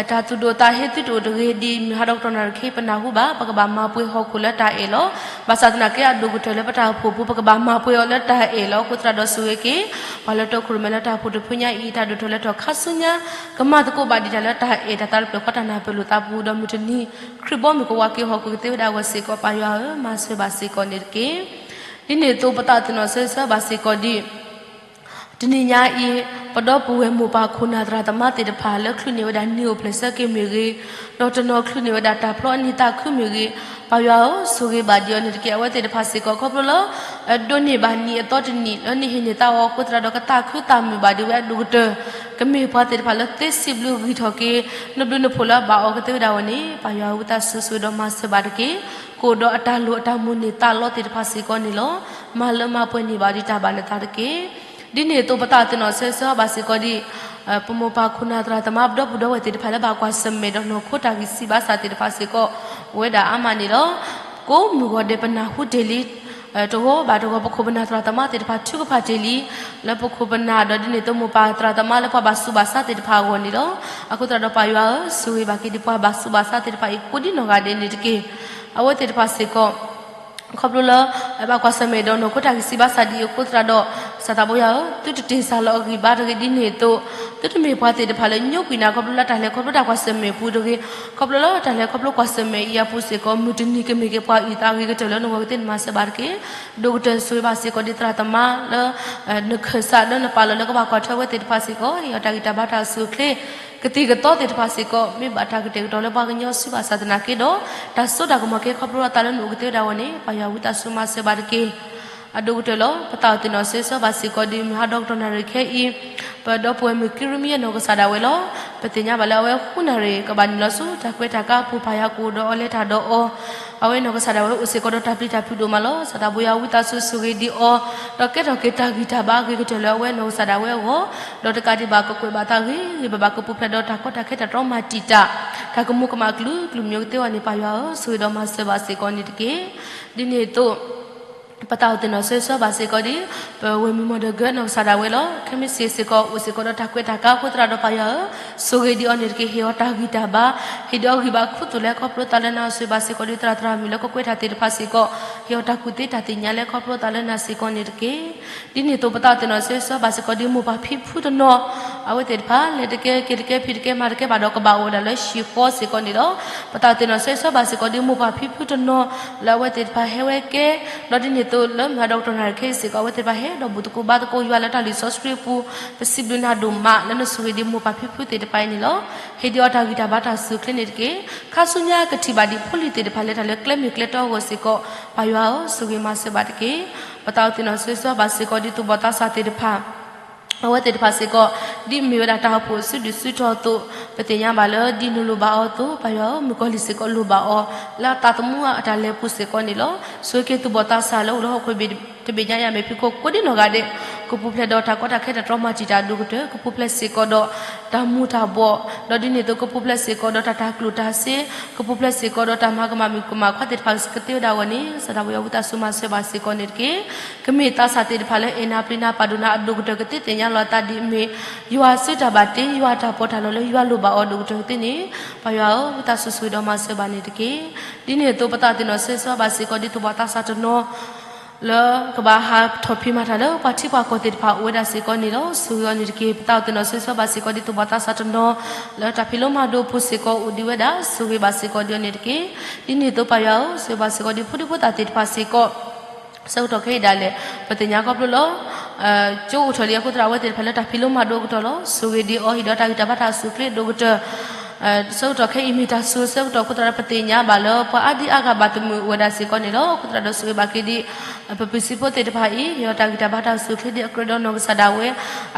တၢ်သူၣ်ဒိၣ်သးဟ့သုတအိၣ်တဂ့ၤ, ဒ်မုၢ်ဟါဒီးကတီၢ်နၣ်ရံၣ်ခဲအံၤ ပနၢ်ဟူဘၣ် ပကဘၣ်မၤပှဲၤဟီၣ်ခိၣ်လၢတၢ်အဲၣ်လီၤ. ဘၣ်ဆၣ်သနာ်က့ အဒိၣ်ကတၢၢ်လၢပတၢ်အိၣ်ဖှိၣ်ပူၤ ပကဘၣ်မၤပှဲၤအီၤလၢတၢ်အဲၣ်လီၤ. အဃိသတးဒီးဆိၣ်ဂ့ၤက့ၤ ပှၤလၢတီခိၣ်ရိၣ်မဲလၢတၢ်အိၣ်ဖှိၣ်တဖုညါအံၤ တၢ်ဒိၣ်ထီၣ်လဲၤထီၣ်ခါဆူညါ ကမၤသကိးဘၣ်ဒံးတၢ်လၢတၢ်အဲၣ်တၢ်သးတဖျၢၣ်ဃီတၢ်နၢ်ပၢၢ်လိာ်သးပူၤ ဒီးမုၢ်တနံၤ ခရံာ်ဘီမုၢ်ကဝၤက့ၤဟီၣ်ခိၣ်ကသ့ဝဲဒၣ်အဂီၢ်စ့ၢ်ကီး ပၢ်ယွၤဧၢ, မၤစၢၤဘၣ်စ့ၢ်ကီးန့ၣ်တက့ၢ်. ဒ်န့ၣ်အသိး ပသးအိၣ်သ့ၣ်နီၣ်ဆၢဂ့ၤဆၢဝါဘၣ်စ့ၢ်ကီးဒ် တနံၤညါအံၤ ပဒီပုၢ်ဝဲၢ်မိၢ်ပၢ်ခိၣ်နၢ်သရၣ်သမါသ့ၣ်တဖၣ် လၢချုးန့ၢ်ဝဲဒၣ်နံၣ်အိၣ်ဖျဲၣ်ဆၢက့ၤမ့ၢ်ဂ့ၤ, ဒီးတနီၤချုးန့ၢ်ဝဲဒၣ်တၢ်ဖျီအနံၣ်သးခုမ့ၢ်ဂ့ၤ, ပၢ်ယွၤဧၢ, ဆိၣ်ဂ့ၤဘၣ်ဒံးအီၤန့ၣ်တက့ၢ်. အဝဲသ့ၣ်တဖၣ်စ့ၢ်ကီး ခီဖျိလၢ ဒိးန့ၢ်ဘၣ်နံၣ်အသီတနံၣ်လၢနဟ့ၣ်န့ၢ်သးအီၤအဃိသတးဒီး ကသးခုသးမုာ်ဘၣ်ဒံးဝဲအဒိၣ်ကတၢၢ်, ကမ့ၢ်ပှၤသ့ၣ်တဖၣ်လၢသ့စံးဘျုးဂံၢ်ထီၣ်က့ၤ နဘျုးနဖှိၣ်လၢအဘၣ်အီၤကသ့ဝဲဒၣ်အဂီၢ်န့ၣ် ပၢ်ယွၤဧၢ, ဝံသးစူၤဆိၣ်ဂ့ၤဒီးမၤစၢၤဘၣ်တက့ၢ်. ကအိၣ်ဒီးအတၢ်လိၣ်အတၢ်မိၣ်န့ၢ်သးလီသ့ၣ်တဖၣ်စ့ၢ်ကီးန့ၣ်လီၤ. မၤလၢမၤပှဲၤန့ၢ်ဘၣ်ဒံးတၢ်ဘၣ်နသးတက့ၢ်. ဒ်န့ၣ်အသိး ပသးအိၣ်သ့ၣ်နီၣ်ဆၢဂ့ၤဆၢဝါဘၣ်စ့ၢ်ကီးဒ် ပမိၢ်ပၢ်ခိၣ်နၢ်သရၣ်သမါ ပဒီပုၢ်ဒီဝဲၢ်သ့ၣ်တဖၣ်လၢဘၣ်ကွၢ်ဆၢၣ်မဲာ်ဒီးနီၢ်ခိတၢ်ဂံၢ်စၢ်ဘါစၢ်သ့ၣ်တဖၣ်စ့ၢ်ကီး အိၣ်ဝဲဒၣ်အါမးန့ၣ်လီၤ. ကိးမုၢ်ဂီၤဒဲးပနၢ်ဟူတ့ၢ်လံ တဂီၤဘၣ်တဂီၤ ပခိၣ်ပနၢ်သရၣ်သမါသ့ၣ်တဖၣ်ထုကဖၣ်တ့ၢ်လံ လၢပခိၣ်ပနၢ်ဒီးဒ်န့ၣ်အသိးမိၢ်ပၢ်သရၣ်သမါလၢပှၤဘၣ်ဆူးဘၣ်ဆါသ့ၣ်တဖၣ်အဂီၢ်န့ၣ်လီၤ. အဃိသတးဒီးပၢ်ယွၤဧၢ, ဆိၣ်ဂ့ၤဘၣ်က့ၤဒံးပှၤဘၣ်ဆူးဘၣ်ဆါသ့ၣ်တဖၣ်အံၤ ကိးဒံနီၢ်ဂၤဒဲးန့ၣ်တက့ၢ်. အဝဲသ့ၣ်တဖၣ်စ့ၢ်ကီး ခီဖျိလၢ ဘၣ်ကွၢ်ဆၢၣ်မဲာ်ဒီးနီၢ်ခိတၢ်ဂံၢ်စၢ်ဘါစၢ်ဒ်အံၤအဃိသတးဒီး စၢ်သးဘိယွၤဧၢ, သုတတ့ၢ်စၢ်လီၤအဂံၢ်ဘါတဂ့ၤဒ်န့ၣ်အသိး သုတမ့ၢ်ပှၤသ့ၣ်တဖၣ်လၢညိကွံာ်နၤ ခီဖျိလၢတၢ်လဲၤခီဖျိတၢ်ကွၢ်ဆၢၣ်မဲာ်အပူၤတဂ့ၤ, ခီဖျိလၢတၢ်လဲၤခီဖျိကွၢ်ဆၢၣ်မဲာ်အံၤအပူၤစ့ၢ်ကီး မုၢ်တနံၤကမ့ၢ်က့ၤပှၤအုၣ်သးအဂ့ၤကတၢၢ်လၢနဂီၢ်ကသ့န့ၣ်မၤစၢၤဘၣ်တက့ၢ်. ဒိၣ်ကတၢၢ်ဆိၣ်ဂ့ၤဘၣ်စ့ၢ်ကီးဒ်သရၣ်သမါလၢ နခၢၣ်စးလၢနပာ်လီၤလၢကဘၣ်ကွၢ်ထွဲဝဲသ့ၣ်တဖၣ်စ့ၢ်ကီး ဟ့ၣ်အီၤတၢ်ဂံၢ်တၢ်ဘါတၢ်အိၣ်ဆူၣ်အိၣ်ချ့ ကသံၣ်ကသီသ့ၣ်တဖၣ်စ့ၢ်ကီး မ့ၢ်ဘၣ်တၢ်ကတဲာ်ကတီၤလၢပှၤကညီစုဘၣ်ဆၣ်သနာ်က့ဒီး တၢ်စိတၢ်ကမီၤကဲခီဖျိအသးလၢနအိၣ်ကသ့ဝဲဒၣ်အဂီၢ်န့ၣ် ပၢ်ယွၤဝံသးစူၤမၤစၢၤဘၣ်တက့ၢ်. အဒိၣ်ကတၢၢ်လီၤ. ပသးအိၣ်သ့ၣ်နီၣ်ဆၢဂ့ၤဆၢဝါဘၣ်စ့ၢ်ကီးဒ်မုၢ်ဟါဒီကတီၢ်နၣ်ရံၣ်ခဲအံၤ ပဒီပုၢ်ဝဲၢ်မုၣ်ကံရမံယဲၢ်နီၢ်ကစၢ်ဒၣ်ဝဲလီၤ. ပသ့ၣ်ညါဘၣ်လၢအဝဲဃုနၣ်ရံၣ် ကဘၣ်နုာ်လီၤဆူတၢ်ကွဲးတၢ်ကါအပူၤ ပၢ်ယွၤကအိၣ်ဒီးအီၤလဲၤတၢ်ဒီးအီၤ အဝဲနီၢ်ကစၢ်ဒၣ်ဝဲအိၣ်စ့ၢ်ကီးဒီးတၢ်ပျံၤတၢ်ဖုးဒိၣ်မးလီၤ. စၢ်သးဘိယွၤဝံသးစူၤဆိၣ်ဂ့ၤဒံးအီၤ ဒီးကဲထီၣ်က့ၤတၢ်ဂံၢ်တၢ်ဘါအဂ့ၤကတၢၢ်လၢအဝဲနီၢ်ကစၢ်ဒၣ်ဝဲအဂီၢ် ဒီးတကးဒံးဘၣ်ကကွဲးဘၣ်သးဂ့ၤဂ့ၤဘၣ်ဘၣ် ကပူၤဖျဲးဒီးတၢ်ကီတၢ်ခဲတၢ်တြီမၤတံာ်တာ် တၢ်ကမူကမၣ်ကလုာ်ကလုာ်မံၤကသ့အဂီၢ်န့ၣ် ပၢ်ယွၤဧၢ, ဆိၣ်ဂ့ၤဒီးမၤစၢၤဘၣ်စ့ၢ်ကီးန့ၣ်တက့ၢ်. ဒ်န့ၣ်အသိး ပသးအိၣ်သ့ၣ်နီၣ်ဆၢဂ့ၤဆၢဝါဘၣ်စ့ၢ်ကီးဒ် ပဝဲၢ်မုၣ်မီၢ်ဒီးကၢနီၢ်ကစၢ်ဒၣ်ဝဲလီၤ. ခဲမုၢ်ဆ့ၣ်စ့ၢ်ကီး အိၣ်စ့ၢ်ကီးဒီးတၢ်ကွဲးတၢ်ကါအဃိသတးဒီးပၢ်ယွၤဧၢ, ဆိၣ်ဂ့ၤဒံးအီၤန့ၣ်တက့ၢ်. ဟ့ၣ်အီၤတၢ်ဂံၢ်တၢ်ဘါ, ဟ့ၣ်ဒံးအီၤဂံၢ်ဘါခူသူၣ်လၢခီဖျိသးလၢနၤ ဆိၣ်ဂ့ၤဘၣ်စ့ၢ်ကီးဒ်သရၣ်သရၣ်မုၣ်လၢကကွဲးတၢ်သ့ၣ်တဖၣ်စ့ၢ်ကီး ဟ့ၣ်အီၤတၢ်ကူၣ်သ့တၢ်သ့ၣ်ညါလၢခီဖျိသးလၢနၤစ့ၢ်ကီးန့ၣ်တက့ၢ်. ဒ်န့ၣ်အသိး ပသးအိၣ်သ့ၣ်နီၣ်ဆၢဂ့ၤဆၢဝါဘၣ်စ့ၢ်ကီးဒ်မိၢ်ပၢ်ဖံဖုတနီၤ အဝဲသ့ၣ်တဖၣ် လဲၤတကဲ က့ၤတကဲ ဖံးတကဲ မၤတကဲဘၣ်ဒီးကဘၣ်အိၣ်ဝဲဒၣ်လၢဟံၣ်ဃီစ့ၢ်ကီးန့ၣ်လီၤ. ပသးအိၣ်သ့ၣ်နီၣ်ဆၢဂ့ၤဆၢဝါဘၣ်စ့ၢ်ကီးဒ်မိၢ်ပၢ်ဖံဖုတနီၤ လၢအဝဲသ့ၣ်တဖၣ်ဟဲဝဲကဲ ဒီးဒ်န့ၣ်အသိးလၢမုၢ်ဟါဒီကတီၢ်နၣ်ရံၣ်ခဲအံၤစ့ၢ်ကီး အဝဲသ့ၣ်တဖၣ်ဟဲဒီးဘူၣ်သကိးဘါသကိးယွၤလၢတၢ်လုၢ်စီဆှံအပူၤ ပစံးဘျုးနၤဒိၣ်မးလၢနဆိၣ်ဂ့ၤဒံးမိၢ်ပၢ်ဖံဖုသ့ၣ်တဖၣ်အံၤန့ၣ်လီၤ. ဟ့ၣ်ဒံးအီၤတၢ်ဂံၢ်တၢ်ဘါတၢ်အိၣ်ဆူၣ်အိၣ်ချ့န့ၣ်တက့ၢ်. ခါဆူညါကထံၣ်ဘၣ်ဒံးဖိလံၤသ့ၣ်တဖၣ်လဲၤတၢ်လၢကျဲမုၢ်ကျဲတီအဂီၢ်စ့ၢ်ကီး ပၢ်ယွၤဧၢ, ဆိၣ်ဂ့ၤမၤစၢၤဘၣ်တက့ၢ်. ပသးအိၣ်သ့ၣ်နီၣ်ဆၢဂ့ၤဆၢဝါဘၣ်စ့ၢ်ကီးဒ်သူၣ်ဘီၣ်သးစၢ်သ့ၣ်တဖၣ် အဝဲသ့ၣ်တဖၣ်စ့ၢ်ကီး ဒ်မ့ၢ်ဝဲဒၣ်တၢ်အိၣ်ဖှိၣ်စုဒုၣ်စုတီၤအသိး ပသ့ၣ်ညါဘၣ်လၢဒ်နလိၣ်ဘၣ်အီၤအသိး ပၢ်ယွၤဧၢ, မုၣ်ကီၤလံၢ်စ့ၢ်ကီးလိၣ်ဘၣ်အီၤ လၢအသးသမူအတၢ်လဲၤပူၤစ့ၢ်ကီးန့ၣ်လီၤ. ဆိၣ်ဂ့ၤက့ၤသူၣ်ဘီၣ်သးစၢ်လၢအိၣ်လၢဟီၣ်ခိၣ်တဘ့ၣ်ညါအံၤအမဲာ်ဖံးခိၣ် ကိးဒံနီၢ်ဂၤဒဲး ကပူၤဖျဲးဒီးတၢ်ကီတၢ်ခဲတၢ်တြီမၤတံာ်တာ်အဒိၣ်ကတၢၢ် ကပူၤဖျဲးစ့ၢ်ကီးဒီးတၢ်မူၤတၢ်ဘှီး ဒီးဒ်န့ၣ်အသိးကပူၤဖျဲးစ့ၢ်ကီးဒီးတၢ်တၤကျိၣ်တၤစ့ ကပူၤဖျဲးစ့ၢ်ကီးဒီးတၢ်မၤကမၣ်မုၣ်ကမၣ်ခွါသ့ၣ်တဖၣ်ကသ့ဝဲဒၣ်အဂီၢ်န့ၣ် စၢ်သးဘိယွၤဝံသးစူၤမၤစၢၤဘၣ်စ့ၢ်ကီးန့ၣ်တက့ၢ်. ကမ့ၢ်သးစၢ်သ့ၣ်တဖၣ်လၢအဲၣ်နၤပျံၤနၤပာ်ဒိၣ်နၤအဒိၣ်ကတၢၢ်ကသ့သ့ၣ်ညါလီၤအသးဒ်အမ့ၢ် ယွၤစုတၢ်ဘၣ်တ့ ယွၤတၢ်ပီးတၢ်လီလၢယွၤလိၣ်ဘၣ်အီၤအဒိၣ်ကတၢၢ်ကသ့န့ၣ် ပၢ်ယွၤဧၢ, ဝံသးစူၤဆိၣ်ဂ့ၤဒီးမၤစၢၤဘၣ်န့ၣ်တက့ၢ်. ဒ်န့ၣ်အသိး ပသးအိၣ်သ့ၣ်နီၣ်ဆၢဂ့ၤဆၢဝါဘၣ်စ့ၢ်ကီးဒ်သူၣ်ဘီၣ်သးစၢ်တနီၤ လၢကဘၣ်ဟးထီၣ်ဖံးမၤတၢ်လၢပှၤထံပှၤကီၢ်သ့ၣ်တဖၣ်အိၣ်ဝဲဒၣ်စ့ၢ်ကီးန့ၣ်လီၤ. ဆိၣ်ဂ့ၤအီၤန့ၣ်တက့ၢ်. ပသးအိၣ်သ့ၣ်နီၣ်ဆၢဂ့ၤဆၢဝါဘၣ်စ့ၢ်ကီးဒ်သူၣ်ဘီၣ်သးစၢ်တနီၤ လၢတၢ်ဖံးလိမၤဒိအပူၤစ့ၢ်ကီးအိၣ်ဒံးဝဲဒၣ် ဆိၣ်ဂ့ၤဘၣ်စ့ၢ်ကီးဒ်အီၤန့ၣ်တက့ၢ်. ဒ်န့ၣ်အသိးပၢ်ယွၤဧၢ, ဆိၣ်ဂ့ၤဘၣ်စ့ၢ်ကီးဒ်ဖိဒံဖိသၣ်သ့ၣ်တဖၣ်စ့ၢ်ကီး ဆၢကတီၢ်ခဲအံၤဒၣ်လဲာ် ပသ့ၣ်ညါခီဖျိလၢ ကၠိအိၣ်ထီၣ်လံအဃိသတးဒီး အဝဲသ့ၣ်တဖၣ်လၢတၢ်ဖံးလိမၤဒိအကတီၢ်လီၤ. ဆိၣ်ဂ့ၤဒံးအီၤ ဟ့ၣ်ဒီးတၢ်ဂံၢ်တၢ်ဘါတၢ်အိၣ်ဆူၣ်အိၣ်ချ့အဒိၣ်ကတၢၢ် ဆၢကတီၢ်ခဲအံၤမ့ၢ်တၢ်ဆိၣ်ဂ့ၤဆၢကတီၢ်အဃိသတးဒီး ပသ့ၣ်ညါဘၣ်လၢပှၤအါဒံအါဂၤဘၣ်သမုာ်အိၣ်ဝဲဒၣ်စ့ၢ်ကီးန့ၣ်လီၤ. အဃိသတးဒီးဆိၣ်ဂ့ၤဘၣ်က့ၤဒံး ပပုၢ်စံးဖိသ့ၣ်တဖၣ်အံၤ ဟ့ၣ်ဒီးတၢ်ဂံၢ်တၢ်ဘါတၢ်အိၣ်ဆူၣ်အိၣ်ချ့ဒံးအကြၢးဒီးနီၢ်ကစၢ်ဒၣ်ဝဲ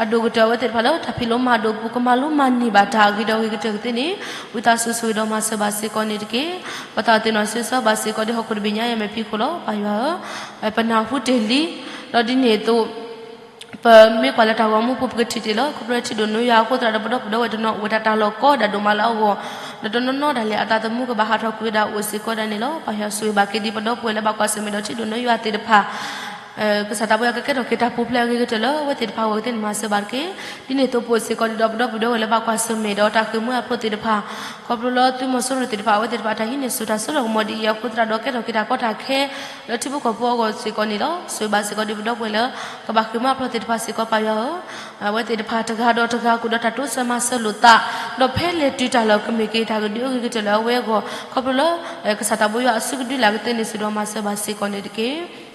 အဒိၣ်ကတၢၢ် အဝဲသ့ၣ်တဖၣ်လၢတၢ်ဖံးလိမၤဒိအပူၤ ကမၤလိမၤန့ၢ်ဘၣ်တၢ်အဂ့ၤဒီးဂ့ၤကတၢၢ်ကသ့န့ၣ် ဝံသးစူၤဆိၣ်ဂ့ၤဒီးမၤစၢၤဘၣ်စ့ၢ်ကီးန့ၣ်တက့ၢ်. ပသးအိၣ်သ့ၣ်နီၣ်ဆၢဂ့ၤဆၢဝါဘၣ်စ့ၢ်ကီးဒ်ဟီၣ်ခိၣ်တဘ့ၣ်ညါအံၤအမဲာ်ဖံးခိၣ်လီၤ. ပၢ်ယွၤဧၢ, ပနၢ်ဟူတ့ၢ်လံ ဒီးဒ်န့ၣ်အသိး ပမ့ၢ်ကွၢ်လၢတၢ်ဂီၤမူပူၤ ပကထံၣ်တ့ၢ်လီၤ. ခီဖျိလၢထံဒိၣ်နိယွၤအဃိသတးဒီး ပဒီပုၢ်ဒီဝဲၢ်တနီၤအိၣ်ဝဲဒၣ်တၢ်လီၢ်ကီဒၣ်ဒိၣ်မးလၢအဂီၢ်, ဒီးတနီၤနီၤဒၣ်လဲာ်အသးသမူကဘၣ်ဟးထီၣ်ကွံာ်ဝဲဒၣ်အိၣ်စ့ၢ်ကီးဒၣ်န့ၣ်လီၤ. ပၢ်ယွၤဆိၣ်ဂ့ၤဘၣ်က့ၤဒ်ပဒီပုၢ်ဝဲၢ်လၢဘၣ်ကွၢ်ဆၢၣ်မဲာ်ဒီးထံဒိၣ်နိယွၤသ့ၣ်တဖၣ် ကစၢ်သးပှၢ်ယွၤကကဲထီၣ်က့ၤတၢ်ပူၤဖျဲးအဂ့ၤကတၢၢ်လၢအဝဲသ့ၣ်တဖၣ်အဂီၢ်ကသ့ၣ်န့ၣ်မၤစၢၤဘၣ်တက့ၢ်. ဒ်န့ၣ်အသိးပအိၣ်စ့ၢ်ကီးဒံးဒီး ပဒီပုၢ်ဒီဝဲၢ်လၢဘၣ်ကွၢ်ဆၢၣ်မဲာ်ဒီးတၢ်ဃ့ၢ်မှံဟးဖျိးသ့ၣ်တဖၣ် ခီဖျိလၢသုးမီၤစိရိၤသ့ၣ်တဖၣ် အဝဲသ့ၣ်တဖၣ်တၢ်ဟံးန့ၢ်ဆူၣ်တၢ်စိတၢ်ကမီၤဒ်အံၤအဃိသတးဒီး ကဲထီၣ်က့ၤတၢ်ကီတၢ်ခဲ လၢထံဖိကီၢ်ဖိအဂီၢ်စ့ၢ်ကီးန့ၣ်လီၤ. ဆိၣ်ဂ့ၤဘၣ်စ့ၢ်ကီးဒ်ပဒီပုၢ်ဝဲၢ်လၢ ကဘၣ်ဃ့ၢ်မှံဟးဖျိးသ့ၣ်တဖၣ်စ့ၢ်ကီး ပၢ်ယွၤဧၢ, အဝဲသ့ၣ်တဖၣ်တဂၤဒီးတဂၤ ကအိၣ်ဒီးတၢ်တိစၢၤမၤစၢၤလိာ်သး, ဒီးဖဲလဲၤတုၤတၢ်လီၢ်ကမ့ၢ်က့ၤတၢ်ကဒုအဂ့ၤကတၢၢ်လၢအဝဲအဂီၢ် ခီဖျိလၢ ကစၢ်သးပှၢ်ယွၤအစုကဒုလၢအကသ့န့ၢ်ဆူၣ်ဒီးမၤစၢၤဘၣ်စ့ၢ်ကီးန့ၣ်တက့ၢ်.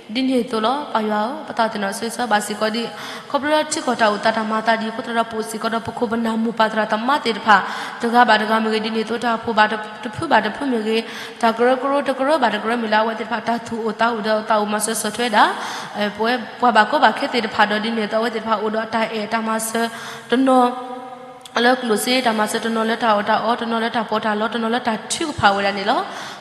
ဒ်န့ၣ်အသိးလီၤ ပၢ်ယွၤဧၢ, ပသးသ့ၣ်နီၣ်ဆိၣ်ဂ့ၤဘၣ်စ့ၢ်ကီးဒ် ခီဖျိလၢထံကီၢ်တၢ်အိၣ်သးတၢ်မၤအသးဒ်အဃိသတးဒီး ပအိၣ်စ့ၢ်ကီးဒီးပခိၣ်ပနၢ်မိၢ်ပၢ်သရၣ်သမါသ့ၣ်တဖၣ် တဂၤဘၣ်တဂၤမ့ၢ်ဂ့ၤ, ဒ်န့ၣ်အသိးတၢ်အိၣ်ဖှိၣ်ဘၣ်တဖုဘၣ်တဖုမ့ၢ်ဂ့ၤ, တၢ်ကရၢကရိတကရၢဘၣ်တကရၢမ့ၢ်လၢအဝဲသ့ၣ်တဖၣ်တၢ်သူၣ်အိၣ်သးအိၣ်ဒီးသးအိၣ်မၤစၢၤဆီၣ်ထွဲဒၣ် ပဝဲပှၤဘၣ်ကီဘၣ်ခဲသ့ၣ်တဖၣ်ဒီး ဒ်န့ၣ်အသိးအဝဲသ့ၣ်တဖၣ်အိၣ်ဒီးတၢ်အဲၣ်တၢ်မၤစၢၤတနီၤ လၢကျိၣ်စ့တၢ်မၤစၢၤတနီၤလၢတၢ်အီၣ်တၢ်အီ တနီၤလၢတၢ်ပီးတၢ်လီ တနီၤလၢတၢ်ထုကဖၣ်ဝဲဒၣ်န့ၣ်လီၤ.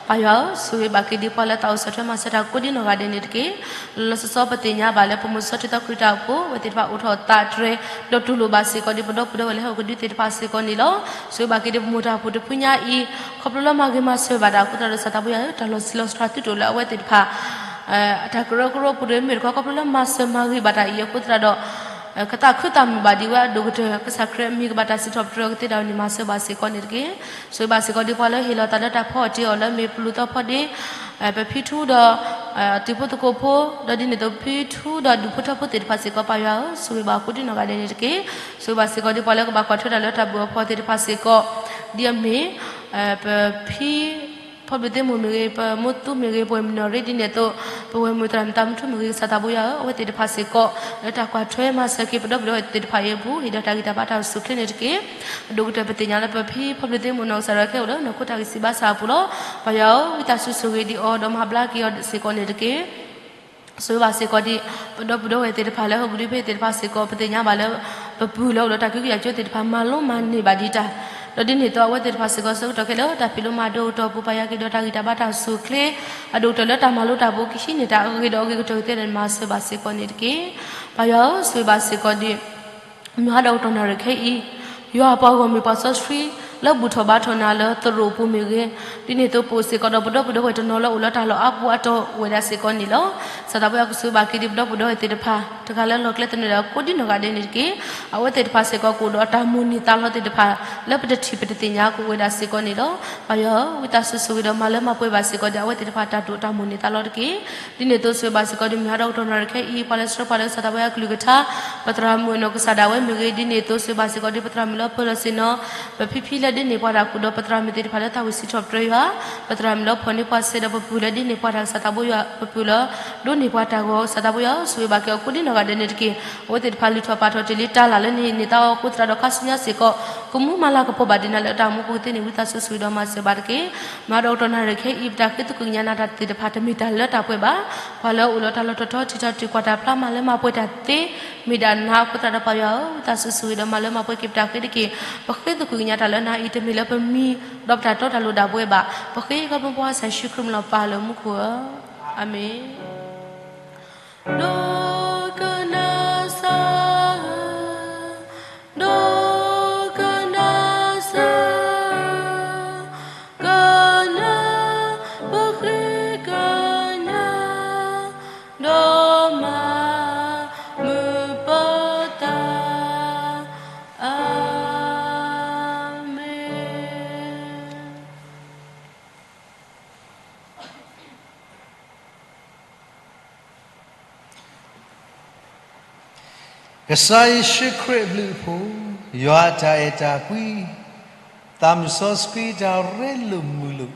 ပၢ်ယွၤဧၢ, ဆိၣ်ဂ့ၤဘၣ်က့ၤဒ်ပှၤလၢသးအိၣ်ဆီၣ်ထွဲမၤစၢၤတၢ်ကိးဒ်နီၢ်ဂၤဒဲးန့ၣ်တက့ၢ်. လီၤလီၤဆီဆီပသ့ၣ်ညါဘၣ်လၢပမိၢ်စီဆှံခရံာ်အတၢ်အိၣ်ဖှိၣ် အဝဲသ့ၣ်တဖၣ်အိၣ်ထီၣ်သးတြဲၤ ဒီးတူၢ်လိာ်ဘၣ်စ့ၢ်ကီးဒ်ပဒီပုၢ်ဒီဝဲၢ်လၢဟီၣ်ခိၣ်ဒူသ့ၣ်တဖၣ်စ့ၢ်ကီးန့ၣ်လီၤ. ဆိၣ်ဂ့ၤဘၣ်က့ၤဒ်ပမိၢ်တၢ်အိၣ်ဖှိၣ်တဖုညါအံၤ ခီဖျိလၢမၤဂ့ၤမၤစၢၤဘၣ်တၢ်အဃိသတးဒီး ကစၢ်သးပှၢ်ယွၤဧၢ, တၢ်လီၤဆံးလီၤစှၤသုတအိၣ်လၢအဝဲသ့ၣ်တဖၣ် အတၢ်ကရၢကရိအပူၤဒီး မ့ၢ်တခီ ခီဖျိလၢမၤစၢၤမၤဂ့ၤဘၣ်တၢ်အံၤအဃိသတးဒီး ကသးခုသးမုာ်ဘၣ်ဒံးဝဲအဒိၣ်ကတၢၢ် ကစၢ်ခရံာ်အမံၤကဘၣ်တၢ်စံးထီၣ်ပတြၢၤအီၤကသ့ဒၣ်ဝဲန့ၣ် မၤစၢၤဘၣ်စ့ၢ်ကီးန့ၣ်တက့ၢ်. ဆိၣ်ဂ့ၤဘၣ်စ့ၢ်ကီးဒ်ပှၤလၢဟ့ၣ်လီၤသးလၢတၢ်ဖီအီၣ်တ့ၤအီၣ်လၢမ့ၢ်ပလူၤသီဖီဒ့ ပဖံထူဒီး တံၤဖိသကိးဖိ ဒီးဒ်န့ၣ်အသိးဖံထူဒီးဒူၣ်ဖိထၢဖိသ့ၣ်တဖၣ်စ့ၢ်ကီး ပၢ်ယွၤဧၢ, ဆိၣ်ဂ့ၤဘၣ်ကိးဒ်နီၢ်ဂၤဒဲးန့ၣ်တက့ၢ်. ဆိၣ်ဂ့ၤဘၣ်စ့ၢ်ကီးဒ်ပှၤလၢကဘၣ်ကွၢ်ထွဲတၢ်လၢတၢ်ဘုၣ်အဖီသ့ၣ်တဖၣ်စ့ၢ်ကီး ဒ်အမ့ၢ် ပဖံ ဖီဘျုးသ့ၣ်မိၢ်မ့ၢ်ဂ့ၤ, ပမိၢ်သူမ့ၢ်ဂ့ၤ, ပဝဲၢ်မုၣ်နီၢ်ရ့ဒ်န့ၣ်အသိး ပဝဲၢ်မုၣ်သရၣ်မုၣ်သးမုၢ်ထူမ့ၢ်ဂ့ၤ ကစၢ်သးဘိယွၤဧၢ, အဝဲသ့ၣ်တဖၣ်စ့ၢ်ကီး လၢတၢ်ကွၢ်ထွဲမၤစၢၤက့ၤ ပဒီပုၢ်ဒီဝဲၢ်သ့ၣ်တဖၣ်အံၤအပူၤ ဟ့ၣ်ဒီးတၢ်ဂံၢ်တၢ်ဘါတၢ်အိၣ်ဆူၣ်အိၣ်ချ့န့ၣ်တက့ၢ်. အဒိၣ်ကတၢၢ်ပသ့ၣ်ညါလၢပဖံ ဖီဘျုးသ့ၣ်မိၢ်နီၢ်ကစၢ်ဒၣ်ဝဲခဲအိၣ်လၢနီၢ်ခိတၢ်ဂံၢ်စၢ်ဘါစၢ်အပူၤလီၤ. ပၢ်ယွၤဧၢ, ဝံသးစူၤဆိၣ်ဂ့ၤဒံးအီၤ ဒီးမၤဘျါက့ၤအီၤစ့ၢ်ကီးန့ၣ်တက့ၢ်. ဆိၣ်ဂ့ၤဘၣ်စ့ၢ်ကီးဒံး ပဒီပုၢ်ဒီဝဲၢ်သ့ၣ်တဖၣ်လၢဟီၣ်ခိၣ်ဒူဖဲသ့ၣ်တဖၣ်စ့ၢ်ကီး ပသ့ၣ်ညါဘၣ်လၢ ပပုၢ်လၢအိၣ်ဒီးတၢ်ကဟုကယာ်ကၠိသ့ၣ်တဖၣ် မၤလိမၤန့ၢ်ဘၣ်ဒံးတၢ်, ဒီးဒ်န့ၣ်အသိးအဝဲသ့ၣ်တဖၣ်စ့ၢ်ကီး ဆၢကတီၢ်ခဲလၢာ် တၢ်ဖံးလိမၤဒိးကတီၢ်ပူၤ ပၢ်ယွၤက့ၤဒီးတၢ်ဂံၢ်တၢ်ဘါတၢ်အိၣ်ဆူၣ်အိၣ်ချ့ အဒိၣ်ကတၢၢ်လၢတၢ်မၤလိတၢ်ပူၤ ကဟံးန့ၢ်တၢ်အဂ့ၤဒီးအဂ့ၤကတၢၢ်ကသ့ဒီး မၤစၢၤဘၣ်စ့ၢ်ကီးန့ၣ်တက့ၢ်. ပၢ်ယွၤဧၢ, ဆိၣ်ဂ့ၤဘၣ်စ့ၢ်ကီးဒံး မုၢ်ဟါဒီးကတီၢ်နၣ်ရံၣ်ခဲအံၤ ယွၤအပှၤဂီၢ်မုၢ်ပှၤစီဆှံ လၢဘူၣ်ထီၣ်ဘါထီၣ်နၤလၢသရိာ်ပူၤမ့ၢ်ဂ့ၤ, ဒ်န့ၣ်အသိးပအိၣ်စ့ၢ်ကီးဒီးပဒီပုၢ်ဒီဝဲၢ်တနီၤလၢအိၣ်လၢတၢ်လီၢ်အါပူၤအါတီၤအိၣ်ဝဲဒၣ်စ့ၢ်ကီးန့ၣ်လီၤ. ကစၢ်သးပှၢ်ယွၤကဆိၣ်ဂ့ၤဘၣ်က့ၤဒံးပဒီပုၢ်ဒီဝဲၢ်သ့ၣ်တဖၣ် တဂၤလၢလီၢ်ကျဲသနၢၣ်ဒီးကိးဒ်နီၢ်ဂၤဒဲးန့ၣ်တက့ၢ်. အဝဲသ့ၣ်တဖၣ်စ့ၢ်ကီးကအိၣ်ဒီးတၢ်မိၣ်န့ၢ်သးလီသ့ၣ်တဖၣ် လၢပတထံၣ်ပတသ့ၣ်ညါကအိၣ်ဝဲဒၣ်စ့ၢ်ကီးန့ၣ်လီၤ. ပၢ်ယွၤဧၢ, ဝံသးစူၤဆိၣ်ဂ့ၤဒီးမၤလၢမၤပှဲၤဘၣ်စ့ၢ်ကီးဒီး အဝဲသ့ၣ်တဖၣ်တၢ်တိာ်တၢ်မိၣ်န့ၢ်သးလီတက့ၢ်. ဒ်န့ၣ်အသိးဆိၣ်ဂ့ၤဘၣ်စ့ၢ်ကီးဒံး မုၢ်ဟါဒီးကတီၢ်နၣ်ရံၣ်ခဲအံၤ ပှၤလၢဆှၢပှၤလၢကစၢ်သးပှၢ်ယွၤအကလုၢ်ကထါ ပသရၣ်မုၣ်အနီၢ်ကစၢ်ဒၣ်ဝဲမ့ၢ်ဂ့ၤ, ဒ်န့ၣ်အသိးဆိၣ်ဂ့ၤဘၣ်စ့ၢ်ကီးဒံး ပသရၣ်မုၣ်လၢပၢၤလီၢ်ဆ့ၣ်နီၤ ပဖံဖံလၢဒ်န့ၢ်ပှၤတၢ်ဃုာ်ဒီး ပသရၣ်မုၣ်သ့ၣ်တဖၣ်လၢသးဝံၣ်စံးထီၣ်ပတြၢၤယွၤ, ပသရၣ်မုၣ်လၢဖီၣ်န့ၢ်ပှၤစဲဒီး ပပုၢ်လၢဒ်န့ၢ်ပှၤတၢ်ကစၢ်သးဘိယွၤ, ပပုၢ်လၢဒိးန့ၢ်ပှၤတၢ်ဂီၤ ကစၢ်သးဘိယွၤဧၢ, ဆိၣ်ဂ့ၤဘၣ်က့ၤအီၤကိးဒ်နီၢ်ဂၤဒဲးန့ၣ်တက့ၢ်. အဝဲသ့ၣ်တဖၣ်လုၢ်ထီၣ်ပာ်ထီၣ်တ့ၢ်လံတၢ်လၢ်လၢနဟ့ၣ်န့ၢ်သးအီၤအဃိသတးဒီး ခါဆူညါစ့ၢ်ကီး ကမူမၤလၤကပီၤဘၣ်ဒံးနၤလၢတၢ်အိၣ်မူပူၤကသ့န့ၢ် ဝံသးစူၤဆိၣ်ဂ့ၤဒီးမၤစၢၤဘၣ်တက့ၢ်. မုၢ်ဟါဒီးကတီၢ်နၣ်ရံၣ်ခဲအံၤ ပတၢ်ဃ့သကွံာ်ကညးနၤတၢ်သ့ၣ်တဖၣ် တမ့ၢ်တၢ်လၢတၢ်ပှဲၤဘၣ်. ပှၤလၢအိၣ်လၢတၢ်လီၢ်တတီၤထံးထီၣ်ထံး ကွၢ်တၢ်ဖျါမၤလၢမၤပှဲၤတၢ်သ့ မ့ၢ်ဒၣ်နၤအဃိသတးဒီး ပၢ်ယွၤဧၢ, ဝံသးစူၤဆိၣ်ဂ့ၤဒီးမၤလၢမၤပှဲၤက့ၤပတၢ်ဃ့တက့ၢ်. ပဃ့သကွံာ်ကညးတၢ်လၢနၤအံၤ တမ့ၢ်လၢပမံၤ ဒီးပတၢ်တီတၢ်လိၤဒၣ်ပဝဲဘၣ်. ပဃ့ခီဖျိပကစၢ်ယ့ၣ်ၡူးခရံာ်မံၤလီၤ ပၢ်လၢမူခိၣ်ဧၢ, အၤမ့ၣ်. ဒိကနၣ်စၢ်ဧၢ, ဒိကနၣ်စၢ်ဧၢ, ကနၣ်ပဃ့ကညး ဒီးမၤမုာ်ပတၢ်, အၤမ့ၣ်. ကစၢ်ယ့ၣ်ၡူးခရံာ်အဘျုးအဖှိၣ်, ယွၤအတၢ်အဲၣ်တၢ်ကွံ, သးမုၣ်စီဆှံတၢ်ရ့လိာ်မုာ်လိာ်,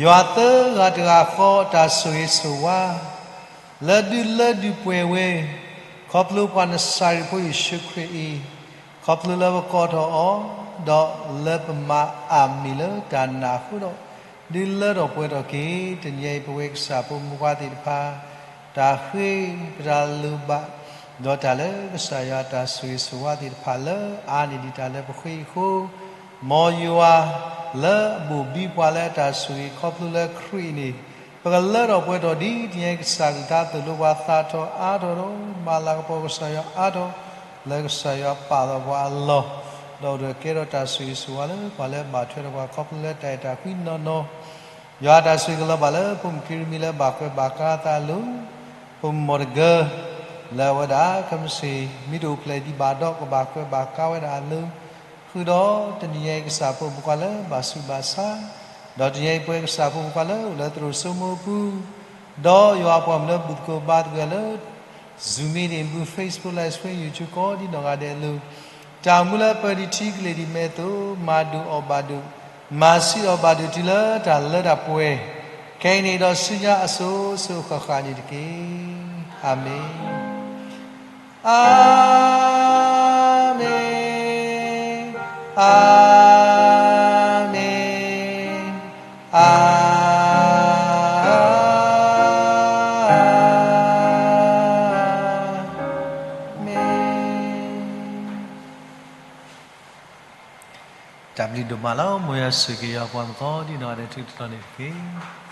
ယွၤသၢဂၤတဂၤဃီအတၢ်ဆိၣ်ဂ့ၤဆိၣ်ဝါ လၢဒုးလၢဒုးပှဲၤဝဲ ခီဖျိပှၤနစၤရ့းဖိယ့ၣ်ၡူးခရံာ်အံၤ, ခီဖျိလၢပကိးထီၣ်အီၤ, ဒီးလၢပမၤအမံၤလၢတၢ်နာ်အဃိဒီး, ဒုးလၢထီၣ်ပှဲၤထီၣ်က့ၤ တနံၤအံၤပဝဲကစၢ်ဖိမုၣ်ခွါသ့ၣ်တဖၣ် တၢ်ဃ့ပတၢ်လိၣ်ဘၣ်, ဒီးတၢ်လၢကစၢ်ယွၤအတၢ်ဆိၣ်ဂ့ၤဆိၣ်ဝါသ့ၣ်တဖၣ်လၢအါန့ၢ်ဒံးတၢ်လၢပဃ့အံၤအဃိ, မ်ယွၤလၢအဘိၣ်ဘံပှၤလၢအတၢ်ဆိၣ်ဂ့ၤခီဖျိလၢခရံာ်အံၤန့ၣ်, ပကလၢထီၣ်ပှဲၤထီၣ်ဒ်တနံၤအံၤကစၢ်ကလုၢ်ကထါအသိး လိၣ်ပှၤသးထီၣ်အါထီၣ်ဒီး မၤလၤကပီၤကစၢ်ယွၤအါထီၣ် လၢကစၢ်ယွၤပာ်လီၤပှၤအလီၢ်, ဒီးအိၣ်ဒီးကဲထီၣ်တၢ်ဆိၣ်ဂ့ၤဆိၣ်ဝါလၢပှၤလၢဘၣ်ထွဲဒီးပှၤခီဖျိလၢတၢ်အဲၣ်တၢ်ကွံနီၢ်နီၢ်, ယွၤအတၢ်ဆိၣ်ဂ့ၤကလီၤဘၣ်လၢဖိမုၣ်ခံရမံလၢဘၣ်ကွဲးဘၣ်ကါအသးအလိၤ, ဖိမုၣ်မီၢ်တဂၤ လၢအဝဲဒၣ်ခဲမုၢ်ဆ့ၣ် မ့ၢ်တအိၣ်ဖျဲၣ်ဒံးဘၣ်ဒီး ကဘၣ်ကွဲးဘၣ်ကါဝဲဒၣ်အလိၤ, ဃုာ်ဒီးတနံၤညါအံၤကစၢ်ဖိမုၣ်ဖိခွါလၢဘၣ်ဆူးဘၣ်ဆါ, ဒီးတနံၤညါအံၤပဝဲကစၢ်ဖိမုၣ်ဖိခွါလၢအိၣ်လၢသရိာ်စိမိၢ်ပူၤ, ဒီးယွၤအပှၤမုၣ်လၢဘူၣ်သကိးဘါသကိးလၢ Zoom meeting ပူၤ Facebook Live Stream YouTube ကိးဒံနီၢ်ဂၤဒဲးအလိၤ, တၢ်မူလၢပၢၢ်ဒံးထံကလ့ၢ်ဒံးမဲာ်အသိး မၤဒုၣ်အီၣ်ဘၣ်ဒုၣ်, မၤဆံးအီၣ်ဘၣ်ဒုၣ်တုၤလၢတၢ်လၢတၢ်ပှဲၤ, ခဲအံၤန့ၣ်ဒီးဆူညါအစိၤစိၤအဃၣ်ဃၣ်န့ၣ်တက့ၢ်. အၤမ့ၣ်. အၤမ့ၣ်, အၤမ့ၣ်, အၤမ့ၣ်. တၢ်ဘျုးဒိၣ်မးလီၤ. မ်ယွၤဆိၣ်ဂ့ၤယွၤပှၤမုၣ်ကိးဒံနီၢ်ဂၤဒဲး ထုးထီၣ်န့ၣ်တက့ၢ်.